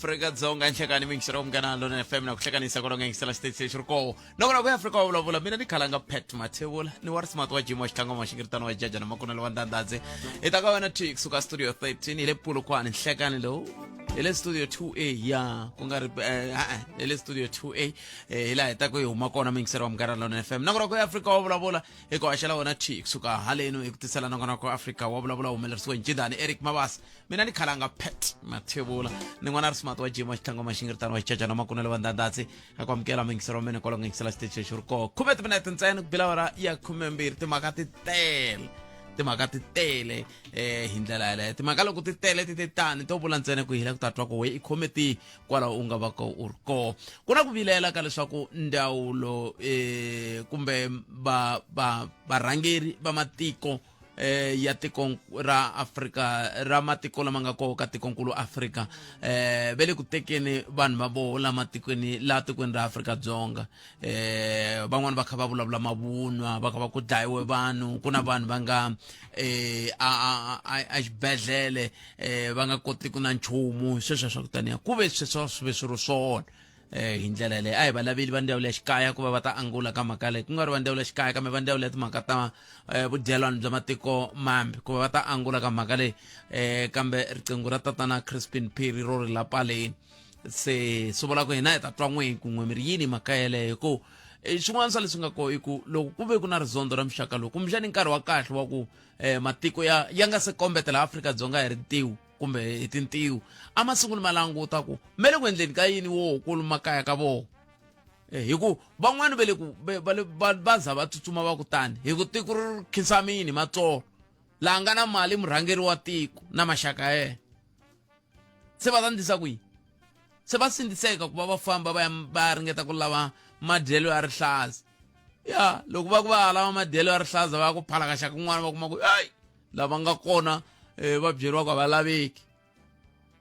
Afrika-Dzonga nhlekani mingisela wa Munghana Lonene FM na ku hlekanisa kwalaho nga yingisela xiteji lexi ri koho nongonoko ya Afrika wa vulavula mina ni khalanga Pat Mathebula ni wa Smart wa Jim wa Xitlangoma wa Xingiritano wa Jaja na Makunelo wa Ndandadze hi ta ka wena T kusuka studio 13 hi le Polokwane nhlekani lowu hi le studio 2A ya ku nga ri eh, a-a, hi le studio 2A eh, hi laha hi ta ku hi huma kona mingiselo wa Munghana Lonene FM nongonoko ya Afrika wa vulavula hi ku haxela wona T kusuka halenu hi ku tisela nongonoko wa Afrika wa vulavula humelerisiwe njindani Eric Mabasa mina ni khalanga Pat Mathebula ni n'wana ri smart wa Jim wa Xitlangoma Xingiritano wa Xichachana Makunelo wa Ndandatsi a ku amukela mingiselo wa mina kwalaho nga yingisela xiteji lexi ri koho khume timinete ntsena ku bila awara ya 12 timhaka ti tele timhaka ti tele eh hi ndlela yaleyo timhaka loko ti tele ti te tani to vula ntsena ku hila ku ta twa ku we i khome tihi kwalaho u nga va ko u ri koho ku na ku vilela ka leswaku ndzawulo eh kumbe va va varhangeri va matiko eh ya tiko ra Afrika ra matiko lama nga koho ka tikonkulu Afrika eh ve le ku tekeni vanhu va voho la matikweni la tikweni ra Afrika Dzonga eh van'wani va kha va vulavula mavunwa va kha va ku dlayiwe vanhu ku na vanhu va nga eh a a a xibedhlele eh va nga koti ku na nchumu sweswo swa ku taniya ku ve sweswo swi ve swi ri swona eh hi ndlela yaleyo a hi va laveli va ndzawulo ya xikaya ku va va ta angula ka mhaka leyi ku nga ri va ndzawulo ya xikaya kambe va ndzawulo ya timhaka ta eh, vudyelwani bya matiko mambe ku va va ta angula ka mhaka leyi eh kambe riqingho ra tatana Crispin Phiri ro ri la paleni se swi vula ku hina hi ta twa n'we kun'we mi ri yini mhaka yeleyo hi ku eh, swin'wana swa leswi nga kona i ku loko ku ve ku na rizondho ra muxaka lowu kumbexani nkarhi wa kahle wa ku eh, matiko ya ya nga se kombetela Afrika-Dzonga hi rintiwo kumbe hi tintiho a ma sunguli ma languta ku me le ku endleni ka yini wo kulu makaya ka vona eh, hi ku van'wani va le ku va za va tsutsuma va ku tani hi ku tiko ri khinsamini matsolo laha nga na mali murhangeri wa tiko na maxaka ya yena se va ta ndlisa ku yini se va sindziseka ku va va famba va ya va ringeta ku lava madyelo ya rihlaza ya loko va ku va lava madyelo ya rihlaza va ya ku phalakaxa kun'wana va kuma ku eyi lava nga kona eh, va byeriwa ku a va laveki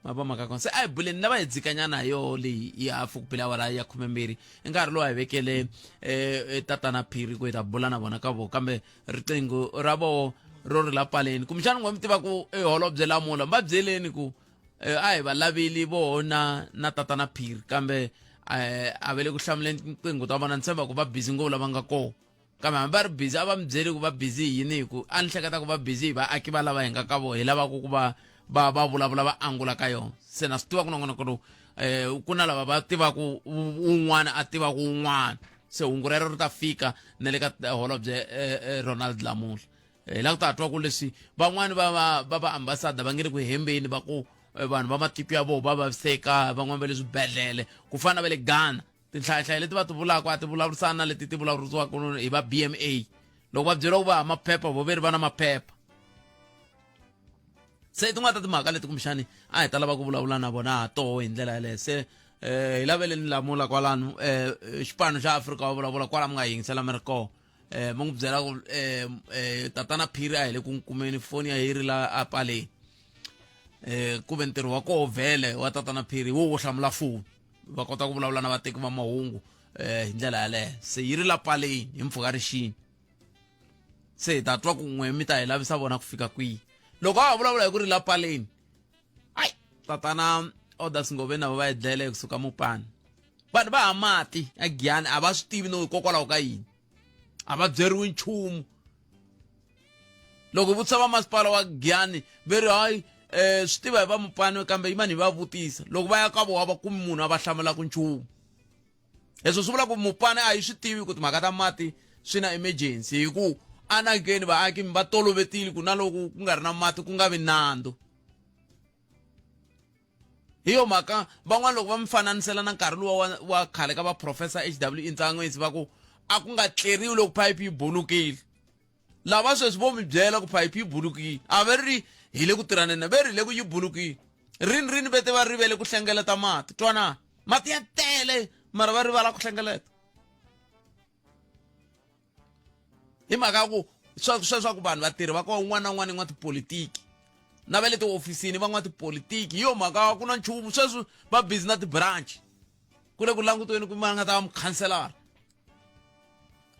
ma va mhaka kona se a hi buleni lava hi dzikanyana hi yoho leyi ya hafu ku bela awara ya 12 i nkarhi lowu a hi vekele eh, tatana phiri ku hi ta bula na vona ka vo kambe riqingho ra voho ro ri la paleni kumbexana n'we mi tiva ku i holobye lamula va byeleni ku eh, a hi va laveli voho na na tatana phiri kambe eh, a va le ku hlamuleni tinqingho ta vona ni tshemba ku va busy ngopfu lava nga kona kambe hambi va ri busy a va mi byeli ku va busy hi yini hi ku a ni hleketa ku va busy hi vaaki va lava hi nga ka vona hi lavaka ku va va va vulavula va angula ka yona se na swi tiva ku nongonoko lowu um ku na lava va tivaka un'wana a tivaka un'wana se hungu rero ri ta fika na le ka holobye eh, eh, Ronald Lamola hi la ku ta twa ku leswi van'wani va va va va ambassador va nge ri ku hembeni va ku vanhu va matiko ya vona va vaviseka van'wani va le swibedhlele ku fana na va le Ghana tinhlayahlaya leti va ti vulaka a ti vulavurisana na leti ti vulavurisiwaka hi va BMA loko va byeriwa ku va maphepha vo ve ri va na maphepha se tin'wana ta timhaka leti kumbexani a hi ta lava ku vulavula na vona ha toho hi ndlela yaleyo se eh hi laveleni lamula kwalano eh xipano xa Afrika wa vulavula kwala mi nga yingisela mi ri kona eh mi n'wi byela ku eh, eh tatana Phiri a hi le ku n'wi kumeni foni ya hi ri la a paleni eh ku ve ntirho wa koho vhele wa tatana Phiri wo wo hlamula foni va kota ku vulavula na vateki va mahungu eh hi ndlela yaleyo se yi ri la paleni hi mpfhuka rixini se hi ta twa ku n'we mi ta hi lavisa vona ku fika kwihi loko a ha vulavula hi ku ri la paleni ai tatana Odas Ngove na va yi dlele kusuka mupani vanhu va ha mati a Giyani a va swi tivi no hikokwalaho ka yini a va byeriwi nchumu loko vutisa va masipala wa Giyani ve ri hayi eh swi tiva hi va mupani kambe yimani hi va vutisa loko va ya ka vona va kumi munhu a va hlamulaka nchumu leswo swi vula ku mupani a yi swi tivi ku timhaka ta mati swi na emergency hi ku anakeni vaaki mi va tolovetile ku na loko ku nga ri na mati ku nga vi nandzu hi yo mhaka van'wana loko va mi fananisela na nkarhi luwa wa, wa khale ka va professor HW Intsangwesi va ku a ku nga tleriwi loko phayiphi yi bulukile lava sweswi vo mi byela ku phayiphi yi bulukile a va ri hi le ku tirhaneni ve ri le ku yi bulukile rini rini vete va rivele ku hlengeleta mati twana mati ya tele mara va rivala ku hlengeleta hi mhaka ya ku swa ku vanhu vatirhi va kona un'wana na un'wana n'watipolitiki na va le tihofisini va n'watipolitiki hi yo mhaka ku na nchumu sweswi va busy na ti-branch ku le ku langutiweni ku ma nga ta va mukhanselara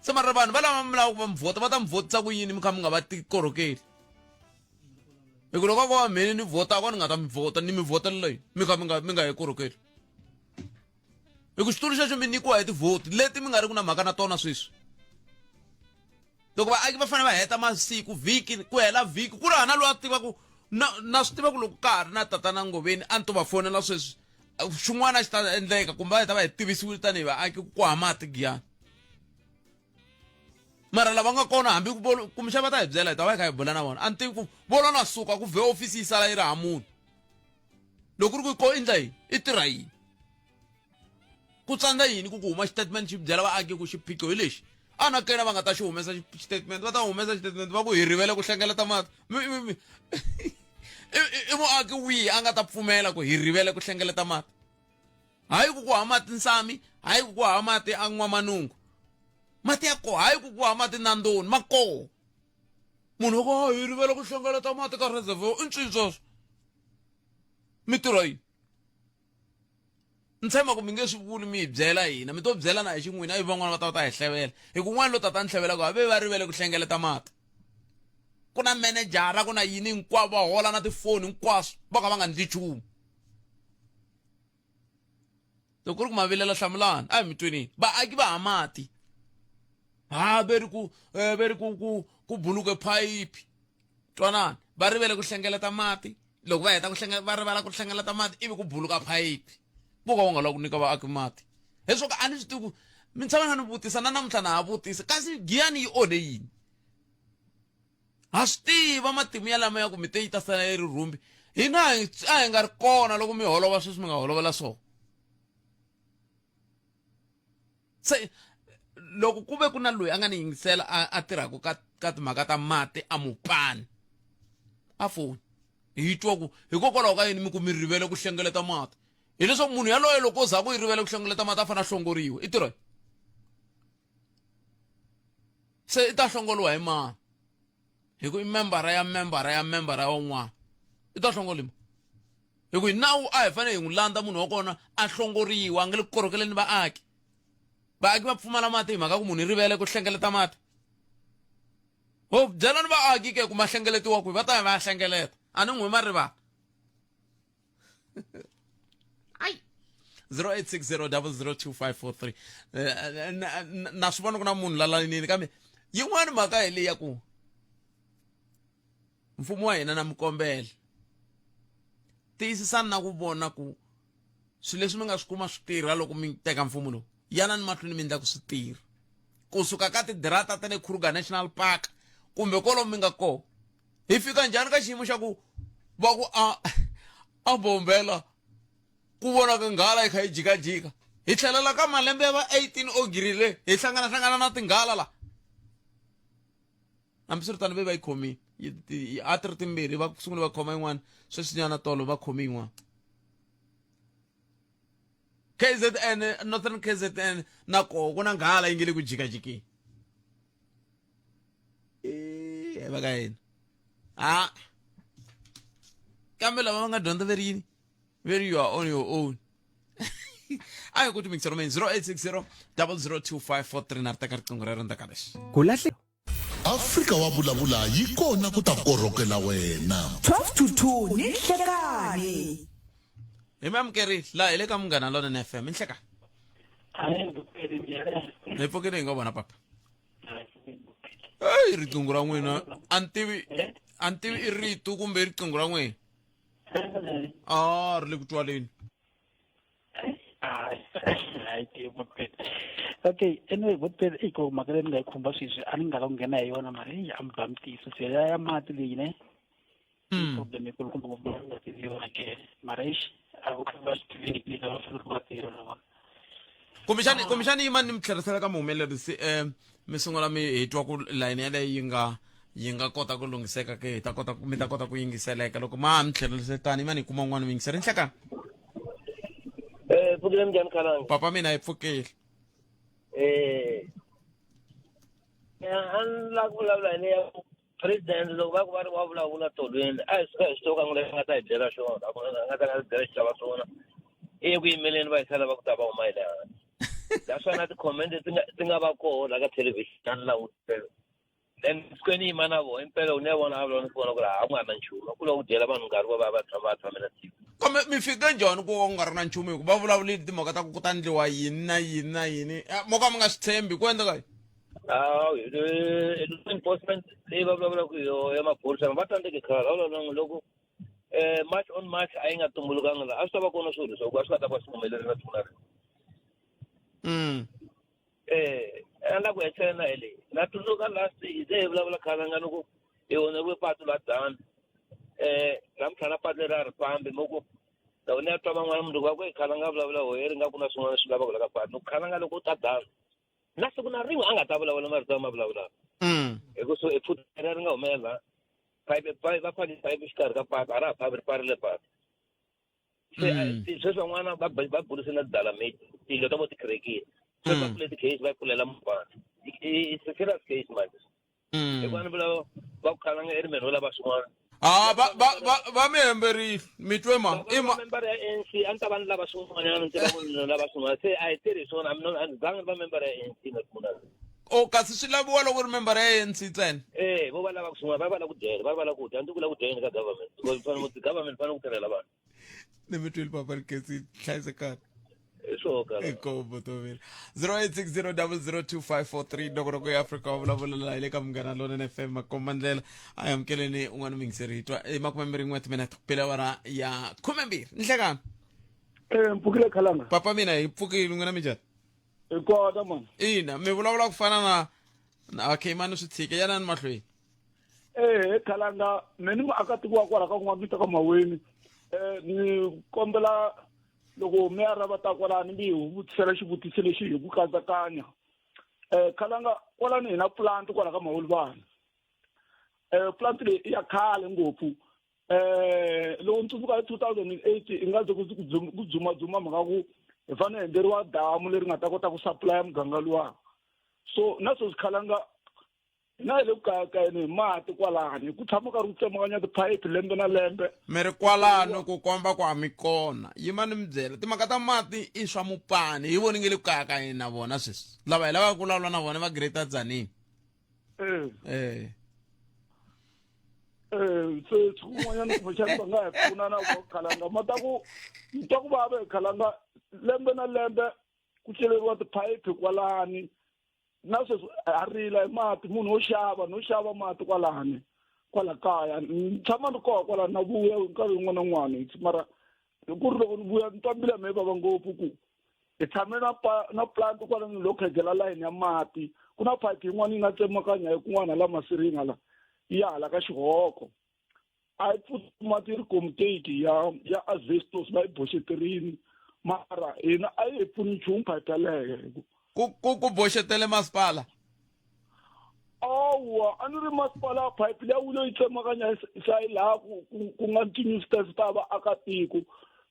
se mara vanhu va lava mi lava ku va mi vhota va ta mi vhotisa ku yini mi kha mi nga va tikorhokeli Hi ku loko a ko va mheni ni vhota ko ni nga ta mi vhota ni mi vhotela yini mi kha mi nga hi korhokeli hi ku xitulu xexo mi nyikiwa hi tivhoti leti mi nga ri ku na mhaka na tona sweswi. Loko vaaki va fanele va heta masiku, vhiki ku hela vhiki ku ri hana loyi a tiva ku na swi tiva ku loko ka ha ri na tatana Ngoveni a ni to va fonela sweswi xin'wana a xi ta endleka kumbe va heta va hi tivisiwile tanihi vaaki ku hava mati Giyani. Mara lava nga kona hambi kumbexana va ta hi byela, hi ta va hi kha hi bula na vona. A ni tivi ku vo lo na suka ku vhe ofisi yi sala yi ri ha munhu. Loko ku ri ku ko endla yini, i tirha yini, ku tsandza yini ku huma xitatimende xi byela vaaki ku xiphiqo hi lexi? A na kena va nga ta xi humesa xitatimende, va ta humesa xitatimende va ku hi rivele ku hlengeleta mati. I muaki wihi a nga ta pfumela ku hi rivele ku hlengeleta mati? Hayi ku hava mati Nsami, hayi ku hava mati a N'wamanungu, mati ya koho. Hayi ku hava mati Nandoni, ma koho. Munhu wa ku hi rivele ku hlengeleta mati ka reservoir, i ncini sweswo? Mi tirha yini? Ni tshemba ku mi nge swi vuli mi hi byela hina, mi to byela na hi xin'wina, ivi van'wana va ta va ta hi hlevela. Hi ku un'wana lo tata ni hlevela ku have va rivele ku hlengeleta mati, ku na manejara, ku na yini, hinkwavo va hola na tifoni hinkwaswo, va ka va nga ndli nchumu. Loko ku ri ku mavilela, hlamulani. A hi mi twenini, vaaki va ha mati ha ve ri ku ve ri ku buluke phayiphi. Twanani, va rivele ku hlengeleta mati. Loko va heta ku va rivala ku hlengeleta mati, ivi ku buluka phayiphi, vo ka va nga lavi ku nyika vaaki mati. Leswaku a ni swi tivi ku mi tshama na ni vutisa na namuntlha na ha vutisa, kasi Giyani yi onhe yini? Ha swi tiva matimu ya lama ya ku mi te yi ta sala yi ri rhumbi. Hina a hi nga ri kona loko mi holova sweswi mi nga holovela swona. Se loko ku ve ku na loyi a nga ni yingisela a tirhaka ka timhaka ta mati a mupani, a foni hi twa ku hikokwalaho ka yini mi ku mi rivele ku hlengeleta mati. Hileswaku munhu yaloye loko o za ku yi rivele ku hlengeleta mati a fanele a hlongoriwa, i tirha se i ta hlongoliwa hi mani? Hi ku i membara ya membara ya membara ya un'wana, i ta hlongoliwa hi ku hi nawu a hi fanele hi n'wi landza munhu wa kona a hlongoriwa, a nga le ku korhokeleni vaaki. Vaaki va pfumala mati hi mhaka ku munhu i rivele ku hlengeleta mati. Ho byelani vaaki ke ku ma hlengeletiwa kwihi, va ta ya va ya hlengeleta. A ni n'wi ma rivala. Ai, 0860002543. Na swi vona ku na munhu la layinini, kambe yin'wani mhaka hi leyi ya ku mfumo wa hina na mi kombela tiyisisani na ku vona ku swilo leswi mi nga swi kuma swi tirha. Loko mi teka mfumo lowu, yanani mahlweni mi endla ku swi tirha, kusuka ka tidirata ta le Kruger National Park kumbe kwalomu mi nga kona. Hi fika njhani ka xiyimo xa ku va ku a Bombela ku vonaka nghala yi kha yi jikajika? Hi tlhelela ka malembe ya va 18 ogirile, hi hlangana na tinghala la. Hambiswiritano ve va yi khomile, a ti ri timbirhi, va sungule va khoma yin'wana sweswinyana, tolo va khome yin'wana. KZN, Northern KZN na koho ku na nghala yi nge le ku jikajikeni. Va ka yini a kambe lava va nga dyondza ve ri yini? Ve ri you are on your own. A hi ku timikisero meni 0860 002543 na ri teka riqingho rero ndzhaku ka leswi. Ku lahle Afrika wa vulavula yi kona ku ta korhokela wena. 12 to 2 ni nhlekani. Hi mi amukerile laha hi le ka Munghana Lonene FM. I nhlekani. Hi pfukile, hi nga vona papa. Eyi, riqingho ra n'wina a ni tivi, a ni tivi i rito kumbe i riqingho ra n'wina a ri le ku twaleni. Okay, anyway, botpele eyi ko mhaka leyi ni nga yi khumba sweswi a ni nga la ku nghena hi yona, mara eyi a mi ba mi tiyisa se ya mati leyi ne problem yikulukumba ngopfu leyi nga tivi yona ke, mara exi a ku va swi tiveki lava faneleke va tirha na vona. Kumbexani yimani ni mi tlherisela ka muhumelerisi, mi sungula mi hi twa ku layini yaleyo yi nga kota ku lunghiseka ke, hi ta kota mi ta kota ku yingiseleka loko ma ha mi tlherise tani. Yimani hi kuma un'wana muyingiseri. Nhlekani. Pfukile minjhani, Khalanga? Papa, mina hi pfukile. A ni lava ku vulavula hi leya president. Loko va ku va ri wa vulavula tolweni, a hi suka hi swi tiva ka lexi nga ta hi byela xona, a ku nga ta nga byela xi lava swona. I ye ku yimeleni va hisa lava ku ta va huma hi le handle. Naswona ti-comment ti nga va koho la ka television, a ni langutele. Then fike ni yima na vona impela u ni ya vona a vulavula ni swi vona ku ri a ku nga ri na nchumu ku lava ku dyela vanhu nkarhi va va va tshama va tshame na siku. Kambe mi fike njhani ku ku nga ri na nchumu hikuva va vulavulile timhaka ta ku ku ta ndliwa yini na yini na yini eh, mo ka mi nga swi tshembi ku endleka yini? Ah, law enforcement leyi va vulavulaka hi yona ya maphorisa va tsandzeke khale va vulavula loko eh march on march a yi nga tumbulukanga la a swi ta va kona swilo leswaku a swi nga ta va swi humelerile siku na rin'we. Eh, a la ku hetsela hi leyi na tsundzuka last hi ze hi vulavula khale nga ni ku hi onheriwe patu la dzana eh namuntlha na patu leri a ri fambi mo ku loko ni ya twa van'wana mundzuku va ku i khale nga vulavula ho ri nga ku na swin'wana swi lavaka la ka patu ni ku khale nga loko u ta dzana na siku na rin'we a nga ta vulavula marito lama vulavulaka hi ku so i pfuta ri nga humelela pipe va fake pipe xikarhi ka patu a ra ha fambi ri pfarile patu se sweswi van'wana va va burise na dalamate tiyindlu ta vo ti crackile se va pfule ti-case va yi pfulela mupana it's a serious case manje hikuva ni vula va ku khalanga erimeni ro lava swin'wana. Ah, va va va va mi hemberile mi twe ma i ma member ya ANC a ni ta va ni lava swin'wanyana ni tiva ku ni lava swin'wana se a hi tirhi swona a ni zangi ni va member ya ANC na siku na o kasi swi laviwa loko u ri member ya ANC ntsena. Eh vo va lava swin'wana va va lava ku dyela va va lava ku dya ni ku lava ku dyela ka government because fanele government fanele ku tirhela vanhu. Ni mi twile papa Rikesi hlayisekani. Hi swoho kala. Inkomu Tovile. 0860002543 nongonoko ya Afrika wa vulavulela hi le ka Munghana Lonene FM makombandlela a hi amukeleni un'wana muyingiseri hi twa i 21 timinete ku bile awara ya 12 nhlekani. Eh mpfukile khalanga. Papa mina hi pfukile n'wina minjhani? Hi kona mani. Ina mi vulavula ku fana na na okay mani swi tshike yanani mahlweni. Eh khalanga mina ni muakatiko wa kwala ka n'wamita ka Maweni. Eh ni kombela loko meyara va ta kwalani mi hi vutisela xivutiso lexi hi ku katsakanya. Eh khalanga kwalani hi na plant kwala ka Mawuluvana. Eh plant leyi i ya khale ngopfu. Eh loko ni tsundzuka hi 2008 i nga ze ku ku dzumadzuma mhaka ku hi fanele hi endleriwa damu leri nga ta kota ku supply muganga luwa. So na sweswi khalanga hina hi le ku kayakayeni hi mati kwalani ku tshama karhi ku tsemakanya tiphayiphi lembe na lembe. Mi ri kwalano ku komba ku a mi kona. Yima ni mi byela timhaka ta mati i swa mupani hi voni nge le ku kayakayeni na vona sweswi lava hi lavaka ku vulavula na vona va Greater Tzaneen. Eh. Eh. Eh, se swin'wanyana kumbexana va nga hi pfuna na vo khalanga ma ta ku ni twa ku vava hi khalanga lembe na lembe ku celeriwa tiphayiphi kwalani na sweswi ha rila hi mati munhu wo xava no xava mati kwalani kwala kaya ni tshama ni koho kwala na vuya nkarhi wun'wana na wun'wana mara ku ri loko ni vuya ni twa mbilu ya mehe vava ngopfu ku hi tshame na pa na plant kwalano lo khegela layini ya mati ku na phayiphi yin'wana yi nga tsemakanya hi kun'wana la masirini hala yi ya hala ka xihoko a yi pfuti mati yi ri commutate ya ya asbestos va yi boxeterini mara hina a yi hi pfuni nchumu phayiphi yaleyo ku ku ku boxetele masipala Awa a ni ri masipala phayiphi liya wu lo yi tsemakanya sayi laha ku ku ku nga ti-newspapers ta vaakatiko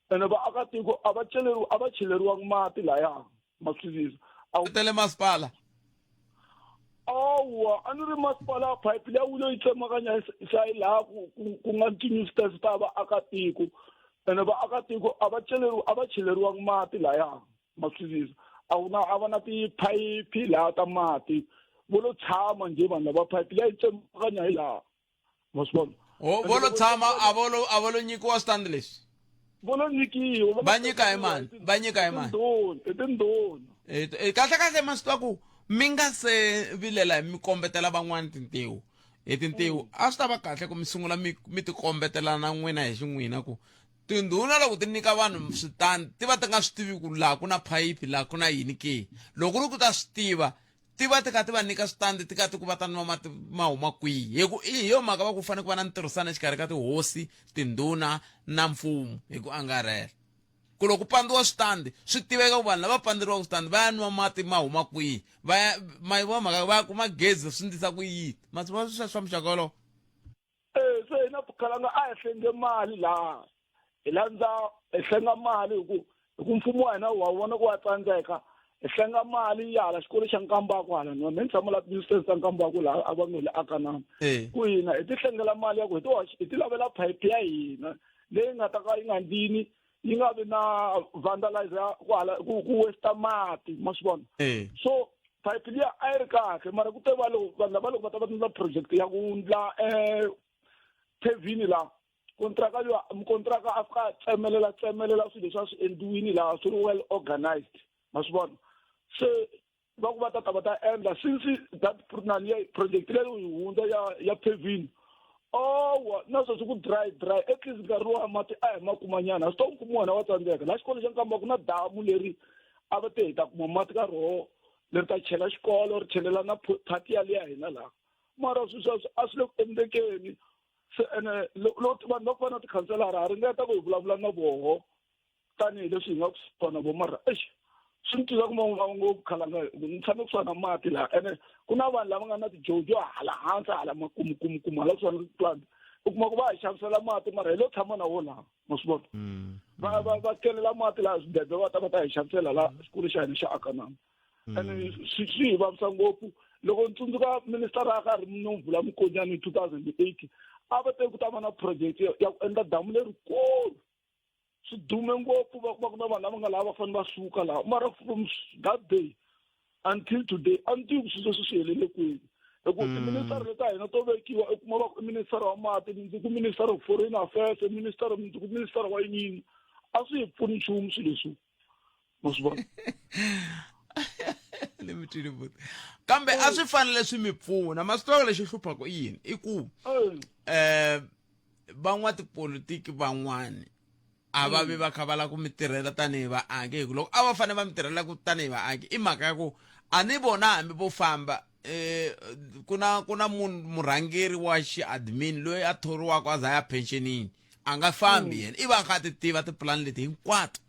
ene vaakatiko a va celeriwi a va cheleriwangi mati laya ma swi twisisa a wu tele masipala awa a ni ri masipala phayiphi liya wu lo yi tsemakanya sayi laha ku ku ku nga ti-newspapers ta vaakatiko ene vaakatiko a va celeriwi a va cheleriwangi mati laya ma swi twisisa a wu na a va na tiphayiphi laha ta mati vo lo tshama njhe vanhu lava phayiphi leyi tsemakanya hi laha ma swi vona o vo lo tshama a vo lo a vo lo nyikiwa switandi leswi vo lo nyikiwa va nyika hi mani va nyika hi mani i tindhuna eh, kahle kahle ma swi tiva ku mi nga se vilela mi kombetela van'wani tintiho hi tintiho a swi ta va kahle ku mi sungula mi mi ti kombetela na n'wina hi xin'wina ku Tindhuna loko ti nyika vanhu switandi ti va ti nga swi tivi ku laha ku na phayiphi laha ku na yini ke. Loko ku ri ku ta swi tiva ti va ti kha ti va nyika switandi ti kha ti ku va ta nwa mati ma huma kwihi. Hi ku hi yo mhaka va ku fanele ku va na ntirhisano exikarhi ka tihosi, tindhuna na mfumo hi ku angarhela. Ku loko ku pandziwa switandi swi tiveka ku vanhu lava pandzeriwaka switandi va ya nwa mati ma huma kwihi va ya ma yi vona mhaka va ya kuma gezi swi ndlisa ku yini. Ma swi vona sweswo swa muxaka wolowo? Eh se hina Khalanga a hi hlenge mali laha hi landza hi hlenga mali hi ku hi ku mfumo wa hina wa vona ku wa tsandzeka hi hlenga mali ya hala xikolo xa Nkambako hala ni me ni tshama la ti-newspaper ta Nkambako laha a va ngo le Akanana ku hina hi ti hlengela mali ya ku hi ti hi ti lavela phayiphi ya hina leyi nga ta ka yi nga ndlini yi nga vi na vandalize ku hala ku ku waste mati ma swi vona so. Pipe liya a yi ri kahle mara ku te va loko vanhu lava loko va ta va endla project ya ku ndla paving la kontraka liya mukontraka a fika a tsemelela tsemelela swilo leswi a swi endliwini laha swi ri well organized ma swi vona se va ku va ta ta va ta endla since that nani ya project leyi yi hundza ya ya paving owa na sweswi ku dry dry at least nkarhi lowa mati a hi ma kumanyana a swi to kuma wena wa tsandzeka laha xikolo xa nkamba ku na damu leri a va te hi ta kuma mati ka roho leri ta chela xikolo ri chelela na phati yaliya hina laha mara swilo sweswo a swi le ku endlekeni se ene loko vanhu va ku va na tikhanselara ha ringeta ku hi vulavula na voho tanihileswi hi nga kusuhana na vo mara exi swi ni twisa ku va ngopfu khalanga ni tshame kusuhana na mati laha ene ku na vanhu lava nga na tijojo hala hansi hala makumukumukumu hala kusuhana na plant u kuma ku va hi xavisela mati mara hi lo tshama na wo laha ma swi vona mm. va va va kelela mati laha swibebe va ta va ta hi xavisela laha xikolo xa hina xa akanana mm. ene swi swi hi vavisa ngopfu loko ni tsundzuka minister a ka ri Nomvula Mokonyane hi 2008 a va te ku ta va na project ya ku endla damu lerikulu swi dume ngopfu va kuma ku na vanhu lava nga laha va fanele va suka laha mara from that day until today a ni tivi ku swilo leswi swi helele kwini hi ku tiministara leti ta hina to vekiwa u kuma va ku i minister wa mati mundzuku minister of foreign affairs minister mundzuku minister wa yini a swi hi pfuni nchumu swilo leswi ma swi vona ni mi twile buti kambe a swi fanele swi mi pfuna ma swi tiva lexi hluphaka i yini i ku um van'watipolitiki van'wani a va vi va kha va lava ku mi tirhela tanihi vaaki hi ku loko a va fanele va mi tirhela ku tanihi vaaki i mhaka ya ku a ni vona hambi vo famba eh ku na ku na munhu murhangeri wa xiadmin loyi a thoriwaka a za ya pensionini a nga fambi yena i va a kha a ti tiva tipulani leti hinkwato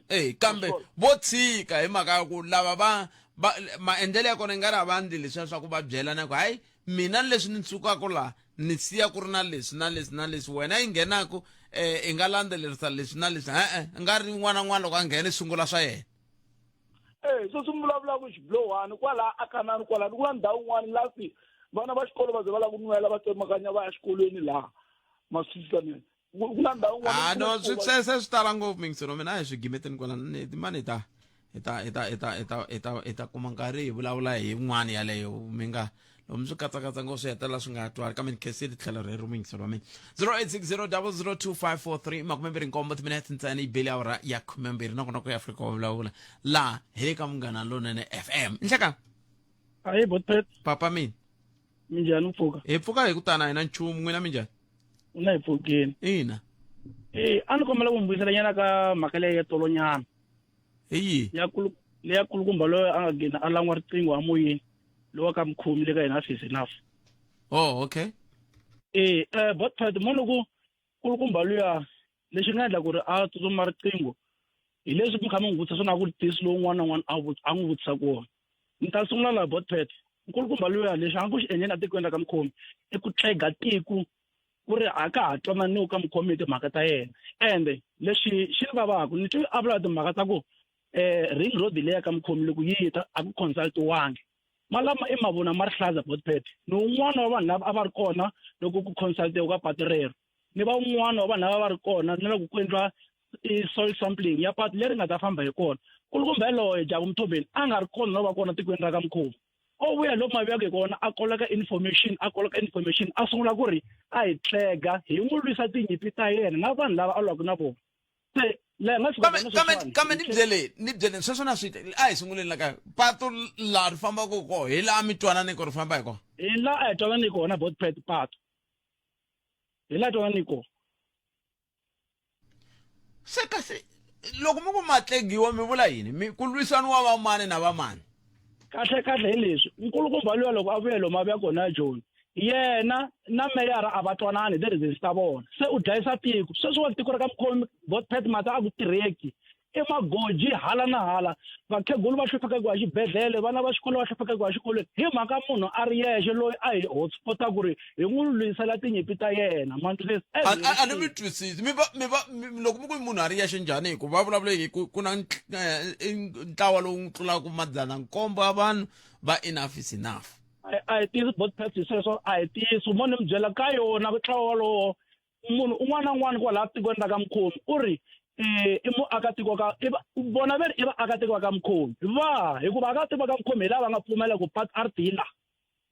Eh, kambe vo tshika hi mhaka ya ku lava va va maendlelo ya kona i nga ri a va ndli leswiya swa ku va byelana ku hayi mina leswi ni sukaka laha ni siya ku ri na leswi na leswi na leswi wena yi nghenaku eh i nga landzelerisa leswi na leswi e-e i nga ri n'wana n'wana loko a nghena i sungula swa yena Eh, sweswi mi vulavulaka xiblowani kwala akanani kwala ku na ndhawu yin'wana lasi vana va xikolo va ze va lava ku nwela va tsemakanya va ya xikolweni laha maswisisa mina ku na ndhawu yin'wana ah no swi se se swi tala ngopfu mingiselo mina a hi swi gimeteni kwala ni mani hi ta hi ta hi ta hi ta hi ta hi ta hi ta kuma nkarhi hi vulavula hi yin'wana yaleyo mi nga loko mi swi katsakatsa ngopfu swi hetelela swi nga twali kambe ni khensile tlhelo rero muyingiselo wa mina 0860002543 27 timinete ntsena yi bele awara ya 12 nongonoko ya afrika wa vulavula laha hi le ka munghana lonene fm nhlekani ayi botpet papa mina minjhani u pfuka hi pfuka hi ku tana hina nchumu n'wina minjhani na hi pfukini ina e a ni kombela ku mi vuyisela nyana ka mhaka leyi ya tolonyana hi yihi ya kulu leya kulukumba loyi a nga gina a lan'wa riqingho a moyeni lowa ka mukhomi le ka hina is enough oh okay e eh botpet mo loko kulukumba luya lexi nga endla ku ri a tsutsuma riqingho hi leswi mi kha mi n'wi vutisa swona a ku tisi lowu un'wana na un'wana a a n'wi vutisaka wona ni ta sungula laha botpet nkulukumba luya lexi a ku xi endleni atikweni ra ka mukhomi i ku tlega tiko ku ri a ka ha twananiwi ka mukhomi hi timhaka ta yena ende lexi xi ni vavaka ni twi a vula timhaka ta ku um ring road leya ka mukhomi loko yi ta a ku consultiwangi malama i mavona ma rihlaza botpet ni un'wana wa vanhu lava a va ri kona loko ku consultiwa ka patu rero ni va un'wana wa vanhu lava va ri kona na loko ku endliwa soil sampling ya patu leri nga ta famba hi kona kulukumba yaloye jabu mthombeni a nga ri kona no va kona tikweni ra ka mkhomi o vuya lomu a vuyaka hi kona a koleka information a koleka information a sungula ku ri a hi tlega hi n'wi lwisa tinyimpi ta yena na vanhu lava a lwaka na vona se laha nga fika kambe kambe kambe ni byeleni ni byeleni sweswo na swi a hi sunguleni la ka patu laha ri fambaka kona hi laha mi twananeke ku ri famba hi kona hi laha a hi twanani kona botpet patu hi laha twanani kona se kasi loko mi ku matlegiwa mi vula yini mi ku lwisaniwa vamani na vamani kahle kahle hi leswi nkulukumba luya loko a vuya lomu a vuya kona joni yena na meyara a va twanani the reasons ta vona se u dlayisa tiko sweswiwani tiko ra ka mukhomi botpet mata a ku tirheki i magoji hala na hala vakhegulu va hlupheka ku ya xibedhlele vana va xikolo va hlupheka ku ya xikolweni hi mhaka munhu a ri yexe loyi a hi hotspota ku ri hi n'wi lwisela tinyimpi ta yena ma twisisa a ni mi twisisi mi va mi va loko mi ku munhu a ri yexe njhani hi ku va vulavula hi ku ku na eh, ntlawa lowu tlulaka madzana nkombo ya vanhu va enough is enough a hi tiyisi bot hi sweswo a hi tiyisi mo ni mi byela ka yona ntlawa wolowo munhu un'wana na un'wana kwalaha tikweni ra ka mukhomi u ri I muakatiko ka i vona ve ri i vaakatiko va ka Mukhomi va hikuva vaakatiko va ka Mukhomi hi lava va nga pfumela ku patu a ri ti la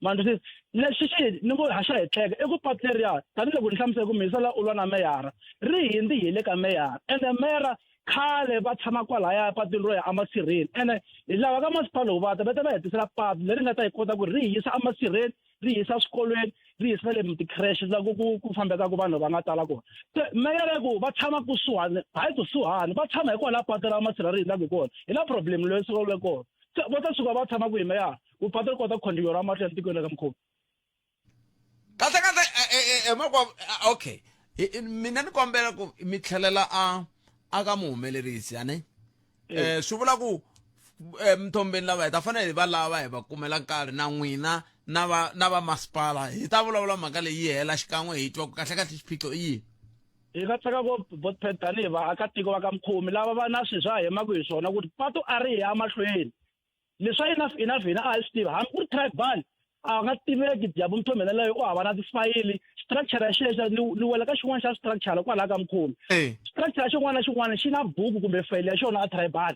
ma twisisa lexi xi ni ngo ha xa hetleka i ku patu leriya tanihiloko ni hlamusela ku muyisa la u lwa na meyara ri hindzi hi le ka meyara ende meyara khale va tshama kwalaya patwini ro ya emasirheni ene hi lava ka masipala loko va ta va ta va hetisela patu leri nga ta hi kota ku ri hi yisa emasirheni ri yisa swikolweni ri yisa le ti-creche la ku ku ku fambekaka vanhu va nga tala kona se meyara ku va tshama kusuhani hayi kusuhani va tshama hi kwala patu ra masirha ri hindzaka hi kona hi la problem loyi suka le kona se vo ta suka va tshama kwihi meyara ku patu ri kota ku continue ra mahlweni tikweni ra ka Mukhomi kahle kahle makwavo okay mina ni kombela ku mi tlhelela a a ka muhumelerisi ane eh swi vula ku mthombeni lava hi ta fanele hi va lava hi va kumela nkarhi na n'wina na va na va masipala hi ta vulavula mhaka leyi yi hela xikan'we hi twa ku kahle kahle xiphiqo i yini. Hi nga tsaka ngopfu Botpet tanihi vaakatiko va ka Mkhomi lava va na swilo swa hemaka hi swona ku ri patu a ri ya mahlweni. Leswa enough enough hina a hi swi tivi hambi ku ri tribal a nga tiveki Jabu Mthombeni yaleyo u hava na tifayili structure ya xexo ni ni wela ka xin'wana xa structure kwalaya ka Mkhomi. Structure ya xin'wana na xin'wana xi na buku kumbe fayili ya xona a tribal.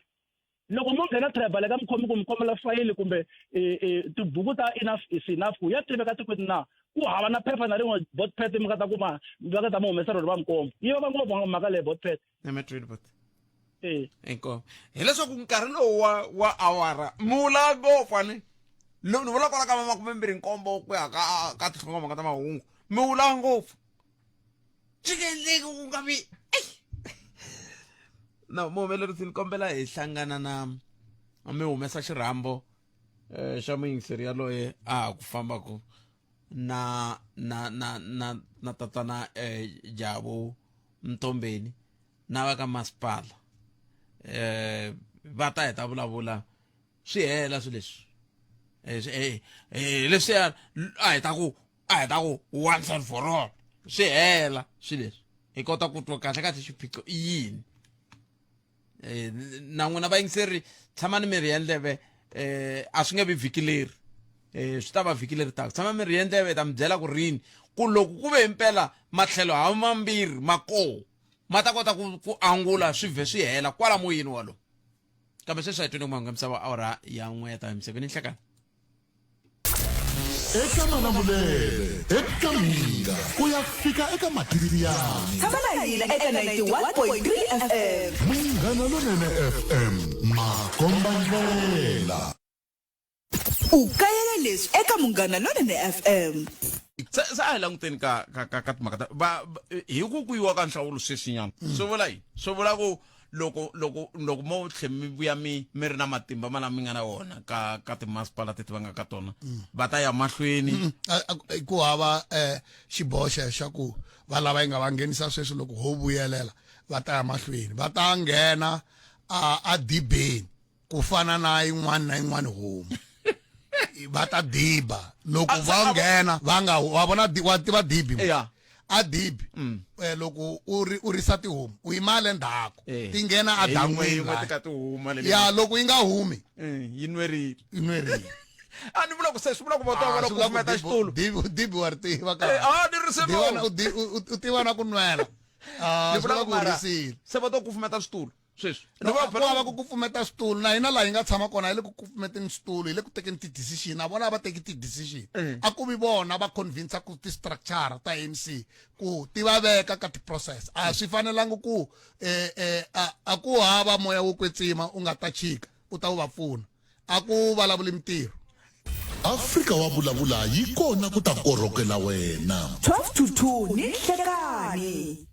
Loko mo nghena tribal ka Mkhomi ku mi kombela fayili kumbe tibuku ta enough is enough ku ya tiveka tikweni na ku hava na phepha na rin'we Botpet mi nga ta kuma va nga ta mi humesa rona va mi komba. Yi vava ngopfu mhaka leyi Botpet. Ematweni bot. Eh. Inkomu. Hileswaku nkarhi lowu wa wa awara mi wu lava ngopfu a ni ni vula kwala ka va 27 ku ya ka ka tinhlokomhaka ta mahungu mi wu lava ngopfu swi nge endleki ku nga vi no muhumelerisi ni kombela hi hlangana na mi humesa xirhambo eh, xa muyingiseri yaloye a ha ku fambaku na na na na na tatana eh, Jabu Mtombeni na va ka masipala eh va ta hi ta vulavula swi hela swi leswi eh, eh, eh leswiya a hi ta ku a hi ta ku once and for all swi hela swi leswi hi kota ku twa kahle kahle xiphiqo i yini eh, na n'wina vayingiseri tshamani mi ri ndleve eh a swi nge vi vhiki leri eh swi ta va vhiki leri taka tshama mi ri ndleve ta mi byela ku rini ku loko ku ve himpela matlhelo ha mambirhi ma koho ma ta kota ku ku angula swi vhe swi hela kwala moyeni walowo kambe sweswi a hi tweni ku mahungu ya misava awara ya n'we ya ta hi misaveni nhlekani Eka Malamulele, eka Mhinga, ku ya fika eka Matiriyani. Tshama na hina eka 91.3 FM. Munghana Lonene FM, makombandlela. U kayela leswi eka Munghana Lonene FM. Se se a hi languteni ka ka ka ka timhaka ta va hi ku ku yiwa ka nhlawulo sweswinyana swi vula yini swi vula ku loko loko loko mo tlhe mi vuya mi mi ri na matimba ma lama mi nga na wona ka ka timasipala teti va nga ka tona va ta ya mahlweni ku hava um xiboho xexo xa ku va lava yi nga va nghenisa sweswi loko ho vuyelela va ta ya mahlweni va ta nghena a a dibeni ku fana na yin'wana na yin'wana homu va ta diba loko va nghena va nga wa vona wa tiva dibi yeah. a dibi mm. eh, loko u ri u risa tihomu u yima le ndzhaku eh. ti nghena a dan'wini ya loko yi nga humi eh, yi nwerile yi nwerile a ni vula ku se swi vula ku va ta vona ku fumeta xitulu dibi dibi wa ri tiva ka a ni ri se u tiva na ku nwela a swi vula ku risile se va to kufumeta switulu sweswi ni va ku hava ku kufumeta switulu na hina laha hi nga tshama kona hi le ku kufumeteni switulu hi le ku tekeni ti-decision a vona a va teki ti-decision mm. a ku vi vona va convince ku ti-structure ta ANC ku ti va veka ka ti-process a swi fanelangi ku eh, eh, a ku hava moya wo kwetsima u nga ta chika u ta wu va pfuna a ku vulavuli mintirho Afrika wa vulavula yi kona ku ta korhokela wena 12 to 2 ni nhlekani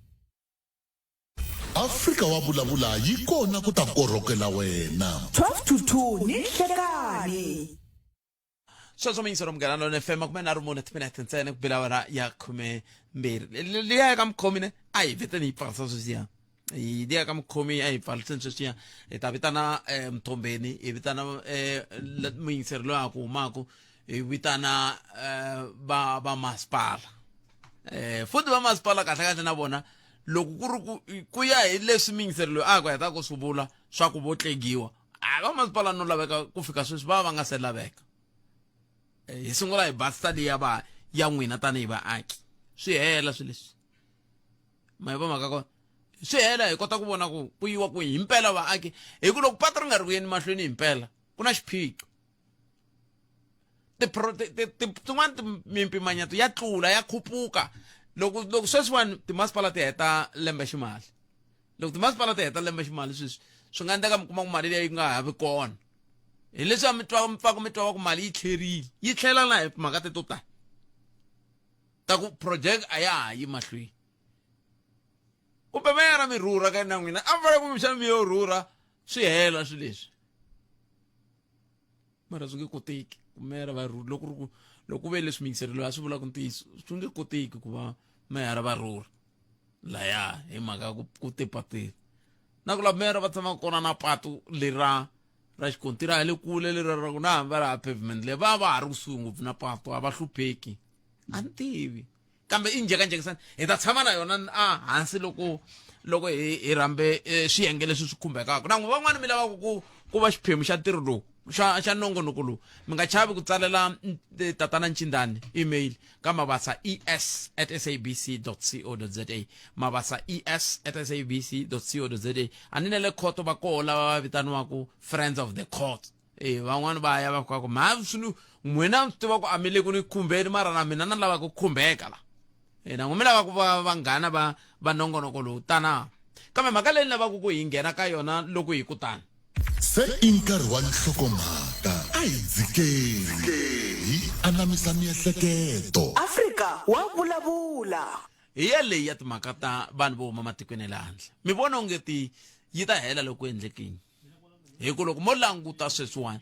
Afrika wa vulavula yi kona ku ta korhokela wena. 12 to 2 ni nhlekani. Sweswo miyingiselo munghana lona FM 34 timinete ntsena ku bela awara ya 12 liya ya ka mukhomi ne a hi vheteni yi pfarisa sweswiya hi liya ka mukhomi a hi pfariseni sweswiya hi ta vitana um mthombeni hi vitana um muyingiseri loyi a ku humaku hi vitana um va va masipala um futhi va masipala kahle kahle na vona loko ku ri ku ku ya hi leswi miyingiseri loyi a ku heta ku swi vula swa ku vo tlegiwa a va masipala no laveka ku fika sweswi va va nga se laveka eh, hi sungula hi basta liya va ya n'wina tanihi vaaki swi hela swi leswi ma yi va mhaka kona Swi hela hi kota ku vona ku ku yiwa kwihi himpela vaaki, hi ku loko patu ri nga ri ku yeni mahlweni himpela ku na xiphiqo. Tin'wani mimpimanyeto ya tlula ya khupuka loko loko sweswiwani timasipala ti heta lembe ximali, loko timasipala ti heta lembe ximali sweswi swi nga endleka mi kuma ku mali leyi yi nga ha vi kona, hi leswi mi twa mi pfaka mi twa va ku mali yi tlherile, yi tlhela na hi timhaka teto tani ta ku project a ya ha yi mahlweni. Kumbe meyara mi rhurha ka na n'wina, a mi fanele kumbexana mi yo rhurha swi hela swilo leswi, mara swi nge koteki ku meyara va rhurha. Loko ri ku loko ku ve leswi miyingiseri loyi a swi vulaka ntiyiso, swi nge koteki ku va meyara va rhurha laya hi mhaka ku ku tipatile na ku la meyara va tshamaka kona na patu lera ra xikontiri a le kule lera ra ku na hambi va ri ha pavement leyi va va ha ri kusuhi ngopfu na patu, a va hlupheki, a ni tivi. Kambe i njhekanjhekisani hi ta tshama na yona a hansi loko loko hi hi rhambe swiyenge leswi swi khumbekaka na n'wi van'wani mi lavaka ku ku va xiphemu xa ntirho lowu xa xa nongonoko lowu, mi nga chavi ku tsalela tatana Ncindani email ka mabasa es at sabc co za, mabasa es at sabc co za. A ni na le khoto va koho lava va vitaniwaku friends of the court. E van'wani va ya va fika ku ma swi ni n'wina swi tiva ku a mi le ku ni khumbeni, mara na mina na lava ku khumbeka la. E na n'wi mi lava ku va vanghana va va nongonoko lowu tana. Kambe mhaka leyi ni lavaka ku hi nghena ka yona loko hi ku tani, Se i nkarhi wa nhlokomhaka, a hi dzikeni hi anamisa miehleketo. Afrika wa vulavula. Hi yaleyi ya timhaka ta vanhu vo huma matikweni ya le handle, mi vona onge ti yi ta hela loko ku endlekini? Hi ku loko mo languta sweswiwani,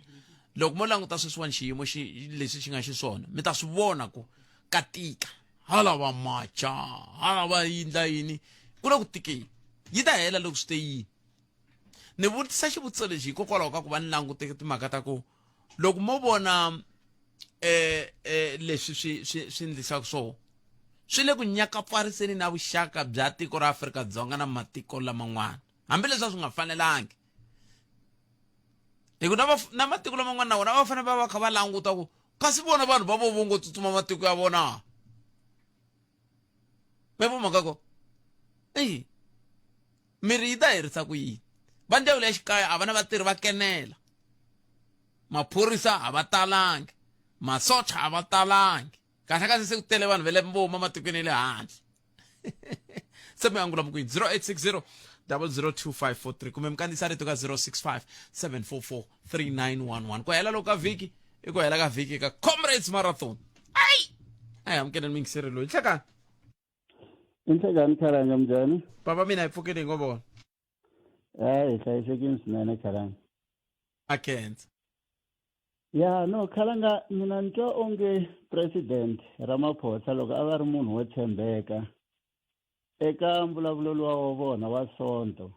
loko mo languta sweswiwani xiyimo xi leswi xi nga xiswona, mi ta swi vona ku ka tika, hala va macha, hala va yindla yini, ku le ku tikeni. Yi ta hela loko swi te yini? Ni vutisa xivutiso lexi hikokwalaho ka ku va ni langute timhaka ta ku loko mo vona leswi swi swi swi ndlisaka swona swi le ku nyakapfariseni na vuxaka bya tiko ra Afrika-Dzonga na matiko laman'wana, hambileswi a swi nga fanelangi, hi ku na na matiko laman'wana na wona va fanele va va kha va languta ku kasi vona vanhu va vo vo ngo tsutsuma matiko ya vona. Me vo mhaka ko eyi miri yi ta herisa ku yini? Va ndzawulo ya xikaya a va na vatirhi va kenela, maphorisa a va talangi, masocha a va talangi, kahle kahle se ku tele vanhu va le vo huma matikweni ya le handle. Se mi angula mukwini 0860 002543 kumbe mi kandziyisa rito ka 065 744 3911. Ku hela loko ka vhiki i ku hela ka vhiki ka Comrades Marathon. Ayi a hi amukeleni muyingiseri loyi. Nhlekani. Inhlekani Khalanga, minjhani? Papa mina hi pfukile hi ngo vona. Hayi, hi hlayisekile swinene Khalanga. A khensa. Ya no Khalanga, mina ni twa onge President Ramaphosa loko a va ri munhu wo tshembeka eka mbulavulo luwa wa vona wa Sonto,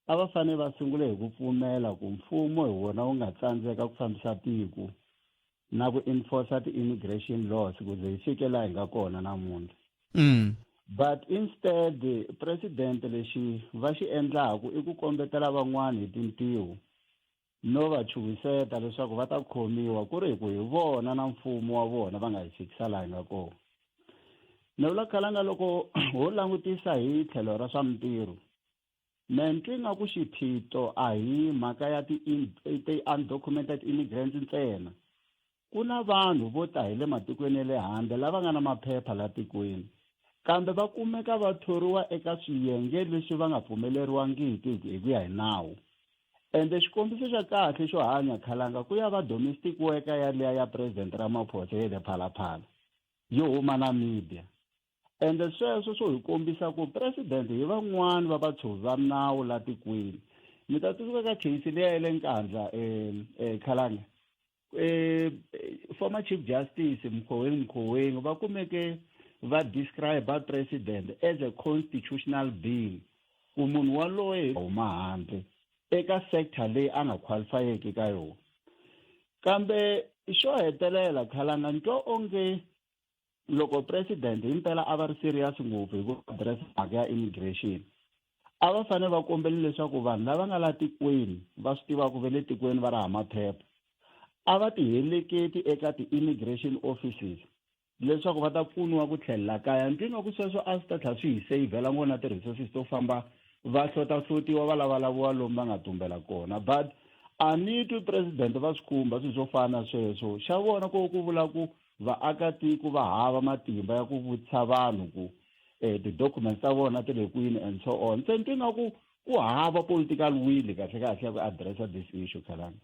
a va fanele va sungule hi ku pfumela ku mfumo hi wona wu nga tsandzeka ku fambisa tiko na ku enforce ti-immigration laws ku ze hi fike laha hi nga kona namuntlha. But instead president lexi va xi endlaku i ku kombetela van'wani hi tintiho no va chuhiseta leswaku va ta khomiwa, ku ri hi ku hi vona na mfumo wa vona va nga hi fikisa laha hi nga kona. Ni vula Khalanga, loko ho langutisa hi tlhelo ra swa mintirho, me ni twi nga ku xiphiqo a hi mhaka ya ti-undocumented immigrants ntsena. Ku na vanhu vo ta hi le matikweni ya le handle lava nga na maphepha la tikweni, kambe va kumeka va thoriwa eka swiyenge leswi va nga pfumeleriwangiki hi ku ya hi nawu. Ende xikombiso xa kahle xo hanya Khalanga ku ya va domestic worker yaliya ya President Ramaphosa ya le Phalaphala yo huma Namibia. Ende sweswo swo hi kombisa ku president hi van'wani va vatshovi va nawu la tikweni. Mi ta tsundzuka ka case liya ya le Nkandla, Khalanga, former Chief Justice Mogoeng Mogoeng va kumeke va describe president as a constitutional being, ku munhu waloye huma handle eka sector leyi a nga qualifyeki ka yona. Kambe xo hetelela Khalanga, ni twa onge loko president himpela a va ri serious ngopfu hi ku address mhaka ya immigration, a va fanele va kombele leswaku vanhu lava nga la tikweni va swi tivaka va le tikweni va ri hava maphepha a va ti heleketi eka ti-immigration offices. Leswaku va ta pfuniwa ku tlhelela kaya. Ni twe ingaku sweswo a swi ta tlhela swi hi seyivhela ngopfu na ti-resources to famba va hlota-hlotiwa va lavalaviwa lomu va nga tumbela kona. But a ni twi president va swi khumba swilo swo fana na sweswo. Xa vona ko ku vula ku vaakatiko va hava matimba ya ku vutisa vanhu ku ti-documents ta vona ti le kwini and so on. Se ni twe ingaku ku hava political will kahle kahle ya ku address-a this issue, Khalanga.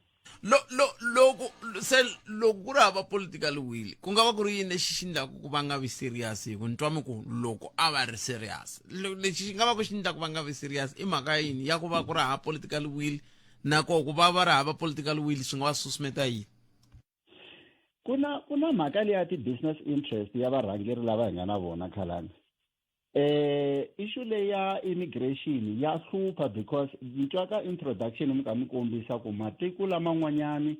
Lo lo loko se loko ku ri hava political will ku nga va ku ri yini lexi xi endlaku ku va nga vi serious hi ku ni twa mi ku loko a va ri serious lexi xi nga va ku xi endlaku va nga vi serious i mhaka yini ya ku va ku ri hava political will na koho ku va va ri hava political will swi nga va susumeta yini? Ku na mhaka leya ti-business interest ya varhangeri lava hi nga na vona, Khalanga. Issue leyi ya immigration ya hlupha because ni twa ka introduction mi ka mi kombisa ku matiko laman'wanyani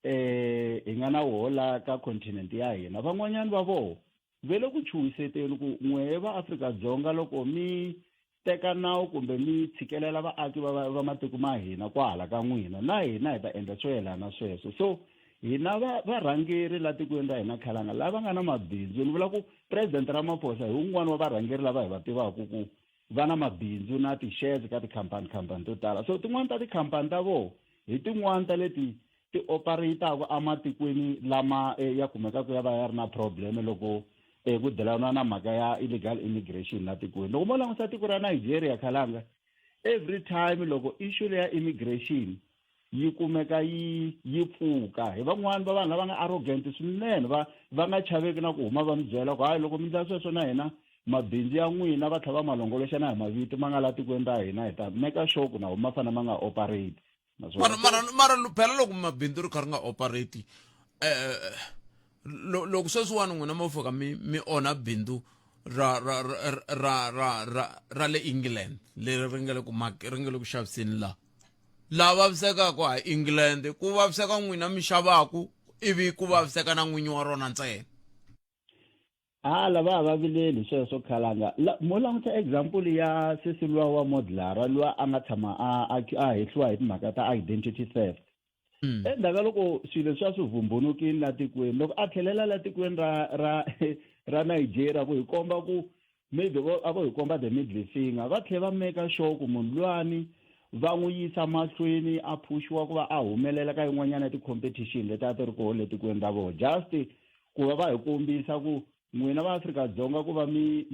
hi nga na woho la ka continent ya hina, van'wanyani va voho ve le ku chuhiseteni ku n'wehe va Afrika-Dzonga loko mi teka nawu kumbe mi tshikelela vaaki va matiko ma hina kwahala ka n'wina, na hina hi ta endla swo yelana sweswo. So hina va varhangeri la tikweni ra hina, Khalanga, lava nga na mabindzu, ni vula ku President Ramaphosa hi wun'wani wa varhangeri lava hi va tivaka ku va na mabindzu na ti-shares ka tikhampani khampani to tala. So tin'wani ta tikhampani ta voho hi tin'wani ta leti ti operate-aka ematikweni lama ya kumekaka ya va ya ri na problem loko ku dilana na mhaka ya illegal immigration la tikweni. Loko mo langusa tiko ra Nigeria, Khalanga, every time loko issue leya immigration yi kumeka yi pfuka, hi van'wani va vanhu lava nga arrogant swinene, va nga chaveki na ku huma va mi byela ku hayi, loko mi ndla sweswo na hina mabindzu ya n'wina va tlhela va ma longoloxa na hi mavito ma nga la tikweni ra hina, hi ta make sure ku na wo ma fanele ma nga operate. Mara phela loko mabindzu ri kha ri nga operate, loko sweswiwani n'wina mo fika mi onha bindzu ra le England leri ri nga le ku xaviseni, laha laha vavisekaka ha England ku vaviseka n'wina mi xavaku, ivi ku vaviseka na n'winyi wa rona ntsena. Hala va ha va vileli sweswo, Khalanga. Mo languta example ya sesi luwa wa modelara luwa a nga tshama a hehliwa hi timhaka ta identity theft. Endzhaku ka loko swilo leswiya swi vumbunukini la tikweni, loko a tlhelela la tikweni ra Nigeria ku hi komba ku maybe a vo hi komba the middle finger, va tlhela va make sure ku munhu luwani va n'wi yisa mahlweni, a phushiwa ku va a humelela ka yin'wanyana ya ti-competition leti a ti ri koho le tikweni ra vona, just ku va va hi kombisa ku n'wina va Afrika-Dzonga ku va mi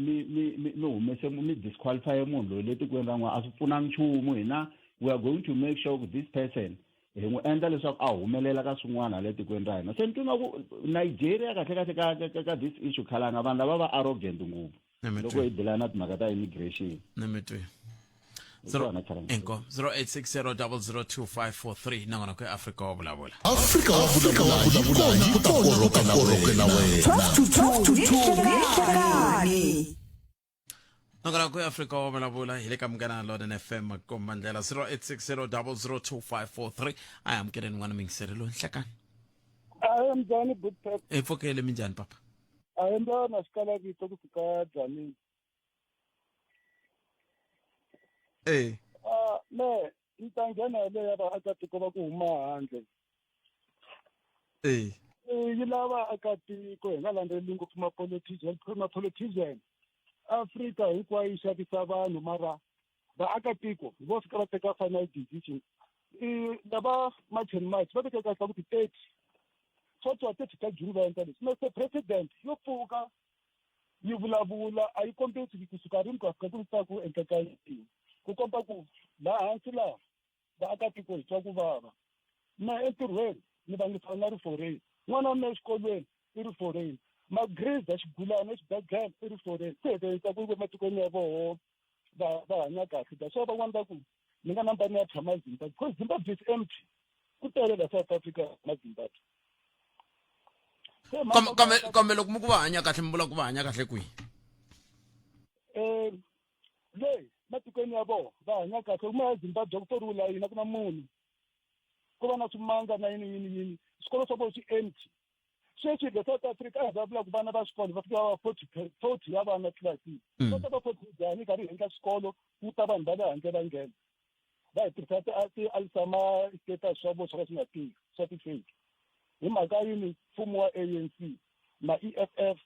humese mi disqualify munhu loyi le tikweni ra n'wina a swi pfunanga nchumu. Hina we are going to make sure ku this person hi n'wi endla leswaku a humelela ka swin'wana le tikweni ra hina. Se ni twa nga ku Nigeria kahle kahle ka this issue, Khalanga, vanhu lava va arrogant ngopfu loko hi dilana na timhaka ta immigration. Ni mi twi. Inko 0860 002543 nangona ku Afrika wa vulavula. Afrika wa vulavula yi kona ku ta korhokela wena. 12 to 2 ni Nangona ku Afrika wa vulavula hi le ka Munghana Lonene FM, makomba ndlela 0860 002543. A hi amukeleni n'wana mingiseri loyi. Nhlekani. Ahe, mnjhani, Bootpet? Hi pfukele, minjhani, papa? Ahe, mbana xikalavito kusuka Dzanini. Ah, me ni ta nghena hi leya vaakatiko va ku huma handle. Yi lava vaakatiko hi nga landzeleli ngopfu ma-politician, ma-politician. Afrika hinkwayo yi xavisa vanhu, mara vaakatiko hi vo fika va teka final decision. I lava March and March va veke kahle ku ti-30, swo twa 30 ta June va endla leswi. Mr President yo pfuka yi vulavula a yi kombisi kusuka rini ku ya fika ku ta ku endleka yini, ku komba ku laha hansi laha vaakatiko hi twa ku vava. Na entirhweni ni va ni fana na ri foreign, n'wana wa mina exikolweni i ri foreign, magriza xigulana exibedhlele i ri foreign. Se hetelelisa ku ematikweni ya voho va hanya kahle. That's why van'wani va ku ni nga namba ni ya tshama Zimbabwe, because Zimbabwe is empty, ku tele la South Africa na Zimbabwe. Kambe loko mi ku va hanya kahle, mi vula ku va hanya kahle kwihi? Le matikweni ya vona va hanya kahle. Kuma ya Zimbabwe ku toriwe la yini, a ku na munhu, ku va na swimanga na yini yini yini, swikolo swa vona swi empty. Sweswi le South Africa a hi vulavula ku vana va xikolo va fika va 40 ya vana tlilasini. Va ta va 40 njhani karhi hi endla swikolo ku ta vanhu va le handle va nghena va hi tirhisa ti-alisama status swa vo swo ka swi nga tivi swa ti-fake? Hi mhaka yini mfumo wa ANC na EFF?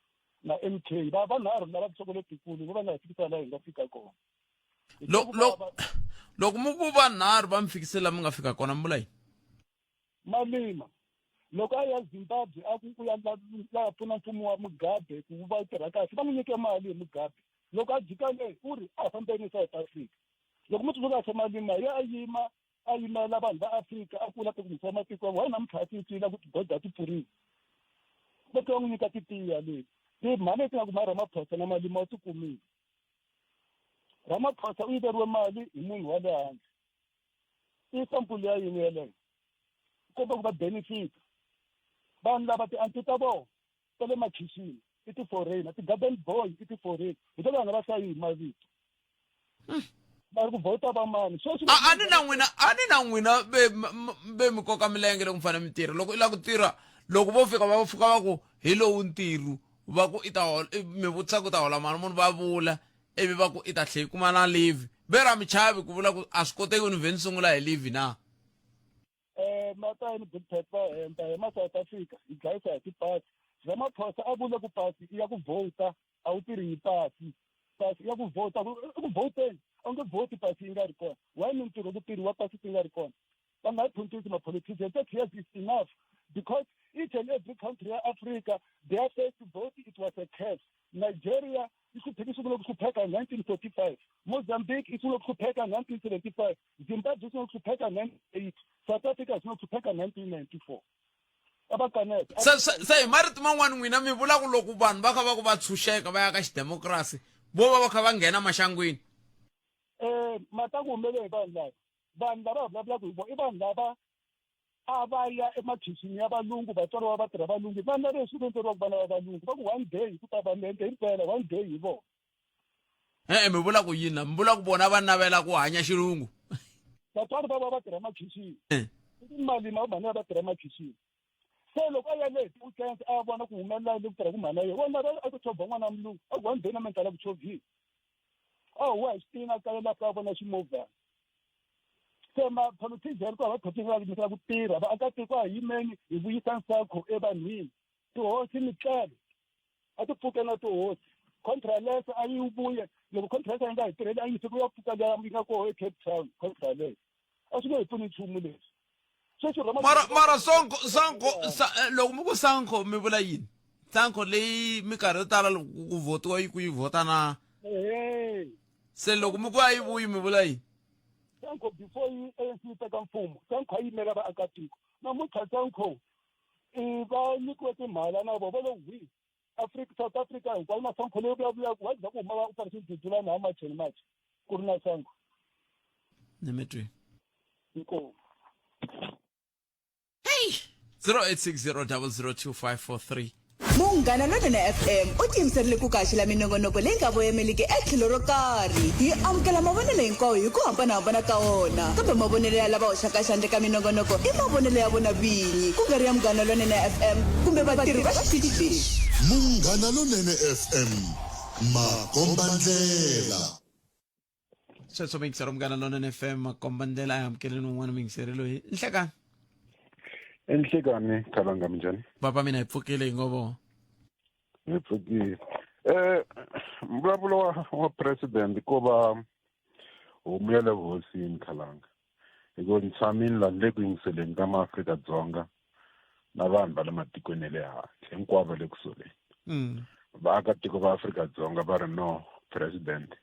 Na MK va vanharhu lava tinhloko letikulu va nga hi fikisa laha hi nga fika kona. Loko mu ku vanharhu va mi fikise laha mi nga fika kona mi vula yini? Malima loko a ya Zimbabwe a ku ku ya la pfuna mfumo wa Mugabe ku va tirha kahle va n'wi nyike mali hi Mugabe loko a jika le u ri a fambeni South Africa loko mo tsundzuka kahle Malima ya a yima a yimela vanhu va Afrika a kula ku matiko wa namuntlha a cincile ku tiboda ti pfurile va tlhela va n'wi nyika titiya leyi timhani leti nga kuma Ramaphosa na Malima u ti kumile Ramaphosa u yiveriwe mali hi munhu wa le handle i sampulu ya yini yeleyo komba ku va benefit vanhu lava ti-anti ta vona ta le makhixini i ti-foreigner ti-garden boy i ti-foreigner hi to vanhu va hlayi hi mavito va ri ku vhota va mani sweswi a ni na n'wina a ni na n'wina ve ve mi koka milenge loko mi fanele mi tirha loko i lava ku tirha loko vo fika va fika va ku hi lowu ntirho va ku i ta hola mi vutisa ku ta hola mali muni va vula ivi va ku i ta tlhela i kuma na leave ve ra mi chavi ku vula ku a swi koteki ni vhe ni sungula hi leave na um matayini big pet va hemba hi ma South Africa hi dlayisa hi tipasi Ramaphosa a vule ku pasi i ya ku vhota a wu tirhi hi pasi pasi ya ku vhota i ku vhoteni a wu nge vhoti pasi yi nga ri kona why mintirho ku tirhiwa pasi ti nga ri kona va nga hi phuntisi ma-politician 30 years is enough because each and every country ya Africa their first vote it was a curse Nigeria yi hlupheke sungule ku hlupheka hi 1945 Mozambique yi sungule ku hlupheka hi 1975 Zimbabwe yi sungule ku hlupheka hi 1980 South Africa yi sungule ku hlupheka hi 1994 a va kaneta se se se hi marito man'wani n'wina mi vula ku loko vanhu va kha va ku va tshunxeka va ya ka xidemokirasi vo va va kha va nghena maxangwini um mata ku humelele hi vanhu lava vanhu lava hi vulavulaka hi vona i vanhu lava a va ya emakhixini ya valungu vatswari va vatirha valungu vana leswi endleriwaka vana va valungu va ku one day ku ta va ende himpela one day hi vona e-e mi vula ku yini mi vula ku vona va navela ku hanya xilungu vatswari va va va tirha makhixini mali ma mhani va tirha makhixini se loko a ya le ti-weekend a vona ku humelela le ku tirha ku mhana yena wa navela a ku chovha n'wana mulungu a ku one day na mina ni ta la ku chovhini a huwa hi xitina a kalela a vona ximovhana se ma-politician ku hava politician va ku tirha vaakatiko a hi yimeni hi vuyisa ntsako evanhwini tihosi mitlele a ti pfuke na tihosi contralesa a yi vuye loko contralesa yi nga hi tirheli a yi fika ya pfuka liya yi nga koho ecape town contralesa a swi nge hi pfuni nchumu leswi sweswi mara mara sonko sanko loko mi ku sanko mi vula yini sanko leyi minkarhi yo tala loko ku votiwa yi ku yi vhota na se loko mi ku a yi vuyi mi vula yini sanko before yi ANC yi teka mfumo sanko a yimela vaakatiko namuntlha sanko i va nyikiwe timhala na vo va lo hwi Afrika South Africa hinkwayo na sanko leyi vulavulaka wa za ku huma va operation dudulana ha march and march ku ri na sanko ni mi twi inkomu hey 0860002543 Munghana Lonene FM u tiyimiserile ku kaxela minongonoko leyi nga voyameliki etlhelo ro karhi. Hi amukela mavonelo hinkwawo hi ku hambanahambana ka wona, kambe mavonelo ya lava hoxaka xandla eka minongonoko i mavonelo ya vona vinyi, ku nga ri ya Munghana Lonene FM kumbe vatirhi va xitichi lexi. Munghana Lonene FM, makombandlela. Sweswo muyingiseri wa Munghana Lonene FM makombandlela a hi amukeleni un'wana muyingiseri loyi nhlekani. Enhlekani Khalanga minjhani? Papa mina hi pfukile hi ngo vo. Hi pfukile. Mbulavulo wa president ko va homu ya le vuhosini Khalanga. Hikuva ni tshamile la ni le ku yingiseleni ka maAfrika-Dzonga na vanhu va le matikweni ya le handle hinkwavo va le ku soleni. Vaakatiko va Afrika-Dzonga va ri no president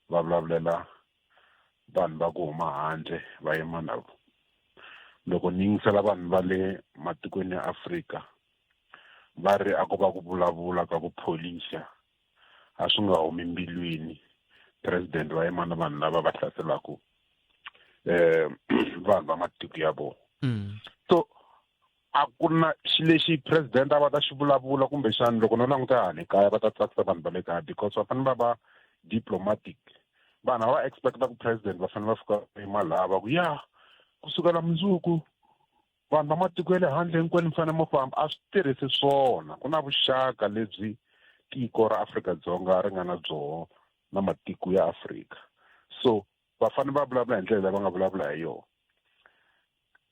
va vulavulela vanhu va ku huma handle va yima na vo. Loko ni yingisela vanhu va le matikweni ya Afrika va ri a ko va ku vulavula ka ku pholixa a swi nga humi mbilwini president va yima na vanhu lava va hlaselaka vanhu va matiko ya vona. So a ku na xi lexi president a va ta xi vulavula kumbexani loko no languta hale kaya va ta tsakisa vanhu va le kaya because va fanele va va diplomatic. Vanhu a va expecta ku president va fanele va fika va yima laha va ku ya kusukela mundzuku vanhu va matiko ya le handle hinkwenu mi fanele mo famba a swi tirhisi swona ku na vuxaka lebyi tiko ra Afrika-Dzonga ri nga na byoho na matiko ya Afrika so va fanele va vulavula hi ndlela leyi va nga vulavula hi yona.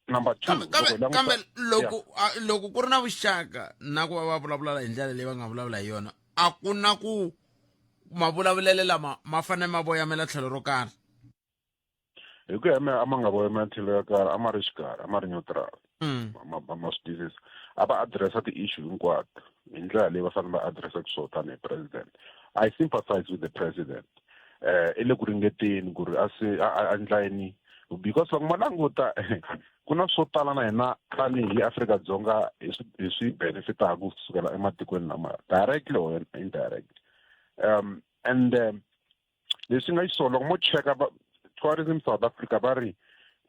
Number 2, Kambe, kambe, loko hi languta kambe loko, Yeah. a, loko ku ri na vuxaka na ku va va vulavula hi ndlela leyi va nga vulavula hi yona, a ku na ku mavulavulele lama ma fanele ma voyamela tlhelo ro karhi Hi ku ya mina a ma nga voyamela tlhelo ro karhi, a ma ri xikarhi, a ma ri neutral. Ma swi twisisa. A va address-a ti-issue hinkwato hi ndlela leyi va fanele va address-aka swona tanihi president. I sympathize with the president. I le ku ringeteni ku ri a se a endla yini because loko ma languta ku na swo tala na hina tanihi Afrika-Dzonga hi swi hi swi benefitaka kusukela ematikweni lama directly or indirectly. And leswi nga xiswona loko mo cheka Tourism South Africa va ri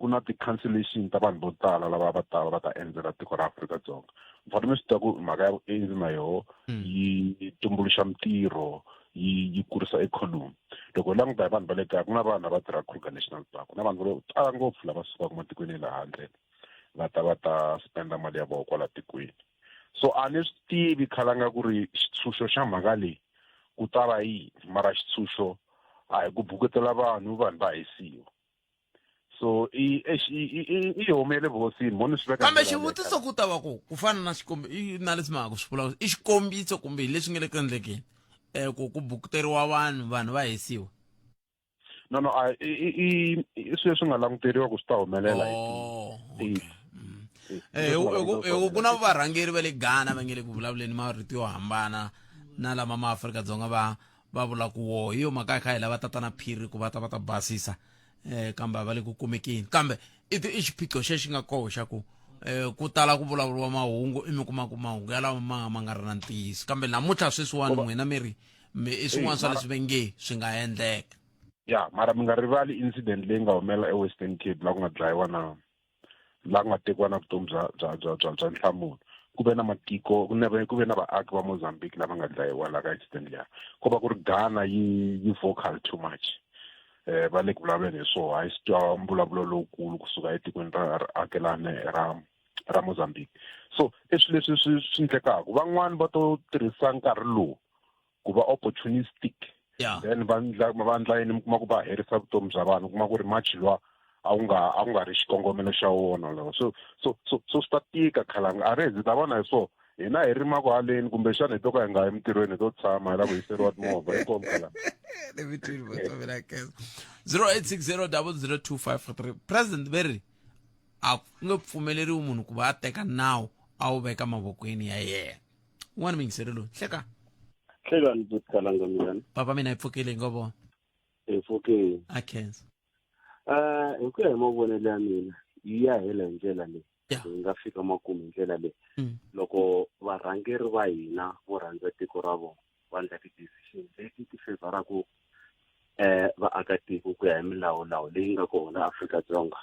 ku na ti-cancellation ta vanhu vo tala lava va ta va ta endzela tiko ra Afrika-Dzonga. Mi fanele mi swi tiva ku mhaka ya vuendzi na yoho yi tumbuluxa mintirho, yi yi kurisa ikhonomi. Loko hi languta hi vanhu va le kaya ku na vanhu lava tirhaka Kruger National Park, ku na vanhu vo tala ngopfu lava sukaka matikweni ya le handle va ta va ta spend mali ya vona kwala tikweni. So a ni swi tivi khalanga ku ri xitshunxo xa mhaka leyi ku ta va yini, mara xitshunxo a hi ku buketela vanhu vanhu va hisiwa. So i i i homu ya le vuhosini mo ni swi veka Kambe xivutiso ku ta va ku ku fana na xikombi i na leswi ma ha ku swi vula i xikombiso kumbe hi leswi nga le ku endlekeni ku ku bukuteriwa vanhu vanhu va hisiwa. No no a i i i swilo leswi nga languteriwa ku swi ta humelela hi ti Hi ku na varhangeri va le Ghana va nge le ku vulavuleni marito yo hambana na lama ma Afrika-Dzonga va va vula ku wo hi yo mhaka hi kha hi lava tatana Phiri ku va ta va ta basisa kambe a va le ku kumekeni kambe i i xiphiqo xexi nga koho xa ku ku tala ku vulavuriwa mahungu i mi kuma ku mahungu yalawo ma ma nga ri na ntiyiso kambe namuntlha sweswiwani n'wina mi ri mi i swin'wana swa leswi va nge swi nga endleka. Ya mara mi nga rivali incident leyi nga humelela eWestern Cape laha ku nga dlayiwa na laha ku nga tekiwa na vutomi bya bya bya bya bya nhlamulo ku ve na matiko ku ne ku ve na vaaki va Mozambique lava nga dlayiwa laha ka incident liya ko va ku ri Ghana yi yi vocal too much va le ku vulavuleni hi swona hayi swi twa mbulavulo lowukulu kusuka etikweni ra akelane ra ra Mozambique so i swilo leswi swi swi endlekaka van'wani va to tirhisa nkarhi lowu ku va opportunistic then va ndla va ndla yini mi kuma ku va herisa vutomi bya vanhu kuma ku ri March luwa a wu nga a ku nga ri xikongomelo xa wona lowo so so so so swi ta tika khalanga a ri hi ta vona hi swona hina hi rimaka haleni kumbexana hi to ka hi nga yi emintirhweni hi to tshama hi lava ku hiseriwa timovha inkomu khalanga. 0860002543 President ve ri a ku nge pfumeleriwi munhu ku va a teka nawu a wu veka mavokweni ya yena. Un'wana muyingiseri loyi hleka. Hlekani buti Kalanga minjhani? Papa mina hi pfukile hi ngo vona. Hi pfukile. A khensa. Hi ku ya hi mavonelo ya mina yi ya hela hi ndlela leyi. Hi nga fika makumu hi ndlela leyi. Loko varhangeri va hina vo rhandza tiko ra vona va endla ti-decision leti ti favor-aku vaakatiko ku ya hi milawulawu leyi nga kona Afrika-Dzonga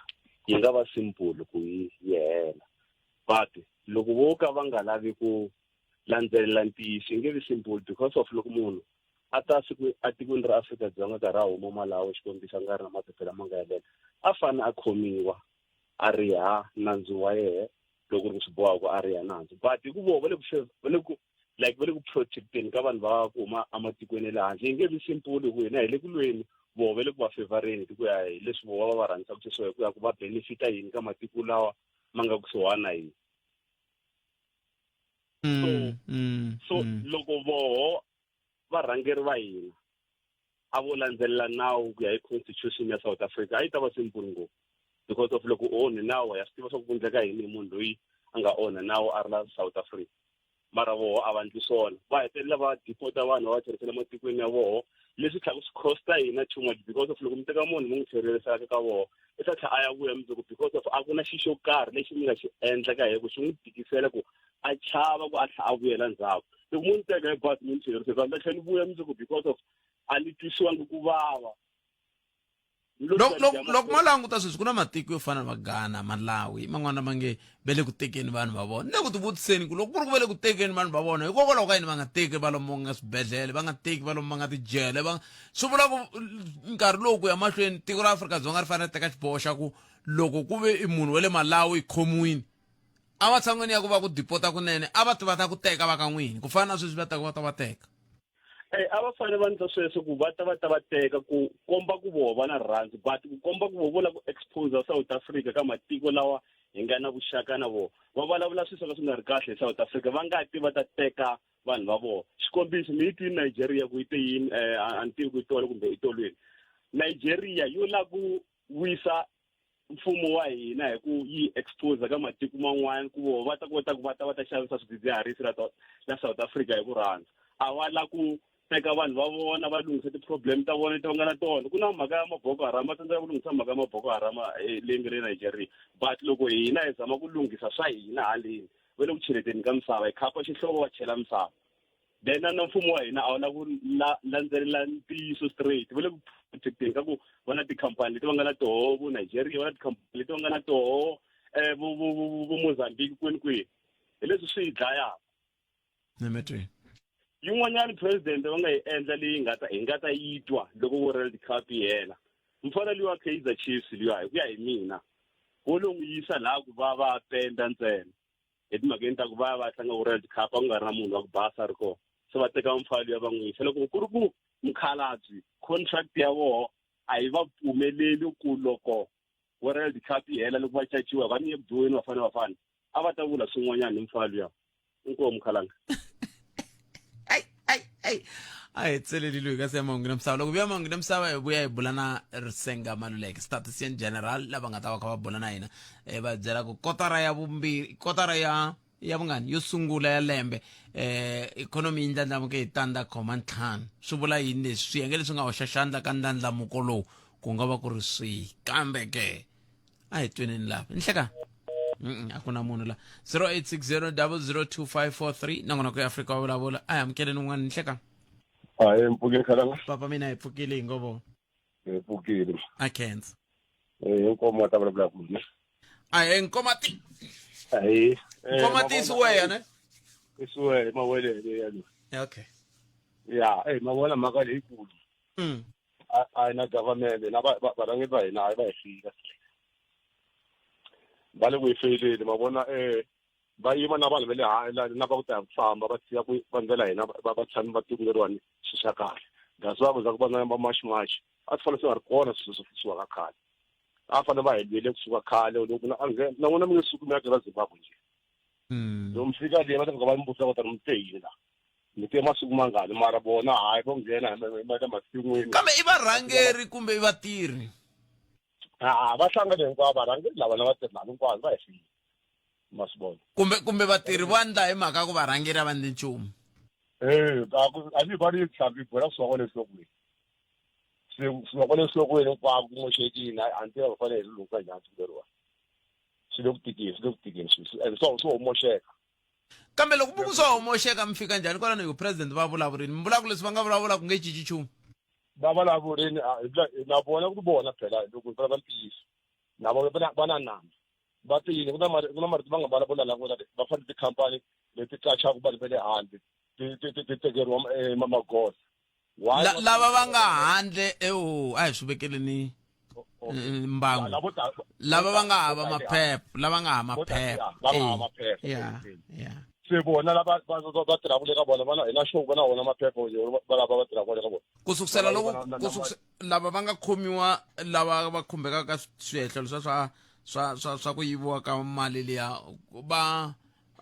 yi nga va simple ku yi hela. But loko vo ka va nga lavi ku landzelela ntiyiso yi nge vi simple because of loko munhu a ta siku etikweni ra Afrika-Dzonga karhi a huma Malawi xikombiso a nga ri na maphepha lama nga helela a fane a khomiwa a riha nandzu wa yehe loko ri ku swi boha ku a riha nandzu but hi ku voho va le ku va le ku like va le ku protecteni ka vanhu va ku huma ematikweni ya le handle yi nge vi simple hi ku hina hi le ku lweni voho va le ku va favoreni hi ku ya hi leswi voho va va rhangisaka xiswona hi ku ya ku va benefita yini ka matiko lawa ma nga kusuhana na hina. So so loko voho varhangeri va hina a vo landzelela nawu ku ya hi constitution ya South Africa a yi ta va simple ngopfu because of loko u onhe nawu ya swi tiva swa ku ku endleka yini hi munhu loyi a nga onha nawu a ri la South Africa mara voho a va ndli swona va hetelela va deport-a vanhu va va tlherisela matikweni ya voho leswi tlhaka swi cost-a hina too much because of loko mi teka munhu mi n'wi tlherisela ka voho i ta tlhela a ya vuya mundzuku because of a ku na xi xo karhi lexi mi nga xi endla ka yena ku xi n'wi tikisela ku a chava ku a tlhela a vuyela ndzhaku loko mo ni teka hi bazi mi ni tlherisa ni ta tlhela ni vuya mundzuku because of a ni twisiwangi ku vava. Loko mo languta sweswi ku na matiko yo fana na va Ghana, Malawi, man'wana lama nge ve le ku tekeni vanhu va vona. Ni le ku tivutiseni ku loko ku ri ku va le ku tekeni vanhu va vona hikokwalaho ka yini va nga teki va lomu nga swibedhlele, va nga teki va lomu va nga tijele, va swi vula ku nkarhi lowu ku ya mahlweni tiko ra Afrika-Dzonga ri fanele ri teka xiboho xa ku loko ku ve i munhu wa le Malawi i khomiwile ematshan'weni ya ku va ku deport-a kunene a va ti va ta ku teka va ka n'wini ku fana na sweswi va taka va ta va teka. A va fanele va endla sweswo ku va ta va ta va teka ku komba ku voho va na rirhandzu but ku komba ku voho vo lava ku expose South Africa ka matiko lawa hi nga na vuxaka na vona va vulavula swilo swo ka swi nga ri kahle hi South Africa va nga ti va ta teka vanhu va vona xikombiso mi yi twini Nigeria ku yi te yini eh, a ni tivi ku yi tolo kumbe i tolweni Nigeria yo lava ku wisa mfumo wa hina hi ku yi expose ka matiko man'wana ku vo va ta kota ku va ta va ta xavisa swidzidziharisi la la South Africa hi ku rhandza a va la ku teka vanhu va vona va lunghisa ti-problem ta vona leti va nga na tona ku na mhaka ya maboko haram va tsandzeka ku lunghisa mhaka ya maboko haram eh, leyi nga le Nigeria but loko hina hi zama ku lunghisa swa hina haleni va le ku cheleteni ka misava hi khapa xihlovo va chela misava then na mfumo wa hina a wu la ku landzelela ntiyiso straight va le ku protecteni ka ku va na tikhampani leti va nga na toho vo Nigeria va na tikhampani leti va nga na toho um vo vo vo vo Mozambique kwini kwihi hi leswi swi hi dlayaka Nemetweni. Yin'wanyana president va nga yi endla leyi nga ta hi nga ta yi twa loko World Cup yi hela. Mfana luya Kaizer Chiefs luya hi ku ya hi mina wo lo n'wi yisa laha ku va va penda ntsena etimhakeni ta ku va ya va ya tlanga World Cup a ku nga ri na munhu wa ku basa a ri kona se va teka mfana luya va n'wi yisa loko ku ri ku mukhalabye contract ya vona a yi va pfumeleli ku loko World Cup yi hela loko va caciwa va ni nge ku dyiweni vafana vafana a va ta vula swin'wanyana hi mfana luya inkomu khalanga ai ai ai a hi tselelile hi ka se mahungu na misava loko vuya mahungu na misava hi vuya hi bula na risenga maluleke statistician general lava nga ta va kha va bula na hina eh, va byela ku kotara ya vumbirhi kotara ya ya vungani yo sungula ya lembe eh ikhonomi yi ndlandlamuke hi tandza khoma ntlhanu swi vula yini leswi swiyenge leswi nga hoxa xandla ka ndlandlamuko lowu ku nga va ku ri swihi kambe ke a hi tweneni lava nhleka Mm a ku na munhu la 0860002543 nongonoko ya Afrika wa vulavula a hi amukeleni un'wana nhleka Hayi mpfukile khalanga. Papa mina hi pfukile hi ngo vona. Hi pfukile. A khensa. Eh inkomo ta vulavula ku ne. A hi nkoma ti. Hayi. Nkoma ti isiweya ne? Isiweya mawelele ya lo. Okay. Ya, eh mavona mhaka leyikulu. A na government na varhangeri va hina a va hi fika va le ku hi feyileni ma vona um va yima na vanhu va le handle na va ku ta famba va tshika ku va ndlela hina va tshami va tiko leriwani swi xa kahle that's why ku za ku va na va maximaxi a swi fanele swi nga ri kona swilo swo suka ka khale a fanele va hi lwele kusuka khale loko na na n'wina mi nge suki mi ya tirha Zimbabwe njhe loko mi fika le va ta fika va mi vutisa ku ta mi te yini la mi te masiku mangani mara vona hayi vo nghena hi masin'wini kambe i varhangeri kumbe i vatirhi a va hlangane hinkwavo varhangeri lava na vatirhi lava hinkwavo va hi file ma swi vona kumbe kumbe vatirhi va ndla hi mhaka ku varhangeri a va ndli nchumu e a ni vani ntlhambi bola kusuka kwale nhlokweni se kusuka kwale nhlokweni hinkwako ku moxekile a ni tiva va fanele hi lunghisa njhani siku leriwani swi le ku tikeni swi le ku tikeni swilo swo swo moxeka Kambe loko mi ku swa homoxeka mi fika njhani kwalano hi ku president va vulavurini mi vula ku leswi va nga vulavula ku nge cinci nchumu va vulavurini na vona ku vona phela loko hi vulavula ntiyiso na vona va na va na nandzu va ti yini ku na ku na marito va nga vulavula la va fanele tikhampani leti qachaka vanhu va le handle ti ti ti ti tekeriwa eh, magoza lava va nga handle ewu a hi swi vekeleni eh, mbangu lava va nga hava maphepha lava nga hava maphepha va nga hava maphepha ya ya se vona lava va tirhaka le ka vona va na hi na sure va na wona maphepha va lava va tirhaka le ka vona ku sukusela loko ku sukusela lava va nga khomiwa lava va khumbekaka ka swihehlo swa swa swa swa swa ku yiviwa ka mali liya va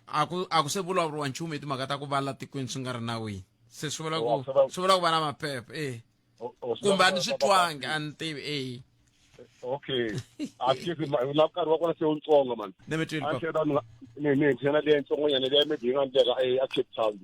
a ku a ku se vulavuriwa nchumu hi timhaka ta ku va la tikweni swi nga ri nawini se swi vula ku swi vula ku va na maphepha e kumbe a ni swi twangi a ni tivi e okay a swi na nkarhi wa kona se wutsongo mani a tlhela ni ni tlhela leyi ntsongonyana leyi maybe yi nga endleka a Cape Town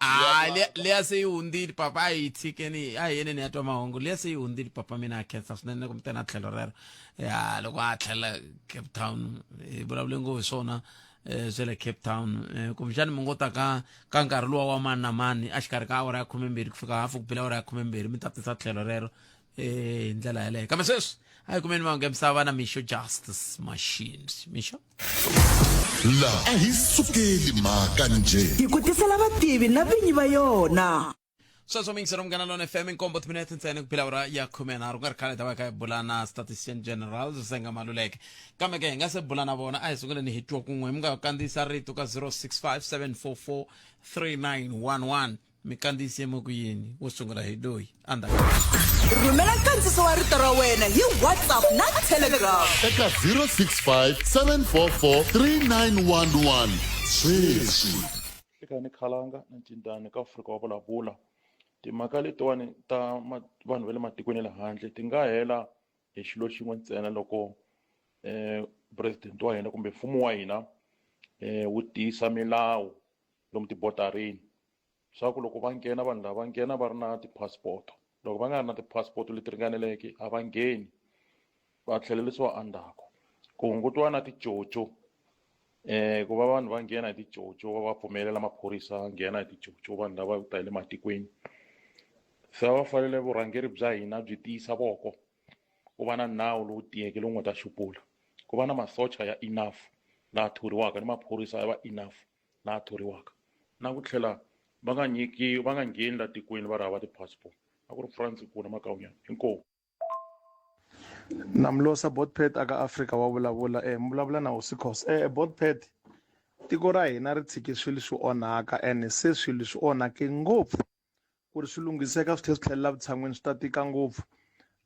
Ah, leya se yi hundzile papa a yi tshikeni a hi yeneni ya twa mahungu leya se yi hundzile papa mina a khensa swinene ku mi tena tlhelo rero ya loko a tlhela Cape Town hi vulavule ngopfu hi swona eh, swa le Cape Town eh, kumbexani mi ngo ta ka ka nkarhi luwa wa mani na mani a xikarhi ka awara ya khumembirhi ku fika hafu ku bile awara ya khumembirhi mi ta tisa tlhelo rero eh, hi ndlela yaleyo kambe sweswi a hi kumeni mahungu ya misava na mixo justice machines mixo La a hi sukeli mhaka njhe. Hi ku tisela vativi na vinyi va yona. Sweswo miyingiselo Munghana Lona FM inkombo timinete ntsena ku phila awara ya khumenharhu ku nga ri khale hi ta va hi kha hi bula na statistician general Risenga Maluleke kambe ke hi nga se bula na vona a hi sunguleni hi twa kun'we mi nga kandziyisa rito ka 065 744 3911 Mi kandziyise mi ku yini? Wo sungula hi loyi endzhaku. Rhumela nkandziso wa rito ra wena hi WhatsApp na Telegram. Eka 065 744 3911 sweswi. Hlekani Khalanga na Ncindani ka Afrika wa vulavula. Timhaka letiwani ta vanhu va le matikweni ya le handle ti nga hela hi xilo xin'we ntsena loko um president wa hina kumbe mfumo wa hina um wu tiyisa milawu lomu tibodarini swa ku loko va nghena vanhu lava va nghena va ri na ti-passport loko va nga ri na ti-passport leti ringaneleke a va ngheni va tlhelerisiwa endzhaku ku hungutiwa na tijojo eh ku va vanhu va nghena hi tijojo va va pfumelela maphorisa nghena hi tijojo vanhu lava ta hi le matikweni se va fanele vurhangeri bya hina byi tiyisa voko ku va na nawu lowu tiyeke lowu nga ta xupula ku va na masocha ya enough laha thoriwaka ni maphorisa ya va enough laha thoriwaka na ku tlhela va nga nyiki va nga ngheni la tikweni va ri hava ti-passport a ku ri France kuna makawunyana inkomu Namlosa Botpet aka Afrika wa vulavula eh mi vulavula na Hosi Khosa eh Botpet tiko ra hina ri tshike swilo swi onhaka and se swilo swi onhake ngopfu ku ri swi lunghiseka swi tlhela swi tlhelela vutshan'wini swi ta tika ngopfu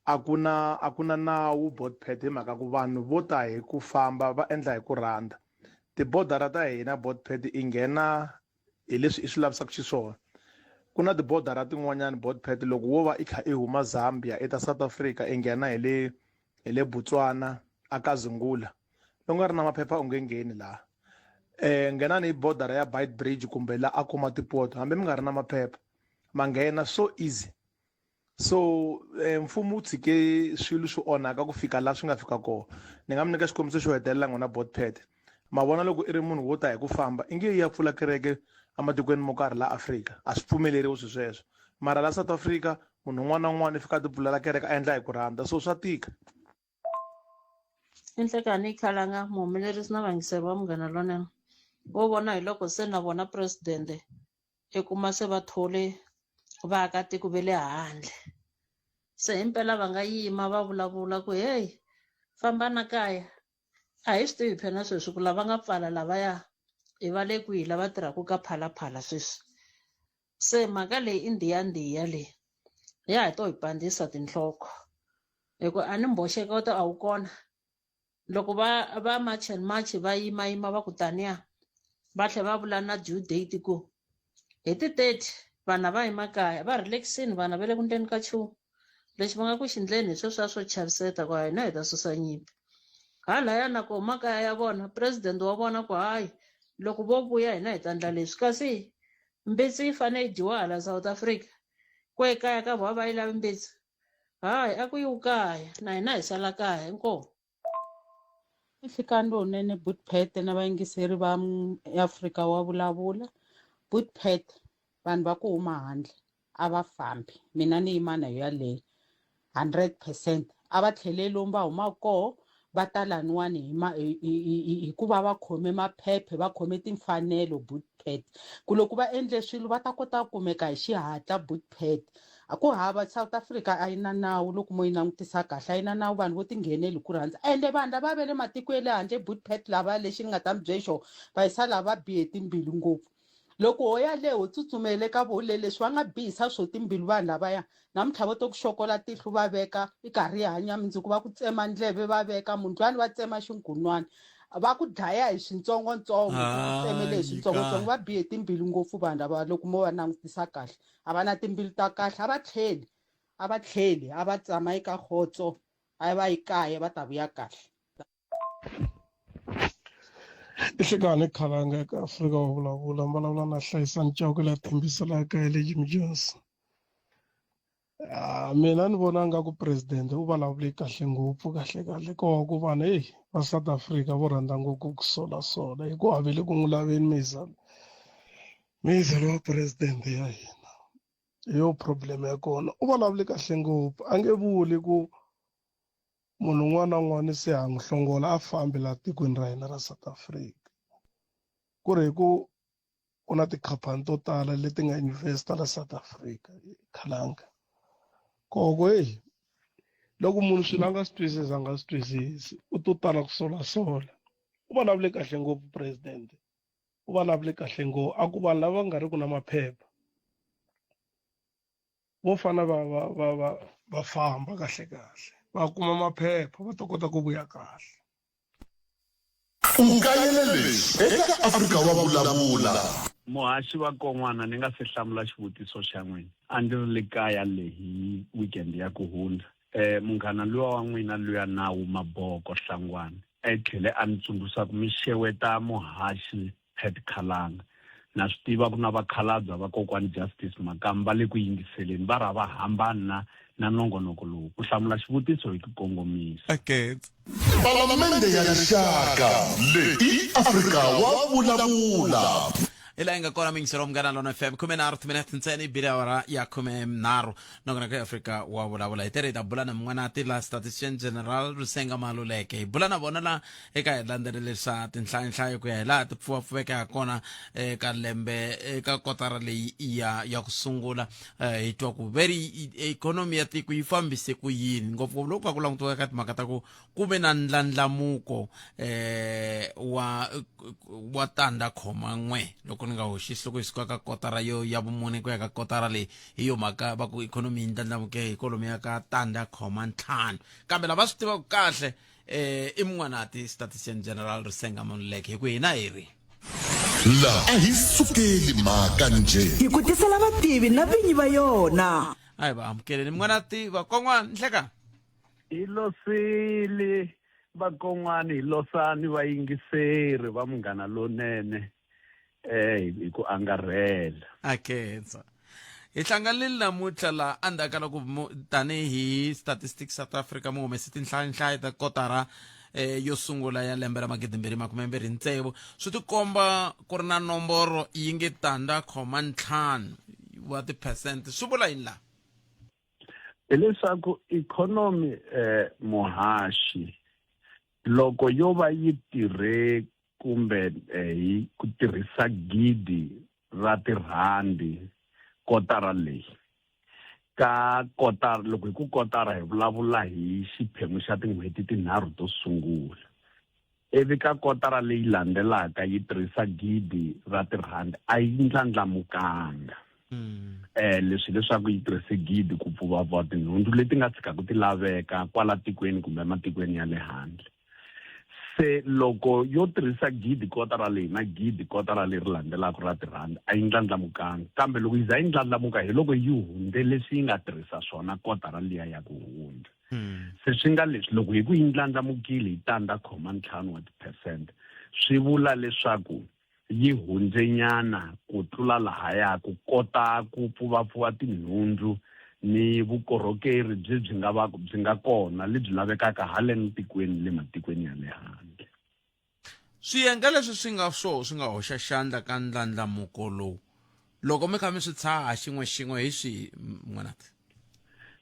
a ku na a ku na nawu Botpet hi mhaka ku vanhu vo ta hi ku famba va endla hi ku rhandza tibodara ta hina Botpet i nghena hi leswi i swi lavisaka xiswona ku na tibodara tin'wanyana Botpet loko wo va i kha i huma Zambia i ta South Africa i nghena hi le hi le Botswana a Kazungula loko nga ri na maphepha u nge ngheni laha eh nghenani hi border ya Beit Bridge kumbe la a kuma tipoto hambi mi nga ri na maphepha ma nghena so easy so eh, mfumo wu tshike swilo swi onhaka ku fika laha swi nga fika kona ni nga mi nyika xikombiso xo hetelela n'wina botpet ma vona loko i ri munhu wo ta hi ku famba i nge yi ya pfula kereke ematikweni mo karhi la Afrika a swi pfumeleriwi swi sweswo mara la South Africa munhu un'wana na un'wana i fika a ti pfulela kereke a endla hi ku rhandza so swa tika I nhlekani Khalanga muhumelerisi na vayingiseri va Munghana Lonene vo vona hi loko se na vona presidente i kuma se va thole vaakatiko ve le handle se himpela va nga yima va vulavula ku heyi fambana kaya a hi swi tivi phela sweswi ku lava nga pfala lavaya i va le kwihi lava tirhaka ka phalaphala sweswi se mhaka leyi i ndiyandiya leyi ya ha to hi pandzisa tinhloko hi ku a ni mboxeketo a wu kona loko va va march and march va yima yima va ku taniya va tlhela va vula na due date ku hi ti 30 vanhu a va yi makaya va relaxini vanhu va le ku ndleni ka nchumu lexi va nga ku xindleni hi sweswiya swo chaviseta ku hina hi ta susa nyimpi halaya na koho makaya ya vona president wa vona ku hayi loko vo vuya hina hi ta ndla leswi kasi mbitsi yi fanele yi dyiwa hala South Africa kwe kaya ka vona va yi lavi mbitsi hayi a ku yiwi kaya na hina hi sala kaya inkomu I nhlikani lowunene Bootpet na vayingiseri va Afrika wa vulavula Bootpet vanhu va ku huma handle a va fambi mina ni yima na yo yaleyo 100% a va tlheleli lomu va humaka koho va ta laniwani hi ma hikuva va khome maphephe va khome timfanelo Bootpet ku loko va endle swilo va ta kota ku kumeka hi xihatla Bootpet A ku hava South Africa a yi na nawu loko mo yi langutisa kahle a yi na nawu vanhu vo tingheneli hi ku rhandza ende vanhu lava va le matiko ya le handle bootpet lava lexi ni nga ta mi byela xona vayisa lava va bihe timbilu ngopfu loko ho ya le ho tsutsumele ka vo le leswi va nga bihisa swo timbilu vanhu lavaya namuntlha vo to ku xokola tihlo va veka i karhi i hanya mundzuku va ku tsema ndleve va veka mundlwani va tsema xingunwani va ku dlaya hi swintsongontsongo ku tsemele hi swintsongontsongo va bihe timbilu ngopfu vanhu lava loko mo va langutisa kahle a va na timbilu ta kahle a va tlheli a va tlheli a va tshama eka khotso a va yi kaya va ta vuya kahle I hlekani khalanga eka Afrika wa vulavula mi vulavula na Hlayisani Chauke la Thembisa laha kaya le Jimmy Johnson Ah, mina ni vona nga ku president u vulavule kahle ngopfu kahle kahle ko ku vanhu heyi va South Africa vo rhandza ngopfu ku sola sola hi ku a ve le ku n'wi laveni mizalo Mizelo wa president ya hina hi yo problem ya kona u vulavule kahle ngopfu a nge vuli ku munhu un'wana na un'wana se ha n'wi hlongola a fambi laha tikweni ra hina ra South Africa ku ri hi ku ku na tikhampani to tala leti nga investa la South Africa khalanga koko heyi loko munhu swilo a nga swi twisisi a nga swi twisisi u to tala ku solasola u vulavule kahle ngopfu president u vulavule kahle ngopfu a ku vanhu lava nga ri ku na maphepha Vo fana va va va va va famba kahle kahle va kuma maphepha va ta kota ku vuya kahle. U kayele leswi eka Afrika Wa Vulavula. Muhaxi va kon'wana ni nga se hlamula xivutiso xa n'wina a ndzi ri le kaya le hi weekend ya ku hundza eh munghana luya wa n'wina luya Nawu Maboko Hlangwane e tlhele a ni tsundzuxa ku mi xeweta muhaxi Pat Khalanga. Na swi tiva ku na vakhalabya va kokwani Justice Makamu va le ku yingiseleni va ri a va hambani na na nongonoko lowu. Ku hlamula xivutiso hi ku kongomisa. Okay. Palamende ya Rixaka leyi i Afrika wa vulavula. Hi laha yi nga kona miyingiselo wa Munghana Lona FM 13 timinete ntsena yi bile awara ya 13 nongonoko ya Afrika wa vulavula hi tere hi ta bula na mun'wanati la Statistician General Risenga Maluleke hi bula na vona la eka hi landzelerisa tinhlayonhlayo ku ya hi laha ti pfuvapfuveke ha kona eka lembe eka kotara leyi ya ya ku sungula eh, hi twa ku veri ikhonomi ya tiko yi fambise ku yini ngopfungopfu loko ka ku langutiwa ka timhaka ta ku ku ve na ndlandlamuko eh wa wa tanda khoma n'we loko ni nga hoxisi loko hi suka ka kotara yo ya vumune ku ya ka kotara leyi hi yo mhaka va ku ikhonomi yi ndlandlamuke hi kwalomuya ka tanda khoma ntlhanu kambe lava swi tivaka kahle eh i mun'wanati statistician general Risenga Maluleke hi ku hina hi ri La a hi sukeli mhaka njhe. Hi ku tisela vativi na vinyi va yona. A hi va amukeleni mun'wanati vakon'wana nhleka. Hi losile vakon'wana hi losani vayingiseri va Munghana Lonene. eh hi ku angarhela a khensa hi hlanganile namuntlha laha endzhaku ka loko tanihi Statistics South Africa mu humese tinhlayanhlayo ta kotara eh, yo sungula ya lembe ra 2026 swi tikomba ku ri na nomboro yi nge tandza khoma ntlhanu wa tiphesente swi vula yini laha hileswaku ikhonomi eh muhaxi loko yo va yi tirhe kumbe hi ku tirhisa gidi ra tirhandi kotara leyi ka kotara loko hi ku kotara hi vulavula hi xiphemu xa tin'hweti tinharhu to sungula ivi ka kotara leyi landzelaka yi tirhisa gidi ra tirhandi a yi ndlandlamukanga eh leswi leswaku yi tirhise gidi ku pfuvapfuva tinhundzu leti nga tshikaka ti laveka kwala tikweni kumbe ematikweni ya le handle se loko yo tirhisa gidi kotara leyi na gidi kotara leri landzelaka ra tirhandi a yi ndlandlamukanga kambe loko yi za yi ndlandlamuka hi loko yi hundze leswi yi nga tirhisa swona kotara liya ya ku hundza se swi nga leswi loko hi ku yi ndlandlamukile hi tandza khoma ntlhanu wa tiphesente swi vula leswaku yi hundzenyana ku tlula lahaya ku kota ku pfuvapfuva tinhundzu ni vukorhokeri byi byi nga va byi nga kona lebyi lavekaka haleno tikweni le matikweni ya le handle. Swiyenge leswi swi nga swoho swi nga hoxa xandla ka ndlandlamuko lowu loko mi kha mi swi tshaha xin'we xin'we hi swihi N'wanati?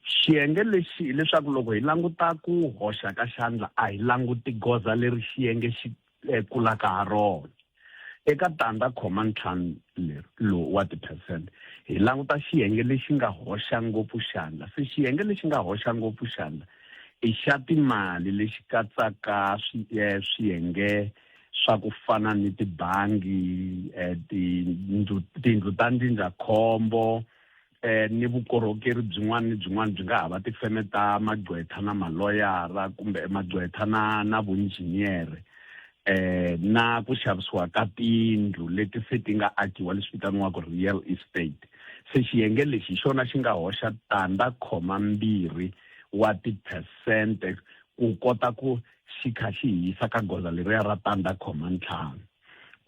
Xiyenge lexi hileswaku loko hi languta ku hoxa ka xandla a hi languti goza leri xiyenge xi eh, kulaka ha rona eka tandza khoma ntlhanu leri lowu wa tiphesente hi languta xiyenge lexi nga hoxa ngopfu xandla se xiyenge lexi nga hoxa ngopfu xandla i xa timali lexi katsaka eh, swiyenge swa ku fana ni tibangi eh, tindlu tindlu ta ndzindzakhombo eh, ni vukorhokeri byin'wana ni byin'wana byi nga ha va tifeme ta magqwetha na maloyara kumbe magqwetha na na vunjhiniyere eh na ku xavisiwa ka tindlu leti se ti nga akiwa leswi vitaniwaka real estate se xiyenge lexi hi xona xi nga hoxa tandza khoma mbirhi wa tiphesente ku kota ku xi kha xi hisa ka goza leriya ra tandza khoma ntlhanu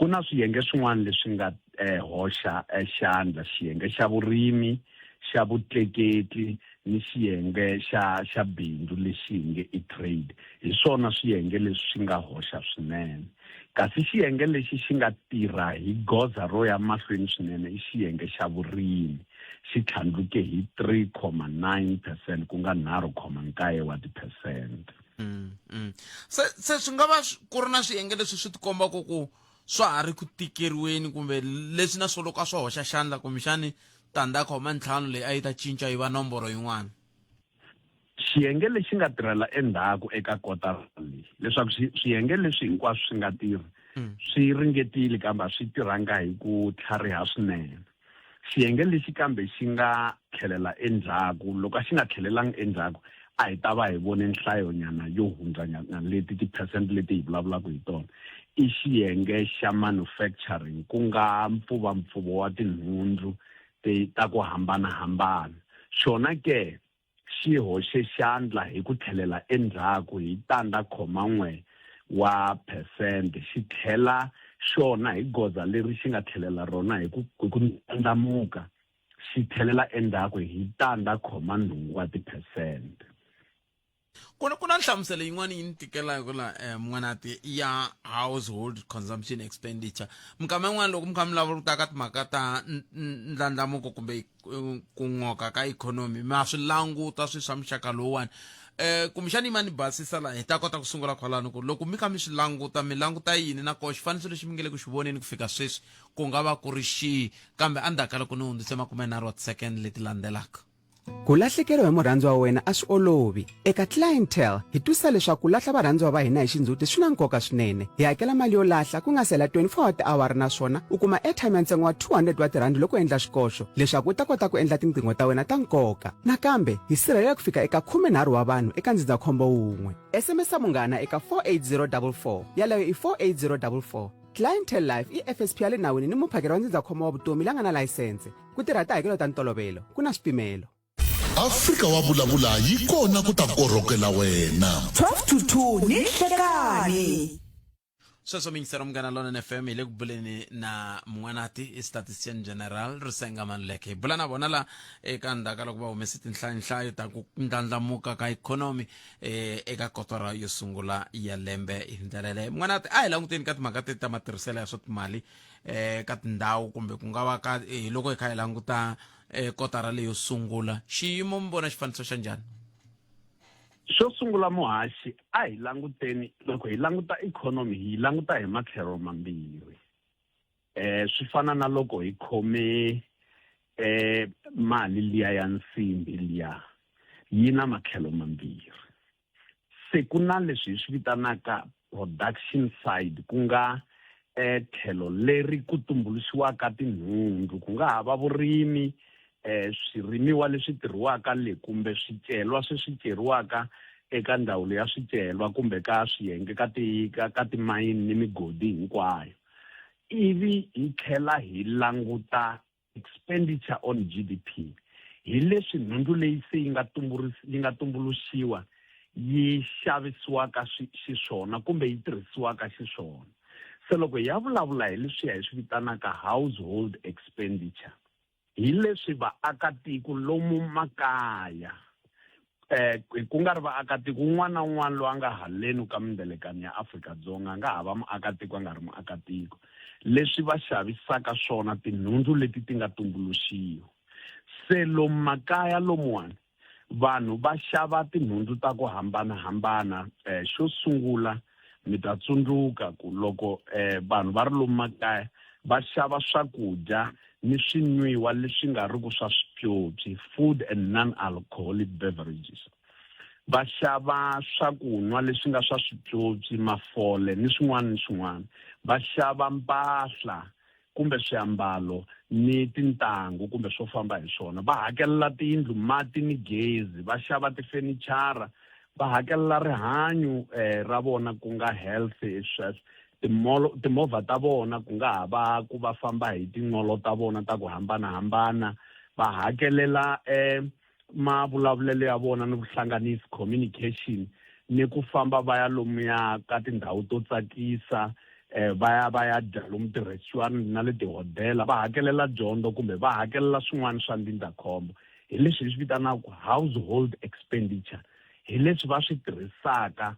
Ku na swiyenge swin'wana leswi nga eh, hoxa eh, xandla, xiyenge xa vurimi, xa vutleketli ni xiyenge xa xa bindzu lexi hi nge i trade. Hi swona swiyenge leswi swi nga hoxa swinene. Kasi xiyenge lexi xi nga tirha hi goza ro ya mahlweni swinene i xiyenge xa vurimi, xi tlhandluke hi 3.9 percent ku nga 3.9 wa tiphesente. Mm, mm. Se se swi nga va ku ri na swiyenge leswi swi tikombaka ku swa ha ri ku tikeriweni kumbe leswi na swo loko a swo hoxa xandla kumbexani tandza khoma ntlhanu leyi a yi ta cinca yi va nomboro yin'wana xiyenge lexi nga tirhela endzhaku eka kotara leyi leswaku swiyenge leswi hinkwaswo swi nga tirhi mm. swi ringetile kambe a swi tirhanga hi ku tlhariha swinene. Xiyenge lexi kambe xi nga tlhelela endzhaku, loko a xi nga tlhelelanga endzhaku a hi ta va hi vone nhlayonyana yo hundzanyana leti tiphesente leti hi vulavulaka hi tona. I xiyenge xa manufacturing ku nga mpfuvampfuvo wa tinhundzu ta ku hambana-hambana. Xona ke xi hoxe xandla hi ku tlhelela endzhaku hi tandza khoma n'we wa phesente, xi tlhela xona hi goza leri xi nga tlhelela rona hi ku hi ku ndlandlamuka xi tlhelela endzhaku hi tandza khoma nhungu wa tiphesente. Ku na ku na nhlamuselo yin'wana yi ni tikelaka la eh, mun'wanati ya household consumption expenditure minkama yin'wana loko mi kha mi lava ku ta ka timhaka ta ndlandlamuko kumbe ku n'oka ka ikhonomi ma swi languta swi swa muxaka lowuwani eh kumbexani yi ma ni basisa laha hi ta kota ku sungula kwalano ku loko mi kha mi swi languta mi languta yini na koho xifaniso lexi mi nge le ku xi voneni ku fika sweswi ku nga va ku ri xihi kambe endzhaku ka loko ni hundzise makumenharhu wa ti-second leti landzelaka Ku lahlekeriwa hi murhandziwa wa wena a swi olovi. Eka Clientele, hi twisisa leswaku ku lahla varhandziwa va hina hi xindzhuti swi na nkoka swinene. Hi hakela mali yo lahla ku nga si hela 24 wa tiawara naswona u kuma airtime ya ntsengo wa 200 wa tirhandi loko u endla xikoxo leswaku u ta kota ku endla tinqingho ta wena ta nkoka. Nakambe, hi sirhelela ku fika eka 13 wa vanhu eka ndzindzakhombo wun'we. SMS Munghana eka 48044. Yaleyo i 48044. Clientele Life i FSP ya le nawini ni muphakeri wa ndzindzakhombo wa vutomi la nga na layisense. Ku tirha tihakelo ta ntolovelo ku na swipimelo. Afrika wa vulavula yi kona ku ta korhokela wena. 12 to 2 ni nhlekani. Sweswo miyingiseri Munghana Lonene FM hi le ku buleni na Mun'wanati i statistician general Risenga Maluleke. Hi bula na vona la eka ndzhaku ka loko va humese tinhlayonhlayo ta ku ndlandlamuka ka ikhonomi eh, eka kotara yo sungula ya lembe hi ndlela yaleyo. Mun'wanati a hi languteni ka timhaka teti ta matirhiselo ya swa timali eh ka tindhawu kumbe ku nga va ka eh, loko hi kha hi languta eh, kotara leyo sungula xiyimo mi vona xifaniso xa njhani xo sungula muhaxi a hi languteni loko hi languta ikhonomi hi yi languta hi matlhelo mambirhi eh swi fana na loko hi khome eh mali liya ya nsimbi liya yi na matlhelo mambirhi Se ku na leswi hi swi vitanaka production side ku nga eh, tlhelo leri ku tumbuluxiwaka tinhundzu ku nga ha va vurimi eh, swirimiwa leswi tirhiwaka le kumbe swicelwa sweswi ceriwaka eka ndzawulo ya swicelwa kumbe ka swiyenge ka ti ka, ka timayini ni migodi hinkwayo ivi hi tlhela hi languta expenditure on GDP hi leswi nhundzu leyi se yi nga yi nga tumbuluxiwa yi xavisiwaka xiswona kumbe yi tirhisiwaka xiswona se loko hi ya vulavula hi leswiya hi swi vitanaka household expenditure hi leswi vaakatiko lomu makaya eh ku nga ri vaakatiko un'wana na un'wana loyi a nga haleni ka mindzelekano ya Afrika-Dzonga a nga ha va muakatiko a nga ri muakatiko leswi va xavisaka swona tinhundzu leti ti nga tumbuluxiwa se lomu makaya lomuwani vanhu va xava tinhundzu ta ku hambanahambana eh xo sungula mi ta tsundzuka ku loko eh vanhu va ri lomu makaya va xava swakudya ni swinwiwa leswi nga ri ku swa swipyopyi, food and non-alcoholic beverages. Va xava swakunwa leswi nga swa swipyopyi, mafole ni swin'wana ni swin'wana. Va xava mpahla kumbe swiambalo ni tintangu kumbe swo famba hi swona. Va hakelela tiyindlu, mati ni gezi. Va xava tifenichara. Va hakelela rihanyo eh, ra vona ku nga health sweswo. Timolo, timovha ta vona ku nga ha va ku va famba hi tinqolo ta vona ta ku hambana-hambana, va hakelela eh, mavulavulelo ya vona ni vuhlanganisi, communication, ni ku famba va ya lomuya ka tindhawu to tsakisa, eh, va ya va ya dya lomu ti-restaurant na le tihodela, va hakelela dyondzo kumbe va hakelela swin'wana swa ndzindzakhombo. Hi leswi hi swi vitanaka household expenditure, hi leswi va swi tirhisaka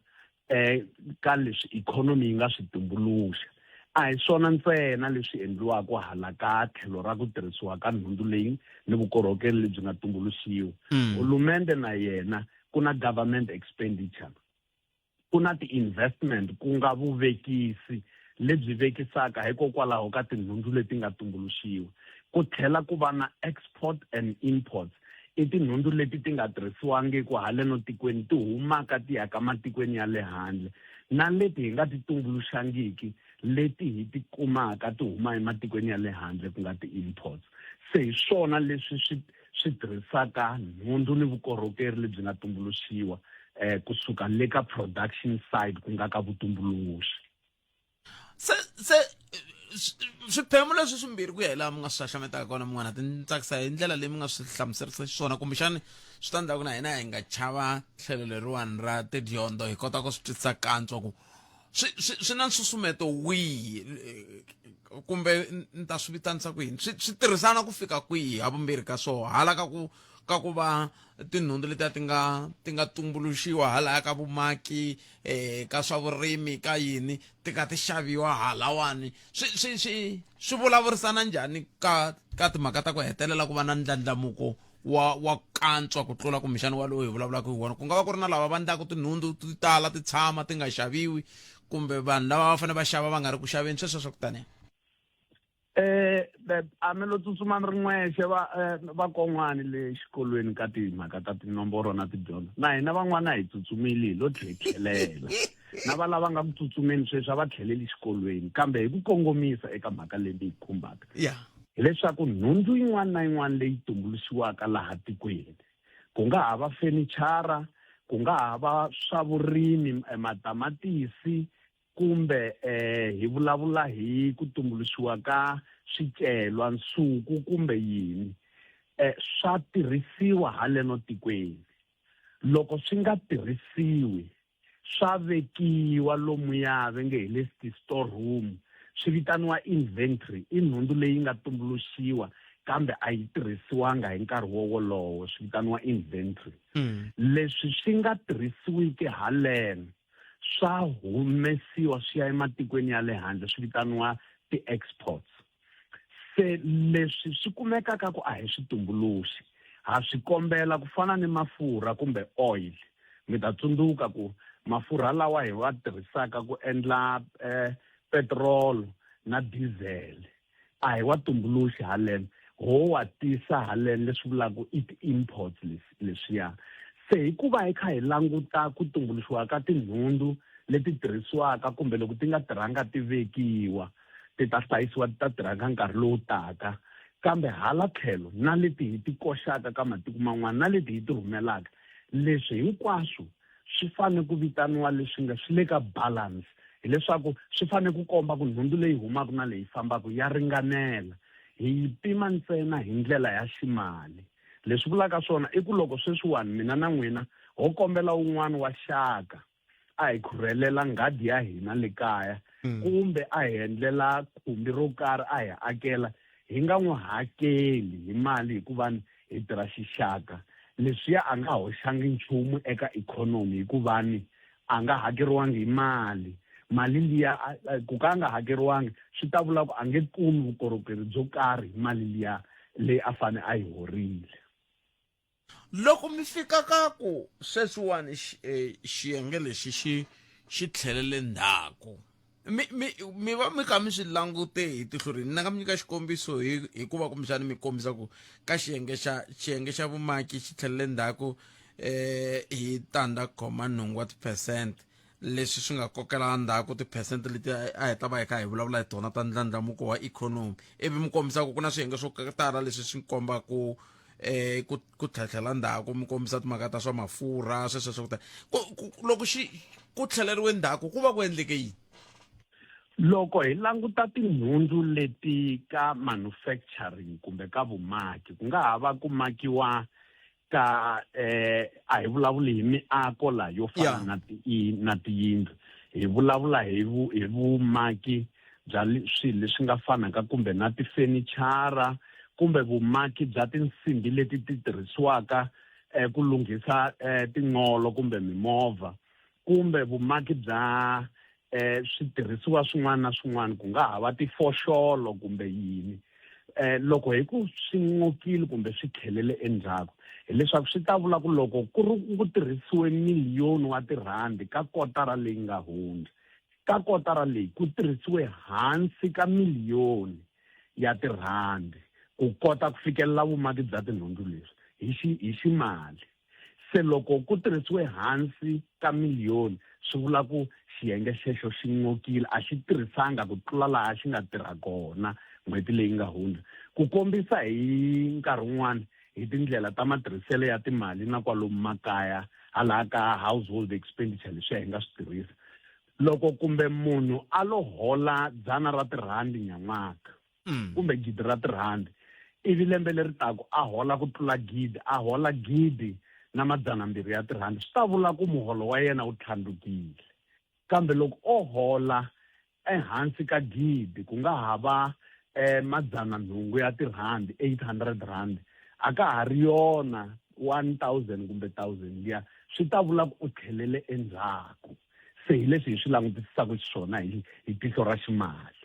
eh ka leswi ikhonomi yi nga swi tumbuluxa a hi swona ntsena leswi endliwaka hala ka tlhelo ra ku tirhisiwa ka nhundzu leyi ni vukorhokeri lebyi nga tumbuluxiwa mm. hulumende na yena ku na government expenditure ku na ti-investment ku nga vuvekisi lebyi vekisaka hikokwalaho ka tinhundzu leti nga tumbuluxiwa ku tlhela ku va na export and imports i tinhundzu leti ti nga tirhisiwangiki haleno tikweni ti humaka ti ya ka matikweni ya le handle na leti hi nga ti tumbuluxangiki leti hi ti kumaka ti huma ematikweni ya le handle ku nga ti-imports. Se hi swona leswi swi swi tirhisaka nhundzu ni vukorhokeri lebyi nga tumbuluxiwa eh, kusuka le ka production side ku nga ka vutumbuluxi. Se se swiphemu leswi swimbirhi ku ya hi laha mi nga swi xaxametaka kona mun'wana ti ni tsakisa hi ndlela leyi mi nga swi hlamuserisa xiswona kumbexani swi ta endla ku na hina hi nga chava tlhelo leriwani ra tidyondzo hi kota ku swi twisisa kantswa ku swi swi swi na nsusumeto wihi eh, kumbe ni ta swi vitanisa ku yini swi swi tirhisana ku fika kwihi havumbirhi ka swona hala ka ku ka ku va tinhundzu letiya ti nga ti nga tumbuluxiwa halaya ka vumaki eh ka swa vurimi ka yini ti ka ti xaviwa halawani swi swi swi swi vulavurisana njhani ka ka timhaka ta ku hetelela ku va na ndlandlamuko wa wa kantswa ku tlula kumbexana wa lowu hi vulavulaka hi wona ku nga va ku ri na lava va ndlaku tinhundzu ti tala ti tshama ti nga xaviwi kumbe vanhu lava va fanele va xava va nga ri ku xaveni sweswo swa ku taniya Eh a mi lo tsutsuma ni ri n'wexe va eh, vakon'wani le xikolweni ka timhaka ta tinomboro na tidyondzo na hina van'wana hi tsutsumile hi lo tlhe hi tlhelela na va lava nga ku tsutsumeni sweswi a va tlheleli xikolweni kambe hi ku kongomisa eka mhaka leyi mi yi khumbaka yeah hileswaku nhundzu yin'wana na yin'wana leyi tumbuluxiwaka laha tikweni ku nga ha va fenichara ku nga ha va swa vurimi eh, matamatisi kumbe eh, hi vulavula hi ku tumbuluxiwa ka swicelwa nsuku kumbe yini eh, swa tirhisiwa haleno tikweni loko swi nga tirhisiwi swa vekiwa lomuya ve nge hi le ti-store room swi vitaniwa inventory i nhundzu leyi nga tumbuluxiwa kambe a yi tirhisiwanga hi nkarhi wo wolowo swi vitaniwa inventory leswi swi nga tirhisiwiki haleno swa humesiwa swi ya ematikweni ya le handle swi vitaniwa ti-exports se leswi swi kumekaka ku a hi swi tumbuluxi ha swi kombela ku fana ni mafurha kumbe oil mi ta tsundzuka ku mafurha lawa hi wa tirhisaka ku endla eh, petrol na diesel a hi wa tumbuluxi haleno ho wa tisa haleno leswi vulaka i ti-imports leswiya se hikuva hi kha hi languta ku tumbuluxiwa ka tinhundzu leti tirhisiwaka kumbe loko ti nga tirhanga ti vekiwa ti ta hlayisiwa ti ta tirha ka nkarhi lowu taka kambe hala tlhelo na leti hi ti koxaka ka matiko man'wana na leti hi ti rhumelaka leswi hinkwaswo swi fanele ku vitaniwa leswi nga swi le ka balance hileswaku swi fanele ku komba ku nhundzu leyi humaka na leyi fambaka ya ringanela hi yi pima ntsena hi ndlela ya ximali leswi vulaka swona i ku loko sweswiwani mina na n'wina ho kombela wun'wana wa xaka a hi khurhelela nghadi ya hina le kaya mm. kumbe a hi endlela khumbi ro karhi a hi akela hi nga n'wi hakeli hi mali hikuva hi tirha xixaka leswiya a nga hoxangi nchumu eka ikhonomi hikuva ni a nga hakeriwangi hi mali mali liya ku ka a nga hakeriwangi swi ta vula ku a nge kumi vukorhokeri byo karhi hi mali liya leyi a fane a yi horile Loko mi fika ka ku sweswiwani eh, xiyenge lexi xi xi tlhelele ndzhaku mi mi mi va mi kha mi swi langute hi tihlo rini ni nga mi nyika xikombiso hi hikuva kumbexana mi kombisa ku ka xiyenge xa xiyenge xa vumaki xi tlhelele ndzhaku eh hi tandza khoma nhungu wa tiphesente leswi swi nga kokela ndzhaku tiphesente leti a hi ta va hi kha hi vulavula hi tona ta ndlandlamuko wa ikhonomi ivi mi kombisa ku ku na swiyenge swo tala leswi swi kombaka eh ku ku tlhatlhela ndzhaku mi kombisa timhaka ta swa mafurha sweswo swa ku tala loko xi ku tlheleriwe ndzhaku ku va ku endleke yini loko hi languta tinhundzu leti ka manufacturing kumbe ka vumaki ku nga ha va ku makiwa ka eh a hi vulavuli hi miako la yo fana na ti na tiyindlu hi vulavula hi vu hi vumaki bya swilo leswi nga fanaka kumbe na tifenichara kumbe vumaki bya tinsimbi leti ti tirhisiwaka eh, ku lunghisa eh, tinqolo kumbe mimovha kumbe vumaki bya eh switirhisiwa swin'wana na swin'wana ku nga ha va tifoxolo kumbe yini eh loko hi ku swi n'okile kumbe swi tlhelele endzhaku hileswaku swi ta vula ku loko ku ri ku tirhisiwe miliyoni wa tirhandi ka kotara leyi nga hundza ka kotara leyi ku tirhisiwe hansi ka miliyoni ya tirhandi ku kota ku fikelela vumaki bya tinhundzu leswi hi xi hi ximali Se loko ku tirhisiwe hansi ka miliyoni swi vula ku xiyenge xexo xi n'okile, a xi tirhisanga ku tlula laha xi nga tirha kona n'hweti leyi nga hundza. Ku kombisa hi nkarhi wun'wana hi tindlela ta matirhiselo ya timali na kwalomu makaya halaha ka household expenditure leswiya hi nga swi tirhisa. Loko kumbe munhu a lo hola dzana ra tirhandi nyan'waka kumbe gidi ra tirhandi ivi lembe leri taka a hola ku tlula gidi, a hola gidi na madzanambirhi ya tirhandi, swi ta vula ku muholo wa yena wu tlhandlukile. Kambe loko o hola ehansi ka gidi, ku nga ha va madzananhungu ya tirhandi, 800 rand, a ka ha ri yona 1000 kumbe 1000 liya, swi ta vula ku u tlhelele endzhaku. Se hi leswi hi swi langutisisaka xiswona hi hi tihlo ra ximali.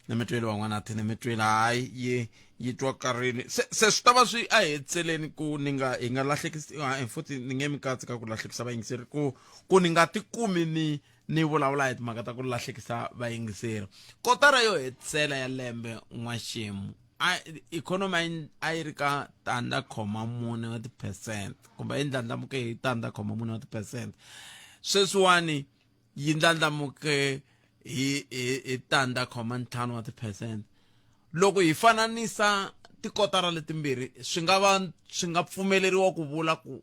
Ni mi twile van'wana ni mi twile hayi yi yi twakarile se se swi ta va swi a hetiseleni ku ni nga hi nga lahlekisi hayi futhi ni nge mi katsi ka ku lahlekisa vayingiseri ku ku ni nga tikumi ni ni vulavula hi timhaka ta ku lahlekisa vayingiseri kotara yo hetisela ya lembe n'waxemu a ikhonomi a yi a yi ri ka tandza khoma mune wa tiphesente kumbe yi ndlandlamuke hi tandza khoma mune wa tiphesente sweswiwani yi ndlandlamuke hi hi hi tandza khoma ntlhanu wa tiphesente loko hi fananisa tikotara letimbirhi swi nga va swi nga pfumeleriwa ku vula ku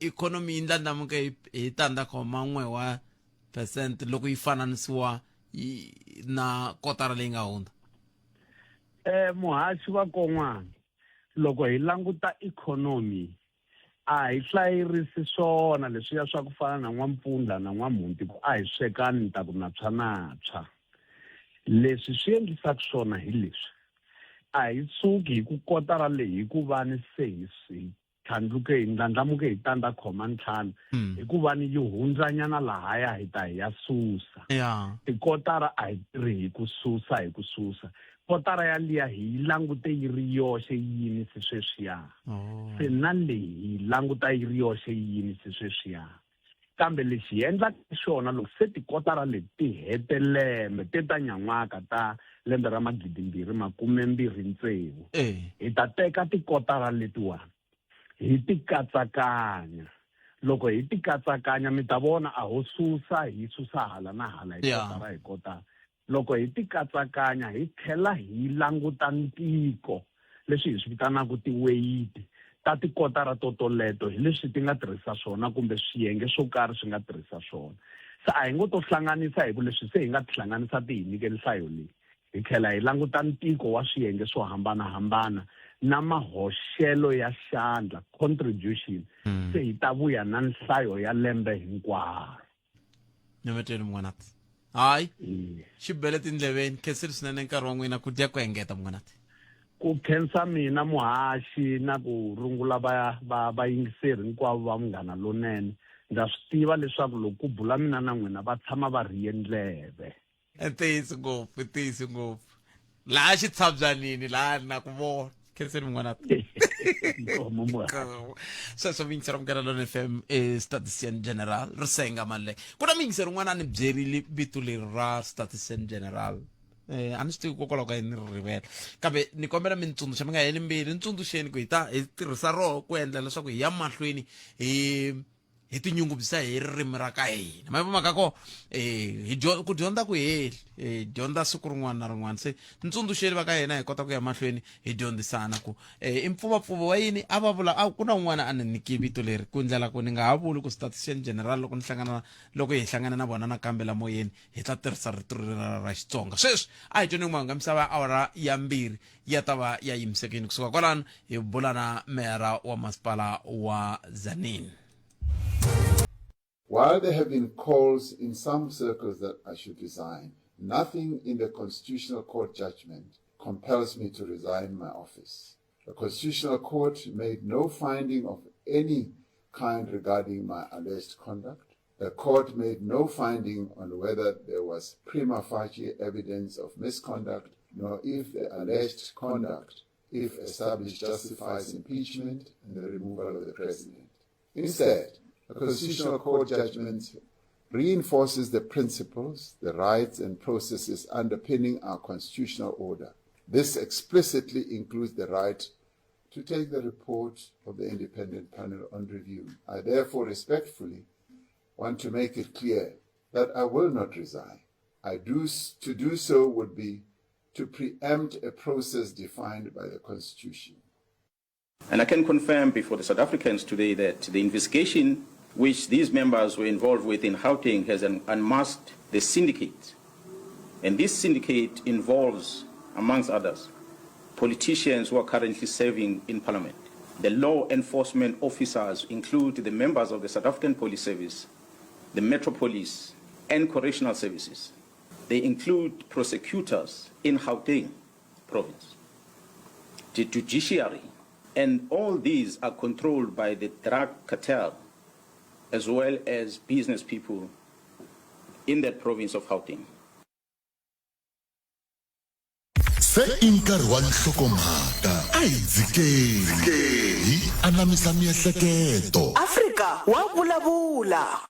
ikhonomi yi ndlandlamuke hi hi tandza khoma n'we wa percent loko yi fananisiwa na kotara leyi nga hundza eh muhaxi wa kon'wana loko hi languta ikhonomi A hi hlayerisi swona leswiya swa ku fana na n'wampfundla na n'wamhunti ku a hi swekani ni ta ku na tshwa na tshwa. Leswi swi endlisaka swona hi leswi, a hi tshuki hi ku kotara leyi hi ku vani se hi hi tlhandluke hi ndlandlamuke hi tandza khoma ntlhanu hi ku vani yi hundzanyana lahaya hi ta hi ya susa. Tikotara a hi tirhi hi ku susa hi ku susa. Kotara ya liya hi yi langute yi ri yoxe yi yimise sweswiya. Oh. Se na leyi hi yi languta yi ri yoxe yi yimise sweswiya. Kambe lexi hi endlaka xona loko se tikotara leti ti hete lembe te ta nyan'waka ta lembe ra magidimbirhi makumembirhi tsevu eh. hi ta teka tikotara letiwani hi ti katsakanya loko hi ti katsakanya mi ta vona a ho susa hi susa hala na hala hi kotara hi kotara Loko hi ti katsakanya hi tlhela hi languta ntiko, leswi hi swi vitanaka tiweyiti, ta tikotara totoleto hi leswi ti nga tirhisa swona kumbe swiyenge swo karhi swi nga tirhisa swona. Se a hi ngo to hlanganisa hi ku leswi se hi nga tihlanganisa ti hi nyike nhlayo leyi. Hi tlhela hi languta ntiko wa swiyenge swo hambana-hambana na mahoxelo ya xandla, contribution, se hi ta vuya na nhlayo ya lembe hinkwaro. nyametweni mun'wanati hayi xi bele tindleveni khensile swinene nkarhi wa n'wina ku dya ku engeta mun'wanati ku khensa mina muhaxi na ku rungula va va vayingiseri hinkwavo va munghana lonene ndza swi tiva leswaku loko ku bula mina na n'wina va tshama va rhiye ndleve ntiyiso ngopfu ntiyiso ngopfu laha xitshabyanini laha na ku vona khenseni mun'wana sweswo muyingiseri wa Munghana Lonene FM i statistician general Risenga Maluleke ku na muyingiseri un'wana a ni byerile vito leri ra statistician general eh a ni swi tivi hikokwalaho ka yini ni ri rivele kambe ni kombela mi ni tsundzuxa mi nga heli mbilu ni tsundzuxeni ku hi ta hi tirhisa roho ku endla leswaku hi ya mahlweni hi hi tinyungubyisa hi ririmi ra ka hina ma mhaka ko eh hi ku dyondza ku heli hi dyondza siku rin'wana na rin'wana se ntsundzuxeli va ka hina hi kota ku ya mahlweni hi dyondzisana ku eh i mpfuvapfuvo wa yini a va vula a ku na un'wana a ni nyike vito leri ku ndlela ku ni nga ha vuli ku statistician general loko ni hlangana loko hi hlangana na vona nakambe la moyeni hi ta tirhisa rito ra ra Xitsonga sweswi a hi tweni n'wanga misava ya awara ya mbirhi ya ta va ya yimisekini kusuka kwalano hi bula na meyara wa masipala wa Tzaneen While there have been calls in some circles that I should resign, nothing in the Constitutional Court judgment compels me to resign my office. The Constitutional Court made no finding of any kind regarding my alleged conduct. The court made no finding on whether there was prima facie evidence of misconduct, nor if the alleged conduct, if established, justifies impeachment and the removal of the president. Instead, the Constitutional Court judgment reinforces the principles, the rights, and processes underpinning our constitutional order. This explicitly includes the right to take the report of the independent panel on review. I therefore respectfully want to make it clear that I will not resign. I do to do so would be to preempt a process defined by the Constitution. And I can confirm before the South Africans today that the investigation which these members were involved with in Gauteng has unmasked the syndicate. And this syndicate involves, amongst others, politicians who are currently serving in parliament. The law enforcement officers include the members of the South African Police Service, the Metro Police, and Correctional Services. They include prosecutors in Gauteng province, the judiciary, and all these are controlled by the drug cartel as well as business people in that province of Gauteng. Se i nkarhi wa nhlokomhaka a hi dzikeni hi anamisa miehleketo. Afrika wa vulavula.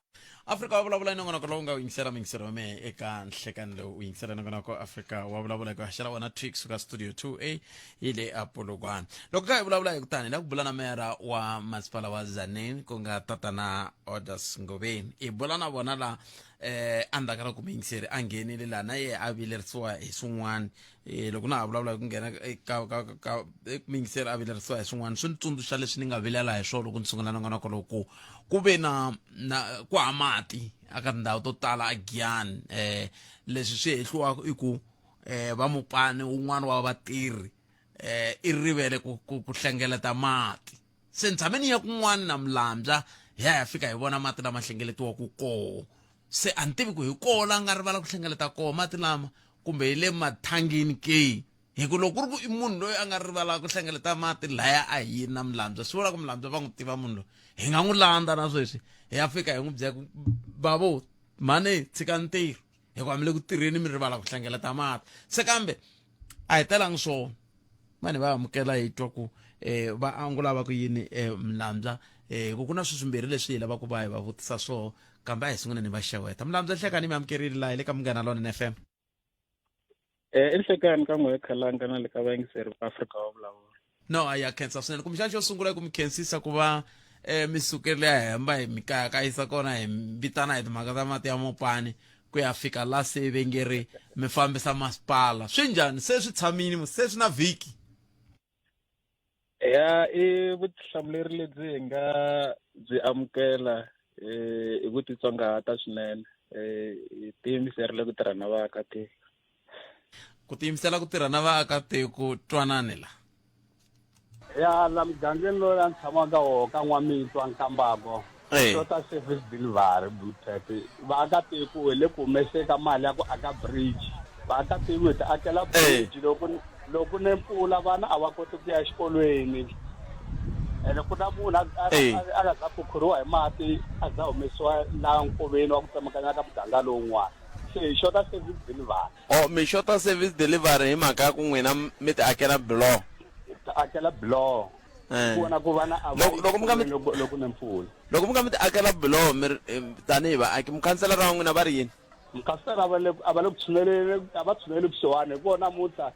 Afrika wa vulavula i nongonoko lowu nga wu yingisela muyingiseri wa mehe eka nhlekani lowu u yingisela nongonoko Afrika wa vulavula hi ku haxela wona twi kusuka studio 2A yi le a Polokwane. Loko ka hi vulavula hi ku tani hi la ku bula na meyara wa masipala wa Tzaneen ku nga tatana Orders Ngobeni. Hi bula na vona la eh endzhaku ka loko muyingiseri a nghenile laha na yehe a vilerisiwa hi swin'wana eh, loko na ha vulavula hi ku nghena ka ka ka eh, muyingiseri a vilerisiwa hi swin'wana swi ni tsundzuxa leswi ni nga vilela hi swona loko ni sungula nongonoko lowu ku ku ve na na ku ha mati aka tindhawu to tala a Giyani eh leswi swi hehliwaka i ku eh va mupani wun'wana wa vatirhi eh i rivele ku ku, ku hlengeleta mati se ni tshame ni ya kun'wana na mulambya hi ya hi ya fika hi vona mati lama hlengeletiwaka koho se a ni tivi ku hi koho la nga rivala ku hlengeleta koho mati lama kumbe hi le mathangini ke hi ku loko ku ri ku i munhu loyi a nga rivala ku hlengeleta mati laya a hi yini na mulambya swi vula ku mulambya va n'wi tiva munhu loyi hi nga n'wi landza na sweswi hi ya fika hi n'wi byela ku bavo mhani tshika ntirho hikuva mi le ku tirheni mi rivala ku hlengeleta mati se kambe a hi talangi swona mani va amukela hi twa ku eh va angula va ku yini eh mlambya eh ku ku na swilo swimbirhi leswi hi lavaka va hi va vutisa swoho kambe a hi sunguleni va xeweta mlambya hlekani mi amukerile laha hi le ka munghana lonene FM Eh, i nhlekani ka n'we khalanga na le ka vayingiseri va Afrika wa vulavula. No, a ya khensa swinene. Kumbexana xo sungula i ku mi khensisa ku va eh, mi sukele ya hemba hi mi kayakayisa kona hi vitana hi timhaka ta mati ya mopani ku ya fika la se ve nge ri mi fambisa masipala. Swi njhani? Se swi tshamini se swi na vhiki. Ya i vutihlamuleri lebyi hi nga byi amukela eh, hi ku titsongahata swinene eh, hi tiyimiserile ku tirha na vaakatiko. Ku tiyimisela ku tirha na vaakatiko twanani la. Ya la mugangeni loyi a ni tshamaka woho ka N'wamitwa Nkambako Eh. xota service delivery Bluetech vaakatiko hi le ku humeseni ka mali ya ku aka bridge vaakatiko hi ti akela bridge loko loko ne mpfula vana a va koti ku ya exikolweni ene ku na munhu a a- Eh. a- a nga za khukhuriwa hi mati a za humesiwa laha nkoveni wa ku tsemakanya ka muganga lowun'wana se hi xota service delivery o mi xota service delivery hi mhaka ya ku n'wina mi ti akela biloho Hi ti akela biloho Eh. ku vona ku vana a va Loko- loko mi nga mi- loko loko ne mpfula loko mi nga mi ti akela biloho mi ri eh, tanihi vaaki mukhanselara wa n'wina va ri yini mukhansela a va le a va le ku tshuneleni a va tshuneli kusuhani hi kona namuntlha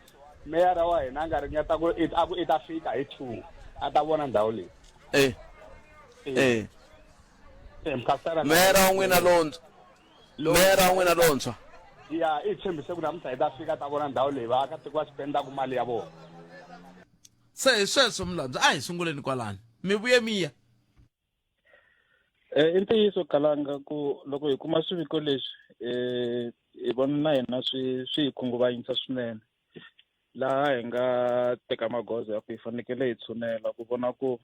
meyara wa hina a nga ringeta ku a ku i ta fika hi 2 a ta vona ndhawu leyi eh eh eh mukhansela meyara wa n'wina lontshwa meyara wa n'wina lontshwa ya i tshembise ku namuntlha hi ta fika ta vona ndhawu leyi vaakatiko va spendaka mali ya vona se hi sweswo mulabya a hi sunguleni kwalani mi vuye mi ya Eh, i ntiyiso Kalanga ku loko hi kuma swiviko leswi eh hi vona na hina swi swi hi khunguvanyisa swinene laha hi nga teka magoza ya ku hi fanekele hi tshunela ku vona ku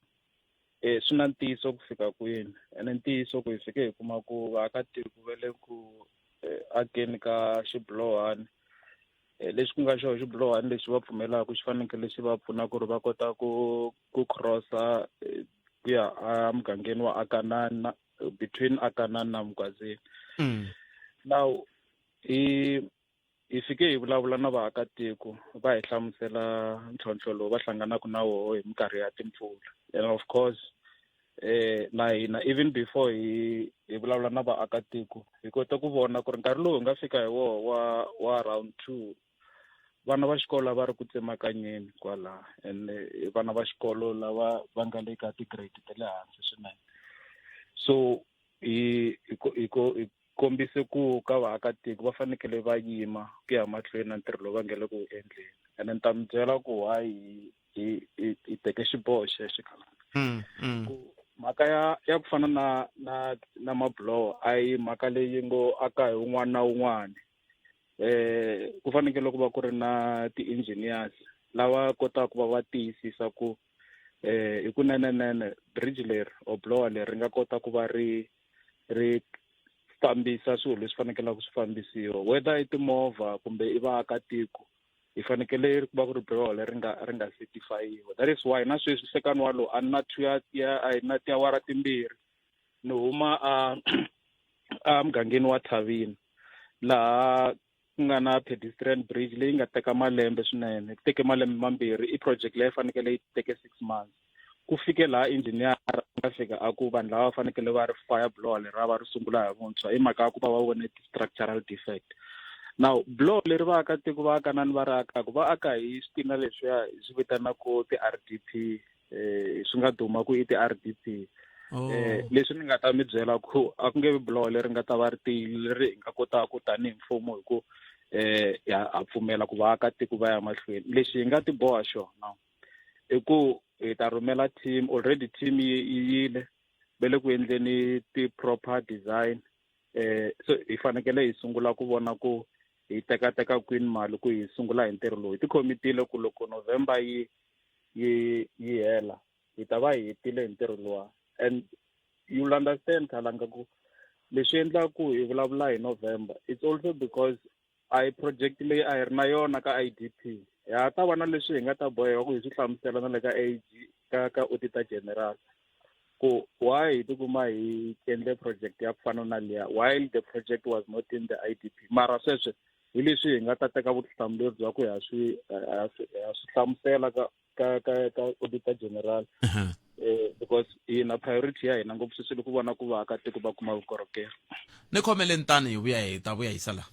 eh swi na ntiyiso ku fika kwini ene ntiyiso ku hi fike hi kuma ku vaakatiko va le ku eh, akeni ka xibulohani Eh, lexi ku nga xona xibulohani lexi va pfumelaka xi fanekele xi va pfuna ku ri va kota ku ku cross-a eh, ku ya emugangeni wa Akanani na between Akanani na Mugwazini now hi hi fike hi vulavula na vaakatiko va hi hlamusela ntlhontlho lowu va hlanganaka na woho hi minkarhi ya timpfula and of course eh na hina even before hi hi vulavula na vaakatiko hi kota ku vona ku ri nkarhi lowu hi nga fika hi woho wa wa round 2 vana va xikolo a va ri ku tsemakanyeni kwala and eh, vana va xikolo lava va nga le ka ti-grade ta le hansi swinene so hi hi ko hi ko hi kombise ku ka vaakatiko va fanekele va yima ku ya mahlweni na ntirho lowu va nge le ku wu endleni ene ni ta mi byela ku why hi teke xiboho xexo khalanga. Ku mhaka ya ku fana na mabuloho a yi mhaka leyi ngo aka hi wun'wana na wun'wana. Ku fanekele ku va ku ri na ti-engineers lava kotaka ku va va tiyisisa ku hi ku nenenene bridge leri or blower leri ri nga kota ku va ri fambisa swilo leswi fanekelaka swi fambisiwa, whether i timovha kumbe i vaakatiko, hi fanekele ku va ku ri blower leri ri nga certifyiwa. That is why na sweswi nhlekani wa lowu a ni na two ya a hi na tiawara timbirhi ni huma a mugangeni wa Thavini, laha ku nga na pedestrian bridge leyi nga teka malembe swinene, ku teke malembe mambirhi. I project leyi fanekele yi teke 6 months. Ku fike laha engineer a nga fika a ku vanhu lava va fanekele va ri fire blower leri va ri sungula hi vuntshwa, hi mhaka ya ku va va vone ti-structural defect. Now blower leri vaakatiko va akanani va ri akaka, va aka hi switina leswiya hi swi vitanaka ti-RDP, swi nga duma ku i ti-RDP. Leswi ni nga ta mi byela ku a ku nge vi buloho leri nga ta va ri tiyile leri hi nga kotaka tanihi mfumo hi ku ha pfumela ku vaakatiko va ya mahlweni. Lexi hi nga ti boha xona i ku hi ta rhumela team. Already team yi yile, va le ku endleni ti-proper design. So hi fanekele hi sungula ku vona ku hi teka teka kwini mali ku hi sungula hi ntirho lowu. Hi tikhomitile ku loko November yi hela, hi ta va hi hetile hi ntirho luwa. And you'll understand, Khalanga, ku leswi endlaku hi vulavula hi November, it's also because a hi project leyi a hi ri na yona ka IDP. Ha ta va na leswi hi nga ta boheka ku hi swi hlamusela na le ka AG, ka Auditor General, ku why hi tikuma hi endle project ya ku fana na liya while the project was not in the IDP. Mara sweswo hi leswi hi nga ta teka vutihlamuleri bya ku ha swi hlamusela ka Auditor General, because hina priority ya hina ngopfu sweswi ku vona ku vaakatiko va kuma vukorhokeri. Ni khomeleni tani, hi vuya, hi ta vuya hisa laha.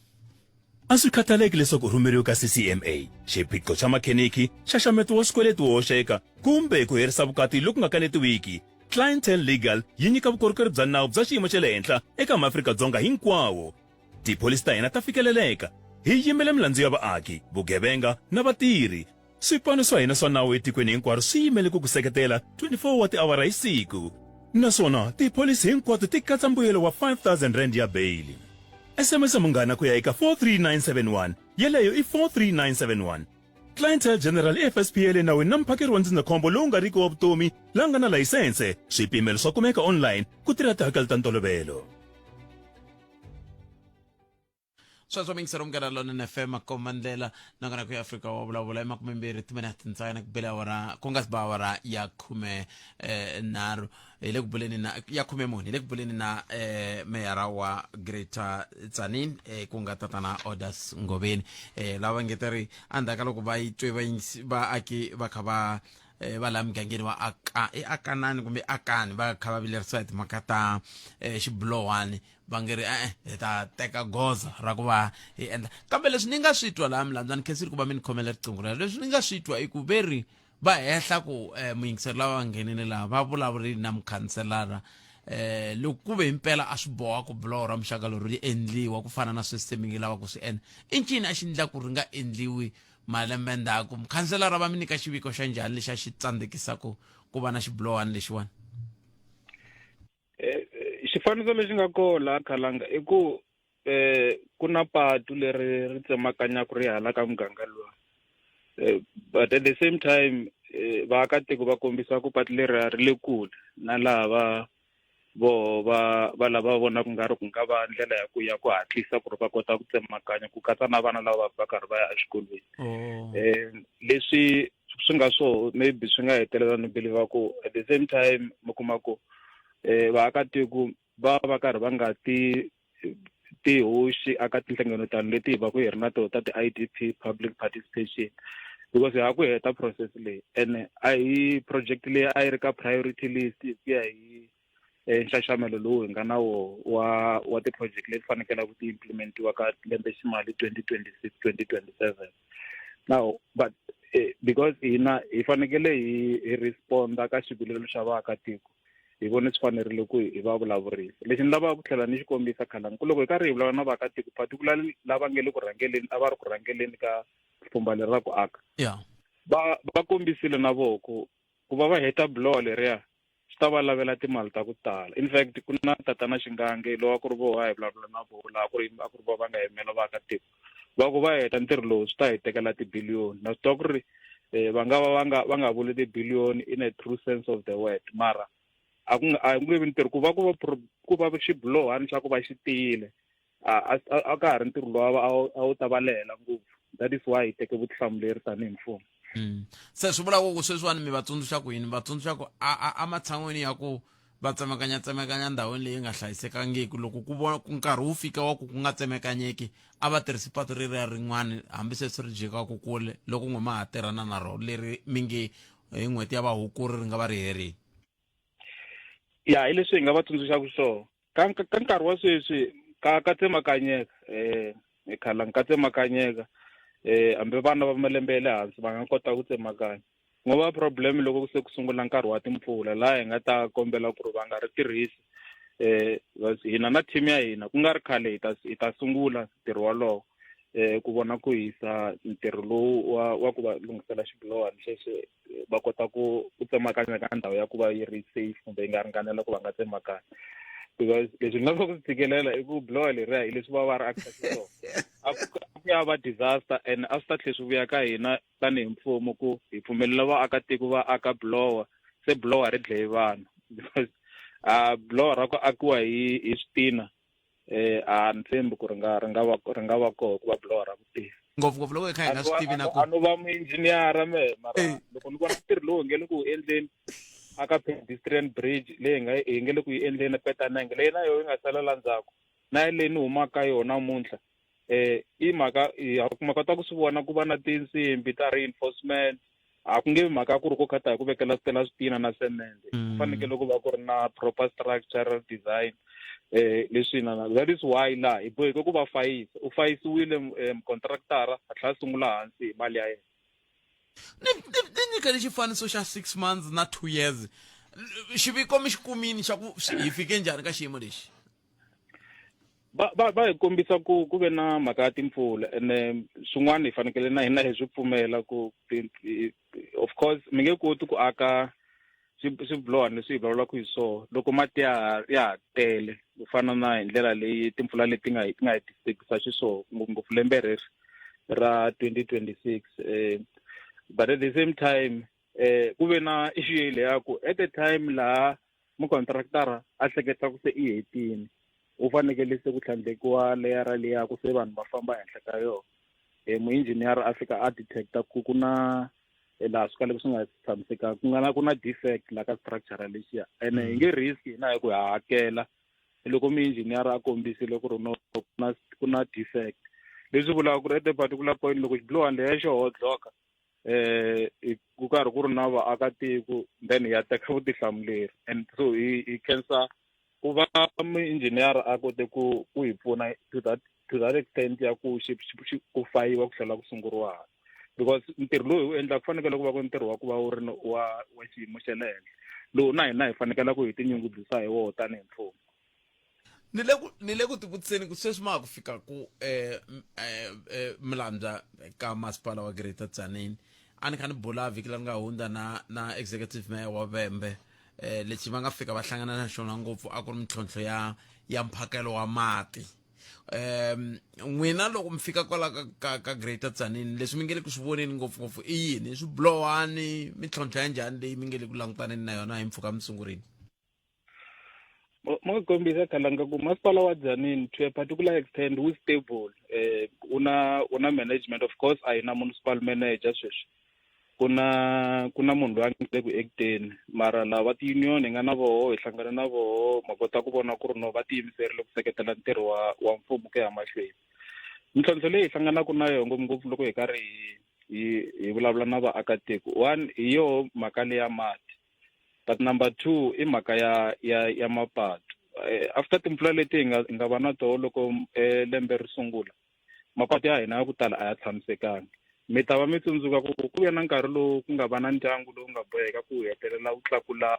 A swi khathaleki leswaku u rhumeriwe ka CCMA, xiphiqo xa makheniki, nxaxameto wa swikweleti wo hoxeka kumbe ku herisa vukati loku nga kanetiwiki, Clientele Legal yi nyika vukorhokeri bya nawu bya xiyimo xa le henhla eka maAfrika-Dzonga hinkwawo. Tipholisi ta hina ta fikeleleka. Hi yimela milandzu ya vaaki, vugevenga na vatirhi. Swipano swa hina swa nawu etikweni hinkwaro swi yimele ku ku seketela 24 wa tiawara hi siku. Naswona tipholisi hinkwato ti katsa mbuyelo wa R5000 ya beyili. SMS Munghana ku ya eka 43971, yeleyo i 43971. Clientele General i FSP ya le nawini na muphakeri wa ndzindzakhombo lowu nga riki wa vutomi la nga na layisense. Swipimelo swa kumeka online ku tirha tihakelo ta ntolovelo. Sweswo mingisero Munghana Lonene FM, makomba ndlela nakona ku ya Afrika wa vulavula. I 20 timinete ntsena ku bele awara, ku nga si ba awara ya khume nharhu. Hi le ku buleni na ya 14, hi le ku buleni na meyara wa Greater Tzaneen, ku nga tatana Orders Ngoveni. Lava ngeteri endzhaku ka loko va yi twe vaaki va kha va va laha mugangeni wa aka i Akanani kumbe Akani, va kha va vilerisiwa hi timhaka ta xibulowani, va nge ri e-e, hi ta teka goza ra ku va hi endla. Kambe leswi ni nga swi twa laha milandzu, a ni khensile ku va mi ni khomela riqingho rero. Leswi ni nga swi twa i ku ve ri va hehla ku muyingiseri lava va nghenile laha va vulavurile na mukhanselara. Loko ku ve himpela a swi boha ku buloho ra muxaka lowu ri endliwa ku fana na sweswi se mi nge lava ku swi endla, i ncini a xi endla ku ri nga endliwi malembe ndzhaku? Mukhanselara va mi nyika xiviko xa njhani lexi a xi tsandzekisaka ku va na xibulohani lexiwani? Xifaniso lexi nga kona laha, Khalanga, i ku ku na patu leri ri tsemakanyaka ri hala ka muganga luwa, but at the same time vaakatiko va kombisa ku patu leri ri le kule na laha va voho va lava vona ku nga ri ku nga va ndlela ya ku ya ku hatlisa ku ri va kota ku tsemakanya, ku katsa na vana lava va karhi va ya exikolweni. Leswi swi nga swo maybe swi nga hetelela ni believe ku at the same time mi kuma ku vaakatiko va va karhi va nga ti tihoxi aka tinhlengeletano leti hi va ku hi ri na toho ta ti-IDP public participation, because ha ku heta process leyi ene a hi project leyi a yi ri ka priority list hi ku ya hi nxaxamelo lowu hi nga na wo wa ti-project leti fanekelaka ti implementiwa ka lembe ximali 2026 2027 now. But because hina hi fanekele hi responda ka xivilelo xa vaakatiko. Hi vone swi fanerile ku hi va vulavurisa. Lexi ni lavaka ku tlhela ni xi kombisa Khalanga ku loko hi karhi hi vulavula na vaakatiko particularly lava nge le ku rhangeleni a va ri ku rhangeleni ka pfhumba leri ra ku aka. Va va kombisile na voho ku ku va va heta buloho leriya swi ta va lavela timali ta ku tala. In fact ku na tatana Xingange lowa ku ri voho a hi vulavula na voho laha ku ri a ku ri voho va nga yimela vaakatiko va ku va heta ntirho lowu swi ta hi tekela tibiliyoni. Na swi tiva ku ri va nga va va nga va nga vuli tibiliyoni in a true sense of the word mara a ku nga a ku nge vi ntirho ku va ku va ku va xibulohani xa ku va xi tiyile a a ka ha ri ntirho lowu a wu ta va lehela ngopfu. That is why hi teke vutihlamuleri tanihi mfumo. Se swi vula ku sweswiwani mi va tsundzuxa ku yini? Mi va tsundzuxa ku a a ematshan'weni ya ku va tsemakanya tsemakanya ndhawini leyi nga hlayisekangiki loko ku vona ku nkarhi wu fika wa ku ku nga tsemakanyeki a va tirhisi patu reriya rin'wana hambi sweswi ri jikaka kule loko n'we ma ha tirhana na rona leri mi nge hi n'hweti ya vahukuri ri nga va ri herile. Ya hi leswi hi nga va tsundzuxaka swona. Ka ka nkarhi wa sweswi ka ka tsemakanyeka khalanga ka tsemakanyeka hambi vana va malembe ya le hansi va nga kota ku tsemakanya. Ku nga va problem loko se ku sungula nkarhi wa timpfula laha hi nga ta kombela ku ri va nga ri tirhisi hina na team ya hina ku nga ri khale hi ta hi ta sungula ntirho wolowo ku vona ku hisa ntirho lowu wa wa ku va lunghisela xibilohani xexo va kota ku ku tsemakanya ka ndhawu ya ku va yi ri safe kumbe yi nga ringanela ku va nga tsemakanya. Because leswi ni lavaka ku swi tshikelela i ku biloho leriya hi leswi va va ri akisa xiswona a ku ya va disaster and a swi ta tlhela swi vuya ka hina tanihi mfumo ku hi pfumelela vaakatiko va aka biloho se biloho ri dlaye vanhu because a biloho ra ku akiwa hi hi switina a ni tshembi ku ri nga ri nga va ri nga va koho ku va biloho ra ku tiya. Ngopfungopfu loko hi kha hi nga swi tivi na ku a no va muinjhiniyara mehe mara loko ni vona ntirho lowu hi nge le ku wu endleni aka pedestrian bridge leyi hi nga hi nge le ku yi endleni Petanenge leyi na yona yi nga salela ndzhaku na leyi ni humaka ka yona namuntlha i mhaka ha kuma kota ku swi vona ku va na tinsimbi ta reinforcement a ku nge vi mhaka ku ri ko khata hi ku vekela switela switina na semende ku fanekele ku va ku ri na proper structural design leswi na that is why laha hi boheke ku va fayisa u fayisiwile mukontraktara a tlhela a sungula hansi hi mali ya yena. Ni ni nyikele xifaniso xa 6 months na 2 years xiviko mi xi kumini xa ku hi fike njhani ka xiyimo lexi? Va va va hi kombisa ku ku ve na mhaka ya timpfula ene swin'wana hi fanekele na hina hi swi pfumela ku of course mi nge koti ku aka swibulohani leswi hi vulavulaka hi swona loko mati ya ya ha tele ku fana na hi ndlela leyi timpfula leti nga ti nga hi disturbisa xiswona ngopfungopfu lembe reri ra 2026 but at the same time ku ve na issue leya ku at the time laha mukontraktara a hleketa ku se i hetini u fanekele se ku tlhandlekiwa leyara liya ku se vanhu va famba henhla ka yona muinjhiniyara a fika a detecta ku ku na laha swi kalaka swi nga tshamisekanga ku nga na ku na defect la ka structure lexiya ene hi nge risk hina hi ku hi hakela loko muinjhiniyara a kombisile ku ri no ku na ku na defect leswi vulaka ku ri at a particular point loko xibilohani leya xi hodloka ku karhi ku ri na vaakatiko then ya teka vutihlamuleri and so hi hi khensa ku va muinjhiniyara a kote ku ku hi pfuna to that to that extent ya ku xi xi ku fayiwa ku tlhela ku sunguriwa hansi because ntirho lowu hi wu endlaka ku fanekele ku va ku ntirho wa ku va wu ri wa wa xiyimo xa le henhla lowu na hina hi fanekele ku hi tinyungubyisa hi wona tanihi mfumo. Ni le ku ni le ku tivutiseni ku sweswi ma ha ku fika ku Mlambya ka masipala wa Greater Tzaneen a ni kha ni bula vhiki leri nga hundza na na executive mayor wa Vhembe lexi va nga fika va hlangana na xona ngopfu a ku ri mintlhontlho ya ya mphakelo wa mati n'wina loko mi fika kwala ka ka, ka Greater Tzaneen leswi mi nge le ku swi voneni ngopfungopfu i yini swibulohani mintlhontlho ya njhani leyi mi nge le ku langutaneni na yona hi mpfhuka mi sungurile? Mo kombisa khalanga ku masipala wa Tzaneen to a particular extent wu stable u na u na management of course a hi na municipal manager sweswi ku na ku na munhu loyi a nga le ku acteni mara lava ti-union hi nga na voho hi hlangana na voho ma kota ku vona ku ri no va tiyimiserile ku seketela ntirho wa wa mfumo ku ya mahlweni mintlhontlho leyi hi hlanganaka na yona ngopfungopfu loko hi karhi hi hi vulavula na vaakatiko one hi yoho mhaka leya mati but number 2 i mhaka ya ya ya mapatu after timpfula leti hi nga hi nga va na toho loko lembe ri sungula mapatu ya hina ya ku tala a ya tshamisekanga mi ta va mi tsundzuka ku ku ve na nkarhi lowu ku nga va na ndyangu lowu nga boheka ku hetelela wu tlakula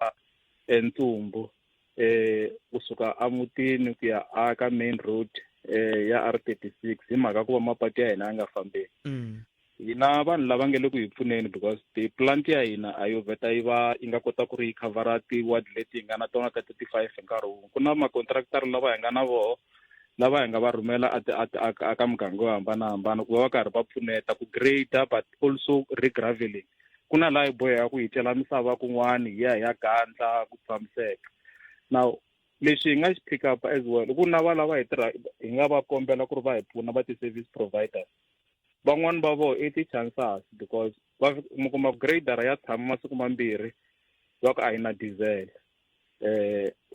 ntsumbu kusuka emutini ku ya aka main road ya R36 hi mhaka ku va mapatu ya hina ya nga fambeki. Hina vanhu lava nge le ku hi pfuneni because ti-plant ya hina a yo vheta yi va yi nga kota ku ri yi khavhara ti-ward leti hi nga na tona ta 35 hi nkarhi wun'we. Ku na ma-contractor lava hi nga na voho lava hi nga va rhumela a ka muganga yo hambanahambana ku va va karhi va pfuneta ku grade but also regraveling. Ku na laha hi boheka ku hi cela misava kun'wani hi ya hi ya gandla ku tshamiseka. Now lexi hi nga xi pick up as well i ku na va lava hi tirha hi nga va kombela ku ri va hi pfuna va ti-service providers. Van'wani va vona i ti-chances because va mi kuma grader ya tshama masiku mambirhi va ku a yi na diesel.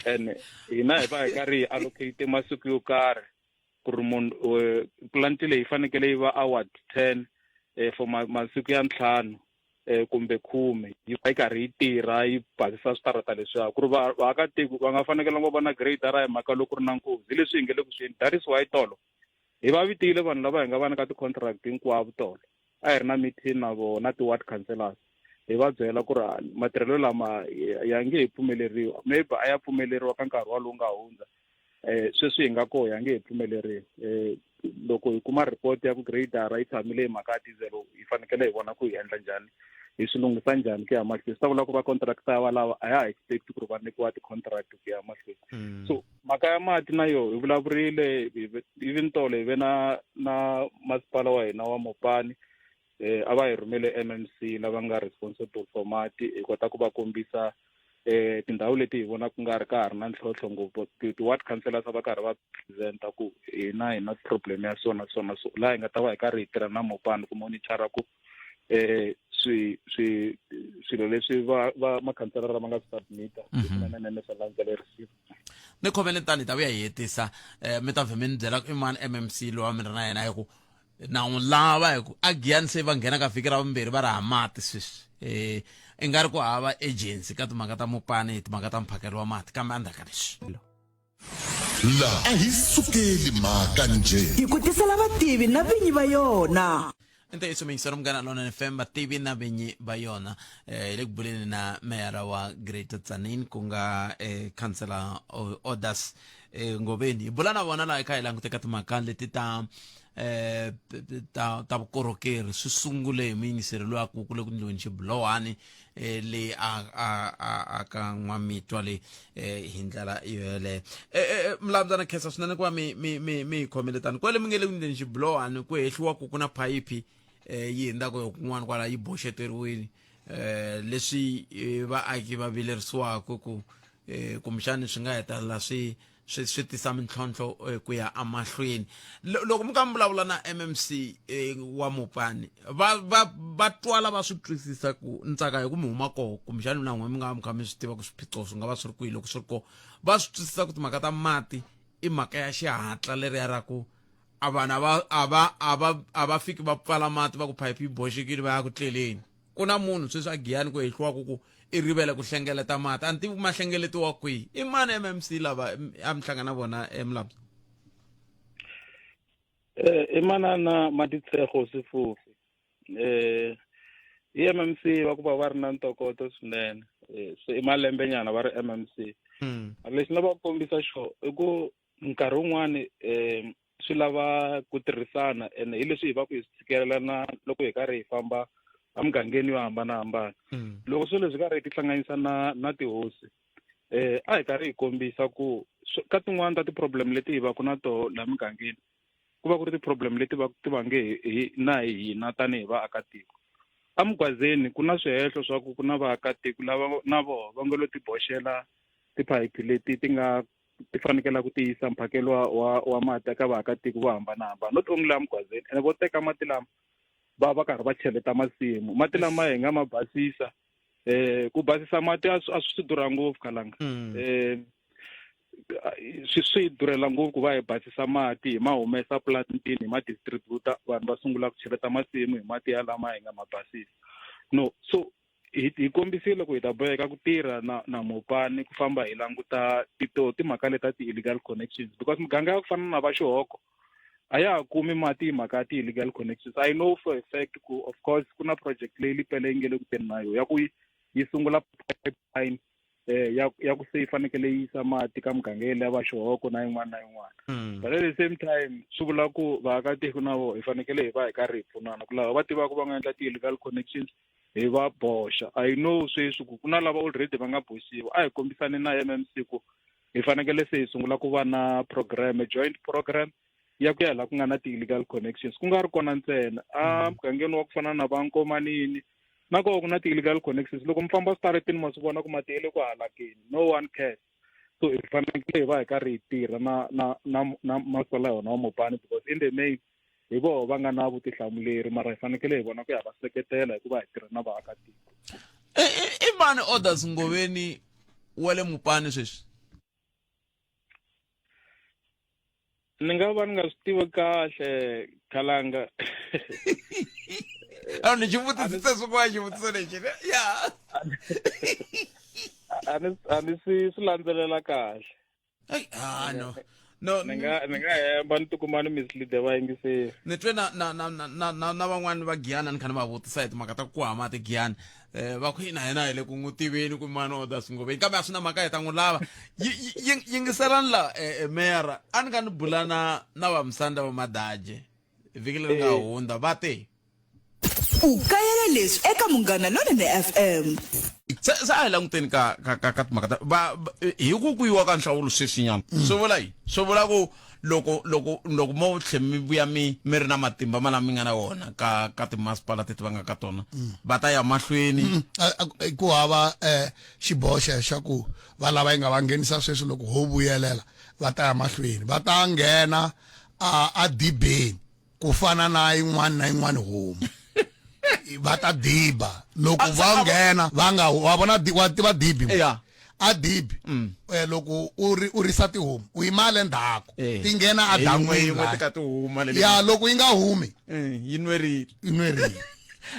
And hina hi va hi karhi hi allocate masiku yo karhi ku ri munhu plant leyi fanekele yi va a ward 10 for masiku ya 5 kumbe 10 yi va yi karhi yi tirha yi basisa switarata leswiya ku ri vaakatiko va nga fanekelanga va va na grader hi mhaka loko ku ri na nkozi hi leswi hi nge le ku swi endli. That is why tolo hi va vitile vanhu lava hi nga va nyika ti-contract hinkwavo tolo a hi ri na meeting na vona ti-ward councillors hi va byela ku ri matirhelo lama ya nge he pfumeleriwa, maybe a ya pfumeleriwa ka nkarhi wa lowu nga hundza, sweswi hi nga koho ya nge he pfumeleriwi. Loko hi kuma report ya ku grader yi tshamile hi mhaka ya diesel hi fanekele hi vona ku hi endla njhani, hi swi lunghisa njhani ku ya mahlweni. Swi ta vula ku va contractor va lava a ya ha expect ku ri va nyikiwa ti-contract ku ya mahlweni. So mhaka ya mati na yo hi vulavurile even tolo hi ve na masipala wa hina wa Mopani, a va hi rhumele MMC lava nga responsible for mati, hi kota ku va kombisa tindhawu leti hi vonaka ku nga ri ka ha ri na ntlhontlho ngopfu. Ti-ward councillors a va karhi va presenta ku hina hi na problem ya so na so na so, laha hi nga ta va hi karhi hi tirha na Mopani ku monitora ku swi swilo leswi va makhanselara lama nga swi submita swinene swa landzelerisiwa. Ni khomele tani hi ta vuya hi hetisa, mi ta vhe mi ni byela ku i mani MMC lowa mi ri na yena, hi ku na n'wi lava hi ku a Giyani se va nghena ka vhiki ra vumbirhi va ri ha mati sweswi, i nga ri ku hava agency ka timhaka ta Mopani hi timhaka ta mphakelo wa mati, kambe endzhaku ka leswi La a hi sukeli mhaka njhe. Hi ku tisela vativi na vinyi va yona. I ntiyiso miyingisero Munghana Lonene FM, vativi na vinyi va yona. Hi le ku buleni na meyara wa Greater Tzaneen ku nga councillor Odas Ngoveni. Hi bula na vona laha hi kha hi langute ka timhaka leti ta ta vukorhokeri. Swi sungule hi muyingiseri loyi a ku ku le ku ndliweni xibulohani leyi a ka N'wamitwa leyi hi ndlela yoyeleyo. Mlambyana khensa swinene ku va mi mi mi mi hi khomile tani kwale mi nge le ku ndleni xibulohani ku hehliwa ku ku na phayiphi yi hundzaka hi kun'wana kwala yi boxeteriwile, leswi vaaki va vilerisiwaka ku kumbexani swi nga hetelela swi tisa mintlhontlho ku ya emahlweni. Loko mi ka mi vulavula na MMC wa Mopani va twala va swi twisisa ku ni tsaka hi ku mi huma koho, kumbexani na n'wina mi nga va mi kha mi swi tiva ku swiphiqo swi nga va swi ri kwihi loko swi ri koho, va swi twisisa ku timhaka ta mati i mhaka ya xihatla leriya ra ku a vanhu a va fiki va pfala mati va ku phayiphi yi boxekile va ya ku tleleni. Ku na munhu sweswi a Giyani ku hehliwaka ku i rivele ku hlengeleta mati, a ni tivi ku ma hlengeletiwa kwihi. I mani MMC lava a mi hlangana na vona eMlabya? I manana Matitshego Sefofi. I MMC va ku va va ri na ntokoto swinene, se i malembe nyana va ri MMC. Lexi ni lavaka ku kombisa xo i ku nkarhi wun'wani swi lava ku tirhisana, ene hi leswi hi va ku hi swi tshikelela na loko hi karhi hi famba emugangeni yo hambanahambana. Loko swilo leswi karhi hi tihlanganisa na tihosi, a hi karhi hi kombisa ku ka tin'wani ta ti-problem leti hi va ku na toho laha mugangeni ku va ku ri ti-problem leti va ti vange hi na hina tanihi vaakatiko. Emugwazeni ku na swihehlo swa ku ku na vaakatiko lava na voho va nga lo tiboxela tiphayiphi leti ti nga ti fanekela ku tiyisa mphakelo wa mati eka vaakatiko vo hambanahambana, not only laha Mugwazeni, ene vo teka mati lama va va karhi va cheleta masimu. Mati lama hi nga ma basisa, ku basisa mati a swi durha ngopfu khalanga. Swi durhela ngopfu ku va hi basisa mati, hi ma humesa plantini, hi ma distributor, vanhu va sungula ku cheleta masimu hi mati ya lama hi nga ma basisa. No, so hi kombisile ku hi ta boheka ku tirha na Mopani ku famba hi languta timhaka leta ti-illegal connections, because muganga ya ku fana na va Xihoko a ya ha kumi mati hi mhaka ya ti-illegal connections. I know for a fact ku of course ku na project leyi Lepelle yi nge le ku teni na yona ya ku yi sungula pipeline. eh ya ya ku se yi fanekele yi yisa mati ka muganga yeleyo va xihoko na yin'wana na yin'wana mm. but at the same time swi vula ku vaakatiko na vo hi fanekele hi va hi karhi hi pfunana ku lava va tivaka va nga endla ti-illegal connections hi va boxa i know sweswi ku ku na lava already va nga boxiwa a hi kombisani na M_M_C ku hi fanekele se hi sungula ku va na program joint program ya ku ya laha ku nga na ti-illegal connections ku nga ri kona ntsena a mm. mugangeni wa ku fana na va nkomanini na koho ku na ti-illegal connections loko mi famba switarateni ma swi vona ku mati ya le ku halakeni no one cares so hi fanekele hi va hi karhi hi tirha na na na na masipala yona wa mopani because in the main hi voho va nga na vutihlamuleri mara hi fanekele hi vona ku ya va seketela hikuva hi tirha na vaakatiko i mani orders ngoveni wa le mupani sweswi ni nga va ni nga swi tivi kahle khalanga a ni xi vutisise swin'wana xivutiso lexi ya a ni a ni swi swi landzelela kahle Ai, ah no no ni nga ni nga hemba ni tikuma ni mislead vayingiseri ni twe na na na na na na, na van'wani va giyana ni kha ni va vutisa hi timhaka ta ku hama tigiyana eh va ku ina hina hi le ku n'wi tiveni ku mani oda swingoveni kambe a swi na mhaka hi ta n'wi lava yingiselani la eh, eh, meyara a ni ka ni bula na na vamusanda va madaje vhiki leri nga eh. hundza va te u kayela leswi eka munghana lonene fm se se a hi languteni ka ka ka ka timhaka ta va hi ku ku yiwa ka nhlawulo sweswinyana mm. swi vula yini swi vula ku loko loko loko mo tlhe mi vuya mi mi ri na matimba ma lama mi nga na wona ka ka timasipala teti va nga ka tona mm. va ta ya mahlweni mm. ku hava um xiboho xa ku va lava yi nga va nghenisa sweswi loko ho vuyelela va ta ya mahlweni va ta nghena a a dibeni ku fana na yin'wana na yin'wana homu va ta diba loko va nghena va nga wa vona wa tiva dibi yeah. a dibi mm. eh, loko u ri u risa tihomu u yima le ndzhaku eh. ti nghena a dan'wini ya loko yi nga humi eh, yi nwerile yi nwerile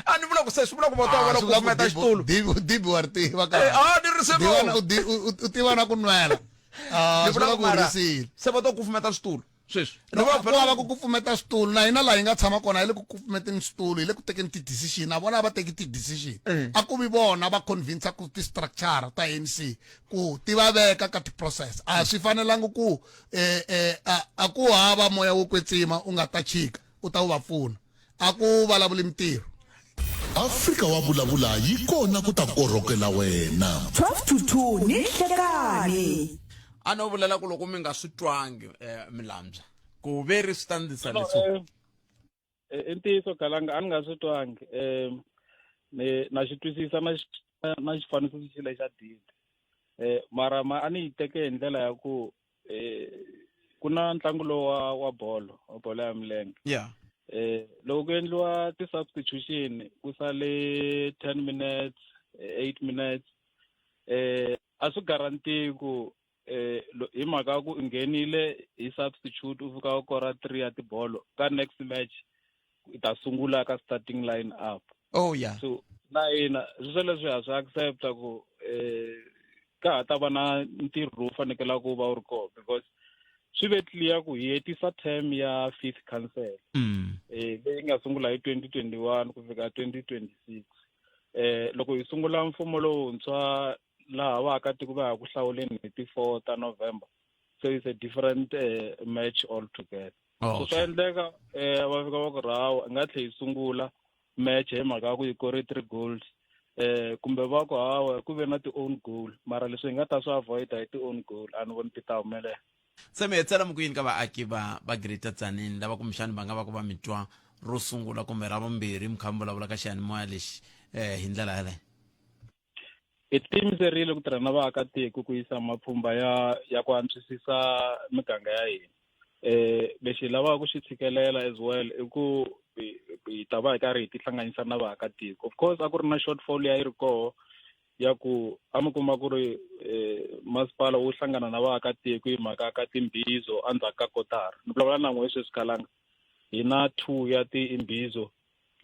a ni vula ku se swi vula ku va ta vona ku kumeta xitulu dibi wa ri tiva ka a ni ri se u tiva na ku nwela ah, swi vula ku risile se va ta kufumeta switulu sweswi No, ku hava ku kufumeta switulu na hina laha hi nga tshama kona hi le ku kufumeteni switulu hi le ku tekeni ti-decision na vona a va teki ti-decision mm. a ku vi vona va convince ku ti-structure ta anc ku ti va veka ka ti-process a swi fanelangi ku eh, eh, a ku hava moya wo kwetsima u nga ta chika u ta wu va pfuna a ku vulavuli mintirho Afrika wa vulavula yi kona ku ta korhokela wena. 12 to 2 ni nhlekani. A no vulela ku loko mi nga swi twangi eh, milambya ku ve ri swi ta ndlisa leswi. Eh, eh, i ntiyiso kalanga a ni nga swi twangi um ni na xi twisisa na na xifaniso xi lexa didi um mara ma a ni yi teke hi ndlela ya ku eh ku na ntlangu lowu wa wa bolo wa bolo ya milenge yeah eh loko ku endliwa ti-substitution ku sale 10 minutes 8 minutes eh a swi guarantee ku eh hi mhaka ya ku u nghenile hi substitute u fika u kora 3 ya tibolo ka next match i ta sungula ka starting line up oh yeah so na hina swi leswi ha swi accepta ku eh ka ha ta va na ntirho lowu fanekelaka ku va wu ri kona because swi ve clear ku hi hetisa term ya fifth council mm. eh leyi nga sungula hi 2021 ku fika 2026 eh loko hi sungula mfumo lowuntshwa laha vaakatiko va ya ku hlawuleni hi ti 4 ta November so it's a different uh, match altogether oh, so swa endleka um va fika va ku rawa i nga tlhe yi sungula match hi mhaka ya ku yi kore three goals eh kumbe va ku hawa ku ve na ti-own goal mara leswi hi nga ta swi avoida hi ti-own goal a ni voni ti ta humelela se mi hetsela mi ku yini ka vaaki va va greater tzaneen lava kumbexani va nga va ku va mi twa ro sungula kumbe ra vumbirhi mi kha mi vulavula ka xiyanimoya lexi um hi ndlela yaleyo Hi tiyimiserile ku tirha na vaakatiko ku yisa mapfhumba ya ya ku antswisisa miganga ya hina. Eh lexi hi lavaka ku xi tshikelela as well i ku hi ta va hi karhi hi tihlanganisa na vaakatiko. Of course a ku ri na shortfall ya yi ri koho ya ku a mi kuma ku ri eh, masipala wu hlangana na vaakatiko hi mhaka ka timbhizo endzhaku ka kotara. Ni vulavula na n'we sweswi kalanga hi na two ya tiimbizo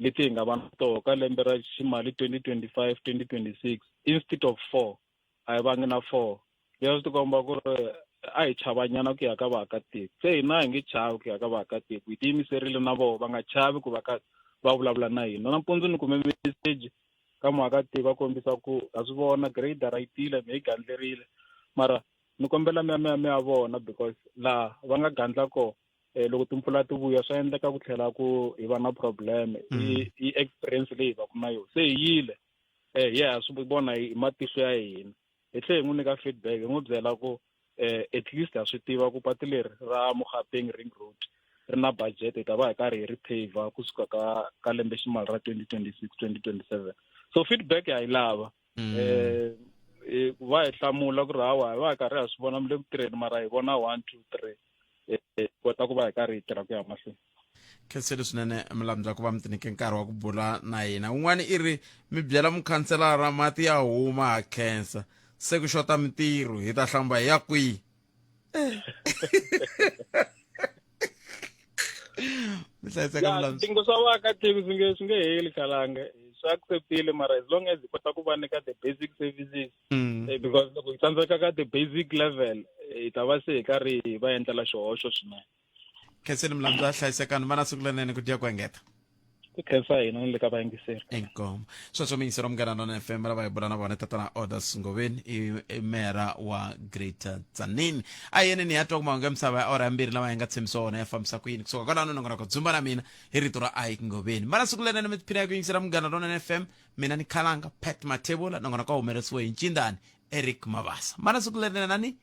leti hi nga va na toho ka lembe ra ximali 2025 2026 instead of four a hi vangi na four leswi swi tikomba ku ri a hi chavanyana ku ya ka vaakatiko se hina hi nge chavi ku ya ka vaakatiko hi tiyimiserile na vona va nga chavi ku va ka va vulavula na hina nampundzu ni kume message ka muakatiko a kombisa ku ha swi vona grader yi tile mi yi gandlerile mara ni kombela mi ya mi ya mi ya vona because laha va nga gandla kona eh, loko timpfula ti vuya swa endleka ku tlhela ku hi va na problem i i experience leyi hi va ku na yona se hi yile eh hi ya hi swi vona hi matihlo ya hina hi tlhe hi n'wi nyika feedback hi n'wi byela ku eh at least ha swi tiva ku patu leri ra Mokgapeng ring road ri na budget hi ta va hi karhi hi ri pave kusuka ka ka lembe ximali ra 2026 2027 so feedback ha yi lava eh eh, ku va hi hlamula ku ri hawa hi va hi karhi ha swi vona mi le ku tirheni mara hi vona 1 2 3 eh kota ku va hi karhi hi tirha ku ya mahlweni khenseli swinene milambywa ku va mi tinike nkarhi wa ku bula na hina un'wana i ri mi byela mukhanselara mati ya huma ha khensa se ku xota mintirho hi ta hlamba hi ya kwihi mi hlayiseka Ya, milambywa swidingo swa vaakatiko swi nge swi nge heli khalanga swi acceptile mara as long as hi kota ku va nyika the basic services Eh, because loko hi tsandzeka ka the basic level eh, hi ta va se hi karhi hi va endlela xihoxo swinene khenseli milambywa hlayisekani va na siku lerinene ku dya ku engeta ku khensa hina ni le ka vayingiseri inkomo sweswo miyingiseri wa munghana lona fm lava hi bula na vona tatana orders ngoveni i i mera wa greater tzaneen a yeni ni ya twa ku mahungu ya misava ya awara ya mbirhi lama hi nga tshembisiwa wona ya fambisa ku yini kusuka kwalano nongonoko dzumba na mina hi rito ra ike ngoveni mana siku lerinene mi tiphina hi ku yingisela munghana lona fm mina ni khalanga pat mathebula nongonoko wa humelerisiwe hi ncindani eric mabasa mana siku lerinene nani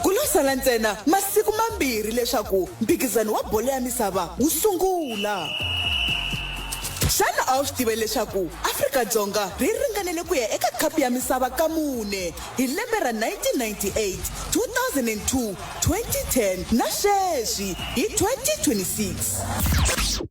Ku lo sala ntsena masiku mambirhi leswaku mphikizano wa bolo ya misava wu sungula. Xana a wu swi tiva leswaku Afrika-Dzonga ri ringanele ku ya eka Khapu ya Misava ka mune hi lembe ra 1998, 2002, 2010 na sweswi hi 2026?